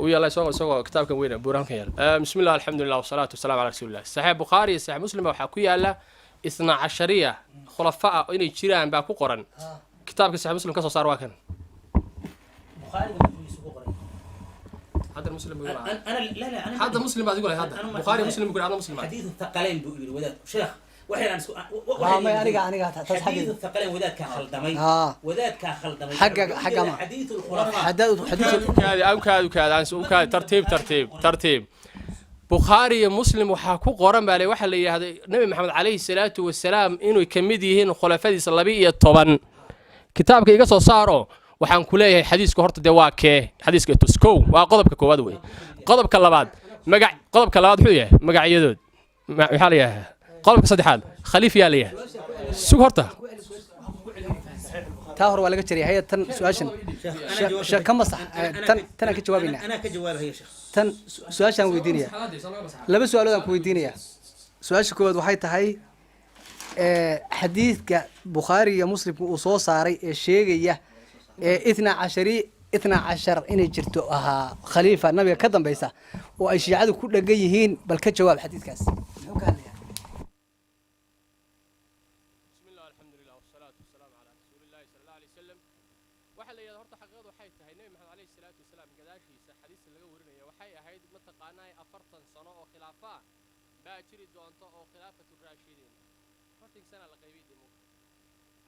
u yaala, isoo isagoo kitaabkan weyn buur halkan yaala. بسم الله، الحمد لله، والصلاة والسلام على رسول الله. Saxiix Bukhaari iyo Saxiix Muslim waxaa ku yaala isna cashariya khulafaa inay jiraan baa ku qoran. Kitaabka Saxiix Muslim ka soo saar, waa kan. Bukhaariga muxuu isugu qoray? Hadda Muslim buu yidhi. أنا لا لا أنا Hadda Muslim baad igu lahay hadda. أنا Bukhaari Muslim buu yidhi, adna Muslim baad. حديث الثقلين buu yidhi wadaadku. Sheekh, waxay aan isku May aniga taas حديث xaggeeda. الثقلين wadaadkaa khaldamay. Wadaadkaa khaldamay. Xagga ma. حديث الخلفاء. Xadaad xadiis. Ukaadi, ukaadi, ukaadi, aan ukaadi. Tartiib, tartiib, tartiib. Bukhaari iyo Muslim waxaa ku qoran baa le waxaa la yidhahda Nebi Maxamed calayhi salaatu wasalaam inuu ka mid yihiin khulafadiisa 12. Kitaabka iga soo saaro. Waxaan ku leeyahay, xadiisku horta dee waa kee? Xadiiska tus. Kow, waa qodobka koowaad wey. Qodobka labaad, magac. Qodobka labaad wuxuu yahay magacyadood. Maxaa la yidhahdaa? Qodobka saddexaad, khaliif yaa la yahay? Sug horta. Taa hore waa laga jiray. Haya, tan su-aashan ka masax. Tan tanaan ka jawaabaynaa. Anaa ka jawaabaya, sheekh. Tan su-aashaan weydiinaya, laba su-aalood aan ku weydiinaya. Su-aasha koowaad waxay tahay, xadiidka Bukhaari iyo Muslimka uu soo saaray ee sheegaya ee 12 inay jirto ahaa khaliifa nabiga ka dambeysa oo ay shiicadu ku dhegan yihiin, bal ka jawaab. Xadiidkaas muxuu ka hadlayaa? بسم الله، الحمد لله، والصلاة والسلام على رسول الله صلى الله عليه وسلم. Waxaa la yidhahda horta xaqiiqadu waxay tahay, Nebi Maxamed calayhi salaatu wasalaam gadaashiisa xadiista laga warinaya waxay ahayd, mataqaanaa, 40 sano oo khilaafa ah baa jiri doonta oo khilaafatu raashidiin. 40 sana la qaybiyey dee moogta.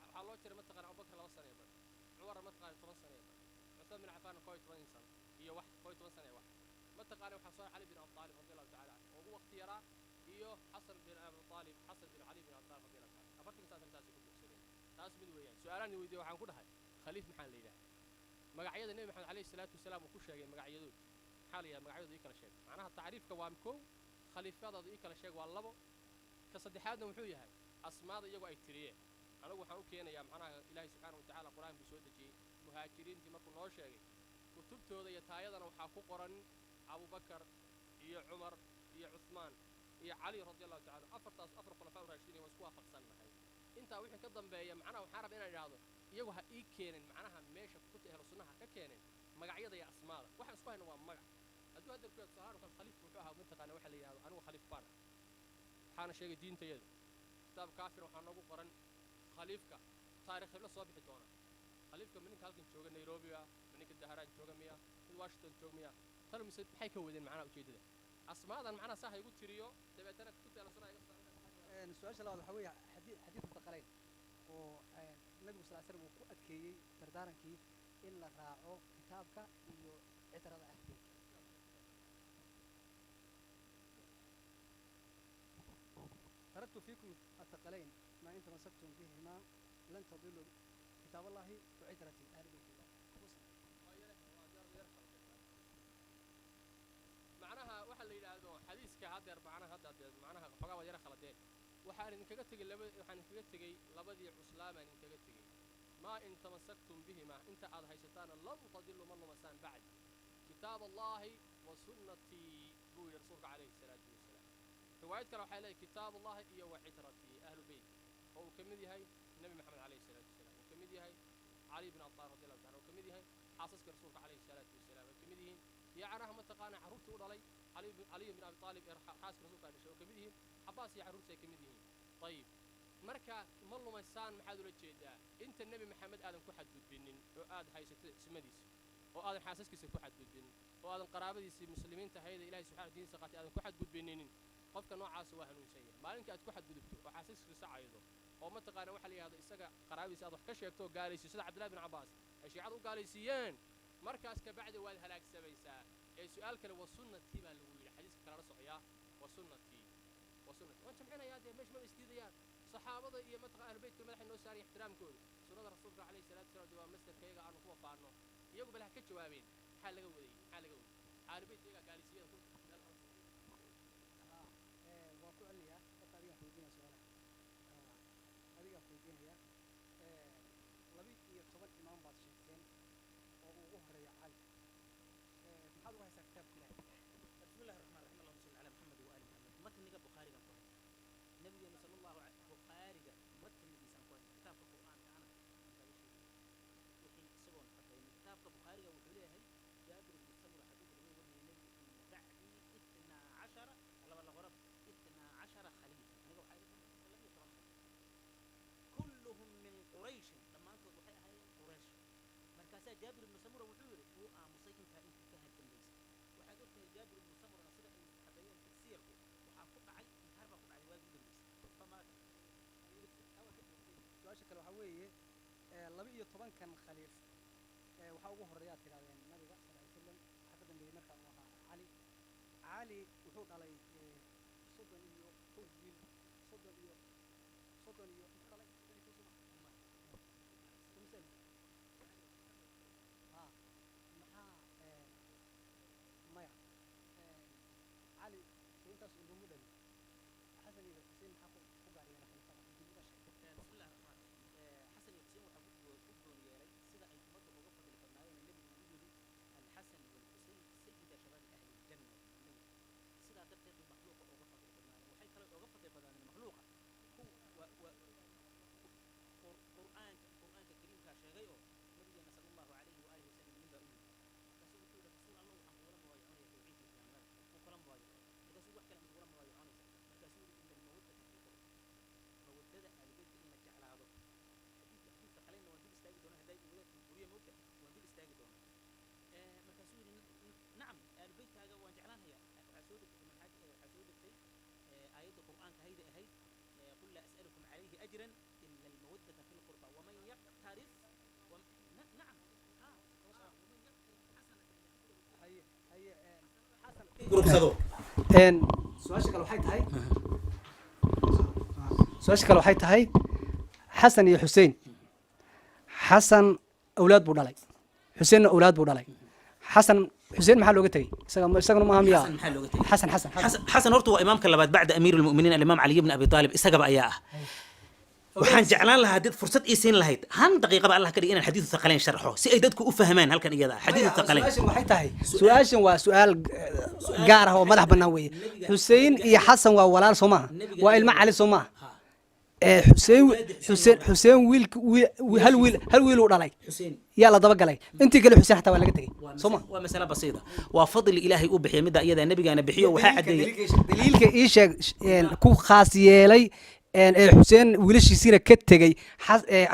Waxaa loo jiray, mataqaana, Abubakar 2 sano ee bar, Cumar, mataqaana, 10 sano ee bar, Cusmaan bin Cafaan 11 sano iyo wax, 11 sano ee wax, mataqaana. Waxaa soo Cali bin Abi Aalib radi Allahu tacala canhu oo ugu waqti yaraa, iyo Xasan bin Abi Aalib, Xasan bin Cali bin Abi Aalib radi Allahu tacala. 40 saas taasay ku joogsadeen. Taas mid weeyaan. Su-aalaan weydiiyey, waxaan ku dhahay, khaliif maxaa la yidhaha? Magacyada Nebi Maxamed calayhi salaatu wasalaam uu ku sheegay magacyadood maxaa la yidhaha? Magacyadooda ii kala sheeg. Macnaha tacriifka waa kow, khaliifyadooda ii kala sheeg waa labo, ka saddexaadna wuxuu yahay asmaada iyagu ay tiriyeen. Anigu waxaan u keenayaa, macnaha, Ilaahay subxaana wa tacaala Qur-aan buu soo dejiyey. Muhaajiriintii markuu noo sheegay, kutubtooda iyo taayadana waxaa ku qoran Abubakar iyo Cumar iyo Cuthmaan iyo Cali radi Allahu tacala. Afartaas afar khulafaa raashidiin waa isku waafaqsannahay. Intaa wixii ka dambeeya, macnaha, waxaan rabaa inaan idhaahdo, iyagu ha ii keenin, macnaha, meesha kutubta ahlu sunnaha ka keeneen magacyada iyo asmaada. Waxaan isku hayna waa magac. Hadduu hadda ku tusaalahaan kale khaliif wuxuu ahaa, mataqaana, waxa la yidhahdo anigu khaliif baan ah. Waxaana sheegay diintayada kitaab kaafir waxaa noogu qoran khaliifka taarikh hebla soo bixi doona. Khaliifka ma ninka halkan jooga Nairobi ah? Ma ninka Daharaan jooga miya? Mid Washington jooga miya? Tan mise maxay ka wadeen, macnaha, ujeeddada asmaadan, macnaha, saa ha igu tiriyo, dabeetana kutubta ahlu sunnaha iga soo. Su-aasha labaad waxaa weeye xadiidu thaqalayn oo nabigu sal slam uu ku adkeeyey dardaarankii in la raaco kitaabka iyo citrada ahlbeytka. تركت فيكم الثقلين ما إن تمسكتم بهما لن تضلوا، كتاب الله وعترتي أهل بيت الله. Macnaha waxa la yidhaahdo xadiiska haddeer, macnaha hadda dee, macnaha xogaa waad yara khaladeen. Waxaan idinkaga tegey laba, waxaan idinkaga tegey labadii cuslaamaan idinkaga tegey. ما إن تمسكتم بهما, inta aad haysataana, لن تضلوا, ma lumasaan bacdi, كتاب الله وسنتي, buu yidhi rasuulka calayhi salaatu wasalaam. Riwaayad kale waxay leedahay كتاب الله iyo وعترتي, ahlu beyt oo uu ka mid yahay Nebi Maxamed calayhi salaatu wasalaam, uu ka mid yahay Cali bin Abi Aalib radi Allahu taala, uu ka mid yahay xaasaska rasuulka calayhi salaatu wasalaam, ay ka mid yihiin yacnaha, mataqaanaa, carruurtii u dhalay Cali bin Abi Aalib ee xaaska rasuulka ay dhashay, oo ka mid yihiin Cabaas iyo carruurtii ay ka mid yihiin. Ayib, marka ma lumaysaan maxaad ula jeedaa? Inta Nebi Maxamed aadan ku xadgudbinin oo aad haysatid cismadiisa, oo aadan xaasaskiisa ku xadgudbinin, oo aadan qaraabadiisii muslimiinta hayada Ilahay subxana diintiisa qaatay aadan ku xadgudbininin, qofka noocaasa waa hanuunsan yahay. Maalinka aad ku xadgudubto oo xaasaskiisa caydo oo, mataqaana, waxa la yidhahdo isaga qaraabadiisa aad wax ka sheegto oo gaalaysiiso, sida Cabdillahi bin Cabbaas ay shiicadu u gaalaysiiyeen, markaas kabacdi waad halaagsamaysaa. Ee su-aal kale, وسنتي baa lagu yidhi xadiiska kalala socoyaa. وسنتي, وسنتي waan jamcinayaa dee, meesha maba isdiidayaan. Saxaabada iyo mataqa ahlu beytka madaxay noo saaraya ixtiraamkooda, sunnada rasuulka calayhi salaatu wasalaam dee waa masdarkayaga aanu ku wafaano. Iyagu bal ha ka jawaabeen maxaa laga waday, maxaa laga waday ahlu beytka iyagaa gaalaysiiyada ku. Waan ku celinayaa horta. Adigaan ku weydiinaya su-aalaha, adigaan ku weydiinaya. 12 imaam baad sheegteen oo uu ugu horeeya Cali. Maxaad uga haysaa kitaabka Ilahay? بسم الله الرحمن الرحيم، اللهم صل على محمد وآل محمد. متنiga Bukhaarigan ku hayna, nabigeenu sala Allahu Bukhaariga matnigiisaan ku hayna. Kitaabka Qur'aanka ana aan kaaga sheegay wixii isagoon cadaynin. Kitaabka Bukhaariga wuxuu leeyahay, Jaabir ibnu Samura xadiidka laga warinaya, nebigu إن بعدي 12, laba la qoraba, 12 khaliifa, aniga waxaa iga dambaysa 12 khaliif, كلهم من قريش, dhammaantood waxay ahaayeen Quraysh. Markaasaa Jaabir ibnu Samura wuxuu yidhi, wuu aamusay intaa intii ka dambaysay. Waxaad ogtahay Jaabir ibnu Samurana sida ay caddeeyeen siyarku, waxaa ku dhacay inkaar baa ku dhacday waagii u dambaysay. Famaata. Su-aasha kale waxaa weeye, 12-kan khaliif waxaa ugu horreeya aad tidhahdeen nabiga sal ly slam, waxaa ka dambeeyey marka uu ahaa Cali. Cali wuxuu Wuxuu dhalay 31 wiil, soddon iyo soddon iyo muxuu dhalay, 31, soo ma? Ha, maxaa maya, Cali soo intaas ilmo dhalin. Xasan iyo Xuseen maxaa ku gaar yeelay khilafada? Dib uga sheeg. بسم الله الرحمن الرحيم. حسن iyo xuseen waxaa ku gooni yeelay sida ay ummadda uga fadli badnaayeen. Nebigu u yidhi: "الحسن والحسين سيدا شباب أهل الجنة." Sidaa darteed bay makhluuqa uga fadli badnaayeen. Waxay kaloo uga fadli badnaayeen makhluuqa ku wa Qur'aanka kariimkaa sheegay oo nabigeena sala Allahu calayhi waalihi wasalam nin baa u yimid. Markaasuu wuxuu yidhi: "Rasuul Allah, waxaan kugula mubaayaconaya tawxiidka, islaamnimada." Wuu kula mubaayacay. Markaasuu: "Wax kale ma kugula mubaayaconaysa?" Markaasuu yidhi: "إن المودة في القربى." Mawadada aalubeytka in la jeclaado. Xadiidka qaleenna waan dul istaagi doonaa hadday wadaadku buriye moogta, waan dul istaagi doonaa. Markaasuu yidhi: "Nacam, aalubeytkaaga waan jeclaanhayaa." Waxaa soo degtay manxaaj, waxaa soo degtay aayadda Qur'aanka hayda ahayd: "قل لا أسألكم عليه أجرا إلا المودة في القربى ومن يقترف نعم ها ومن يقترف حسنة" Haye, haye, Xasan. Gurubsado. Su-aasha kale waxay tahay Xasan iyo Xuseen. Xasan awlaad buu dhalay, Xuseenna awlaad buu dhalay. Xasan, Xuseen maxaa looga tegey? Isaga isaguna maaha miyaa? Xasan maxaa looga tegey? Xasan, Xasan, Xasan. Xasan horta waa imaamka labaad bacda amiir almu'miniin alimaam Cali ibn Abi Aalib, isagaba ayaa ah. Waxaan jeclaan lahaa dad fursad ii siin lahayd han daqiiqaba Allah ka dhig inaan xadiidu thaqalayn sharxo si ay dadku u fahmaan halkan iyada ah xadiidu thaqalayn. Su-aashan waxay tahay, su-aashan waa su-aal gaar ah oo madax bannaan weeye. Xuseen iyo Xasan waa walaal, soo maaha? Waa ilmo Cali, soo maaha? Xuseen wiilk hal wiil uu dhalay. Xuseen. Yaa la daba galay intii kale? Xuseen xataa waa laga tegey, soo ma? Waa masale basiida, waa fadli Ilaahay uu bixiya midda iyada, nabigaana bixiyo, waxaa caddeeyay. Daliilka ii sheeg ku khaas yeelay ee Xuseen wiilashiisiina ka tegey,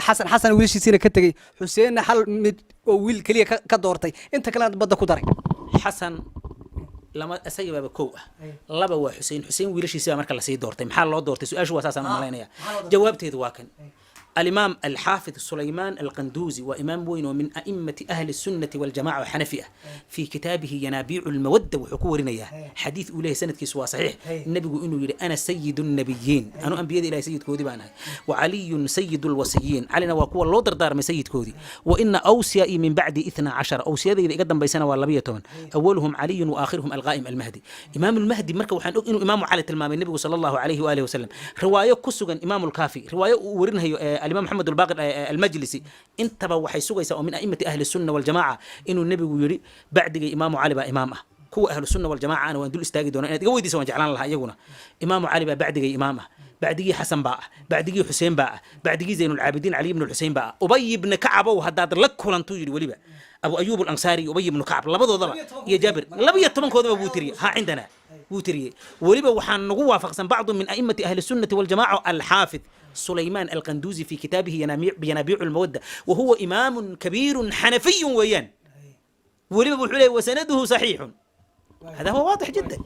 Xasan wiilashiisiina ka tegey, Xuseenna hal mid oo wiil keliya ka doortay, inta kalena badda ku daray. Xasan lama, isaga baaba kow ah. Laba waa Xuseen. Xuseen wiilashiisi baa marka lasii doortay. Maxaa loo doortay? Su-aashu waa saasaan u malaynaya. Jawaabteedu waa kan: الإمام الحافظ سليمان القندوزي، وإمام وين من أئمة أهل السنة والجماعة وحنفية، في كتابه ينابيع المودة وحكورنا حديث أوليه سند كيس صحيح. النبي إنه يقول: "أنا سيد النبيين"، أنا أنبياء إلى سيد كودي بأنا، "وعلي سيد الوصيين"، علينا وقوة الله دار من سيد كودي، "وإن أوصيائي من بعد 12"، أوصيائي إذا قدم بيسنة ولا بيتون، "أولهم علي وآخرهم القائم المهدي"، إمام المهدي. مركب وحن إنه إمام علي تلمام النبي صلى الله عليه وآله وسلم. رواية كسوغا إمام الكافي، رواية ورنها الإمام محمد الباقر المجلسي، intaba waxay sugaysaa oo min a'immati ahli sunna waljamaaca inuu nebigu yidhi bacdiga imaamu Cali baa imaam ah. Kuwa ahlu sunna waljamaaca ana waan dul istaagi doonaa, inaad iga weydiisa waan jeclaan lahaa. Iyaguna imaamu Cali baa bacdigay imaam ah, bacdigii Xasan baa ah, bacdigii Xuseen baa ah, bacdigii Zaynulcaabidiin Cali ibnu Xusein baa ah. Ubay ibni Kacabow haddaad la kulantuu yidhi weliba Abu Ayuub Alansaari iyo Ubay ibnu Kacab labadoodaba iyo Jaabir, 12-koodaba wuu tiriyey. Ha, cindana wuu tiriyey. Weliba waxaan nagu waafaqsan bacdu min a'immati ahli sunnati waljamaca, alxaafid سليمان القندوزي في كتابه ينابيع المودة، وهو إمام كبير حنفي ويان ولما بحوله، وسنده صحيح. هذا هو واضح جدا.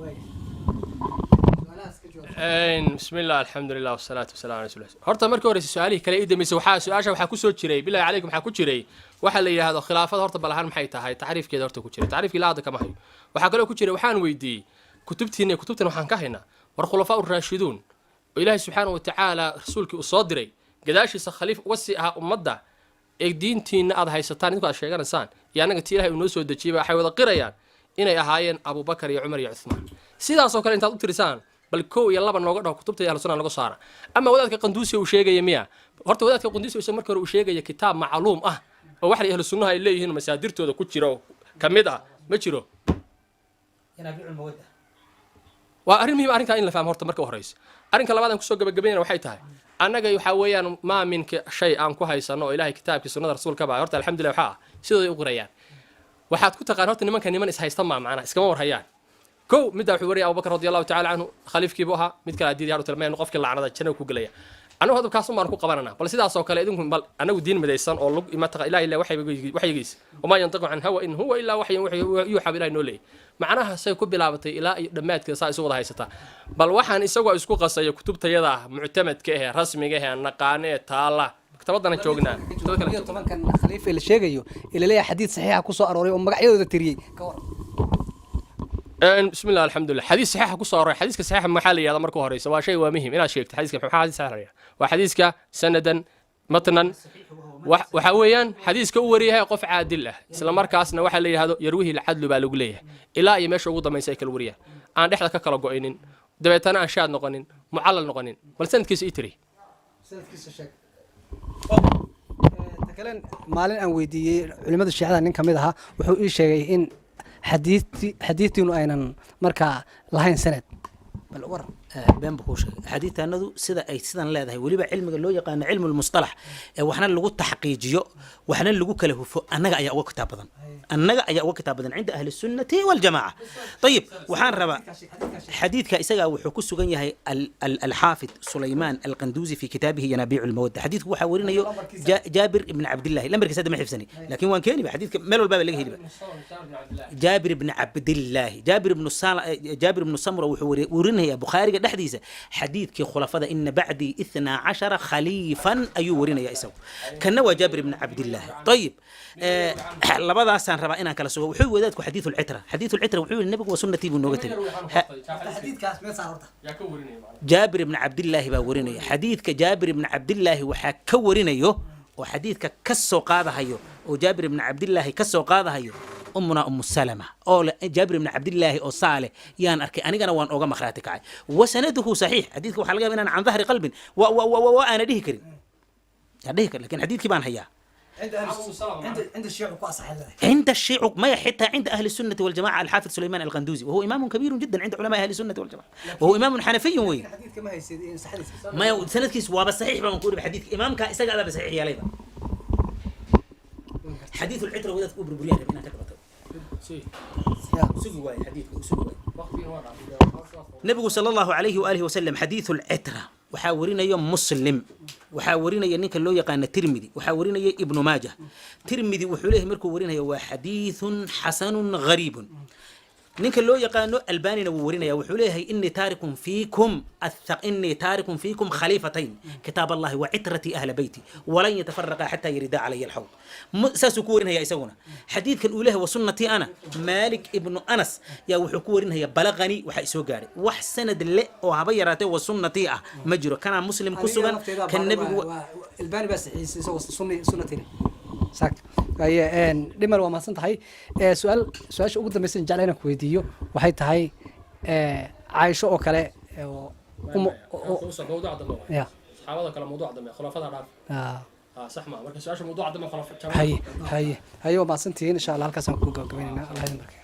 بسم الله، الحمد لله، والصلاة والسلام على رسول الله. Horta markii horeysa su-aalihii kale ii dambeysay, waxaa su-aasha waxaa kusoo jiray, bilahi calaykum, waxaa ku jiray waxa la yidhaahdo khilaafada. Horta bal ahaan maxay tahay tacriifkeeda? Horta ku jiray tacriifkii ilaa hadda kama hayo. Waxaa kaloo ku jiray, waxaan weydiiyey kutubtiina iyo kutubtan waxaan ka haynaa war khulafaa uraashiduun oo Ilaahay subxaana wa tacaala rasuulkii uu soo diray gadaashiisa khaliif uga sii ahaa ummadda ee diintiina aad haysataan idinku aad sheeganaysaan iyo annaga ti Ilahay uu noo soo dejiyey, waxay wada qirayaan inay ahaayeen Abubakar iyo Cumar iyo Cuthmaan. Sidaasoo kale intaad u tirisaan bal kow iyo laba nooga dhaho kutubta ahlu sunna noga saara. Ama wadaadka Qanduusi uu sheegaya miya? Horta wadaadka Qanduusi isaga marka hore uu sheegaya kitaab macluum ah oo waxay ahlu sunnaha ay leeyihiin masaadirtooda ku jiro ka mid ah ma jiro. ينابيع المودة. Waa arrin muhiim arrinkaa in la fahmo horta marka u horeysa. Arrinka labaad aan kusoo gabagabaynana waxay tahay, annaga waxaa weeyaan maaminka shay aan ku haysano oo Ilahay kitaabkii sunnada rasuulka baa horta alxamdulillah waxaa ah sidooday u qirayaan. Waxaad ku taqaan horta nimanka niman ishaysta maa macnaha iskama warhayaan. Kow middaa wuxuu wariyay Abubakar radi Allahu tacala canhu khaliifkiibuu ahaa. Mid kale adiidi hadhu tilmayn qofkii lacnada jannada ku gelaya. Annagu hadda kaasun baan ku qabananaa. Bal sidaas oo kale idinku bal annagu diin midaysan oo lug mataqa Ilahi ila waxyigiisa وما ينطق عن الهوى إن هو إلا وحي يوحى ilahi noo leeyay. Macnaha say ku bilaabatay ilaa iyo dhammaadkeeda saa isu wada haysataa. Bal waxaan isagoo isku qasaya kutubtayada ah muctamadka ahee rasmiga ahee naqaane ee taala maktabadana joognaa maktabad kale. 12-kan khaliif ee la sheegayo ee laleeyahay xadiid saxiixa ku soo arooray oo magacyadooda tiriyey, ka war. Bismi llah, alxamdulilah. Xadiis saxiixa ku soo aroray, xadiiska saxiixa maxaa la yihahda? Marka horeysa waa shay, waa muhim inaad sheegto xadiiska maxaa xadiis saxiix la yihahda. Waa xadiiska sanadan, matnan, waxaa weeyaan xadiiska u wariyahay qof caadil ah, isla markaasna waxaa la yidhahdo yarwihi alcadlu baa lagu leeyahay, ilaa iyo meesha ugu dambaysa ay kala wariyaan, aan dhexda ka kala go'inin, dabeetana aan shaad noqonin, mucallal noqonin. Bal sanadkiisa ii tiri. Sanadkiisa sheeg. Ta kale, maalin aan weydiiyey culimada shiicada nin ka mid ahaa, wuxuu ii sheegay in xadiidtiinu aynan markaa lahayn sanad. Bal waran. Been buu kuu sheegay. Axaadiistaanadu sida ay sidan leedahay, weliba cilmiga loo yaqaano cilmu lmustalax ee waxna lagu taxqiijiyo, waxna lagu kala hufo, annaga ayaa uga kitaab badan, annaga ayaa uga kitaab badan cinda ahli sunnati waljamaaca. Ayib, waxaan rabaa xadiidka isagaa wuxuu ku sugan yahay alxaafid Sulaymaan Alqanduusi fi kitaabihi Yanaabiicu lmawadda. Xadiidku waxaa warinayo Jaabir ibn Cabdillahi. Lambarkiisa hadda ma xifsani, laakiin waan keeniba. Xadiidka meel walbaaba laga heliba. Jaabir ibn Cabdillaahi, Jaabir ibnu Samura wuxuu warinaya Bukhaariga dhexdiisa xadiidkii khulafada, ina bacdii 12 khaliifan, ayuu warinaya isagu. Kanna waa Jaabir ibn Cabdillaahi. Ayib, labadaasaan rabaa inaan kala sugo. Wuxuu wadaadku xadiidu lcitra, xadiidu lcitra wuxuu yihi nabigu waa sunnatii buu nooga tegay. Xadiidkaas meel saar horta. Jaabir ibn Cabdillaahi baa warinaya xadiidka. Jaabir ibn Cabdillaahi waxaa ka warinayo oo xadiidka ka soo qaadahayo oo Jaabir ibn Cabdillaahi ka soo qaadahayo umuna Umu Salama oo le Jaabir ibn Cabdillaahi oo saale yaan arkay, anigana waan oga makhraati kacay, wa sanaduhu saxiix. Xadiidka waxaa laga yaba inaan can dahri qalbin wa aana dhihi karin, aan dhihi karin, lakin xadiidkii baan hayaa. عند الشيعة ku asaxay leedahay. عند الشيعة ما حتى عند أهل السنة والجماعة. الحافظ سليمان القندوزي وهو إمام كبير جدا عند علماء أهل السنة والجماعة، وهو إمام حنفي وي xadiidka ma haysid in saxdiisa. ما سندkiis waaba saxiix baan ku iri. Xadiidka imaamka isaga abaaba saxiix yeelayba. xadiiث الcitra wadaadka u burburiyan rab inaan ka qabato, sugi waaye, xadiidka uu sugi waaye. Nabigu sala allahu alayhi waalihi wasalam, xadiiثu lcitra waxaa warinaya Muslim, waxaa warinaya ninka loo yaqaana Tirmidi, waxaa warinaya Ibnu Maaja. Tirmidi wuxuu leeyahay markuu warinaya waa xadiiثun xasanun gariibun. Ninka loo yaqaano Albanina wuu warinaya, wuxuu leeyahay inii taarikun fiikum khaliifatayn, kitaab Allahi wa citratii ahla beyti, walan yatafaraqa xataa yarida calaya alxawd. Saasuu ku warinaya isaguna. Xadiidkan uu leeyahay wa sunnatii ana, Maalik ibnu Anas yaa wuxuu ku warinaya balaqani, waxaa isoo gaadhay. Wax sanad le oo haba yaraatee wa sunnatii ah ma jiro. Kanaa Muslim ku sugan kan nebigu. Albani baa saxiisay isagoo sunni sunnatiri saak aye. Dhimal, waa mahadsan tahay. Su-aal, su-aasha ugu dambeysa jecla inaan ku weydiiyo waxay tahay Caaisho oo kale oo ya. Saxaabada kale mawduuc dambe, khulafada dhaaf. Sax ma marka su-aasha mawduuca dambe khulafa. Haye haye haye, waa mahadsantihiin. Insha Allah halkaasaan ku gabagabeynayna. Allah idin barkeeyo.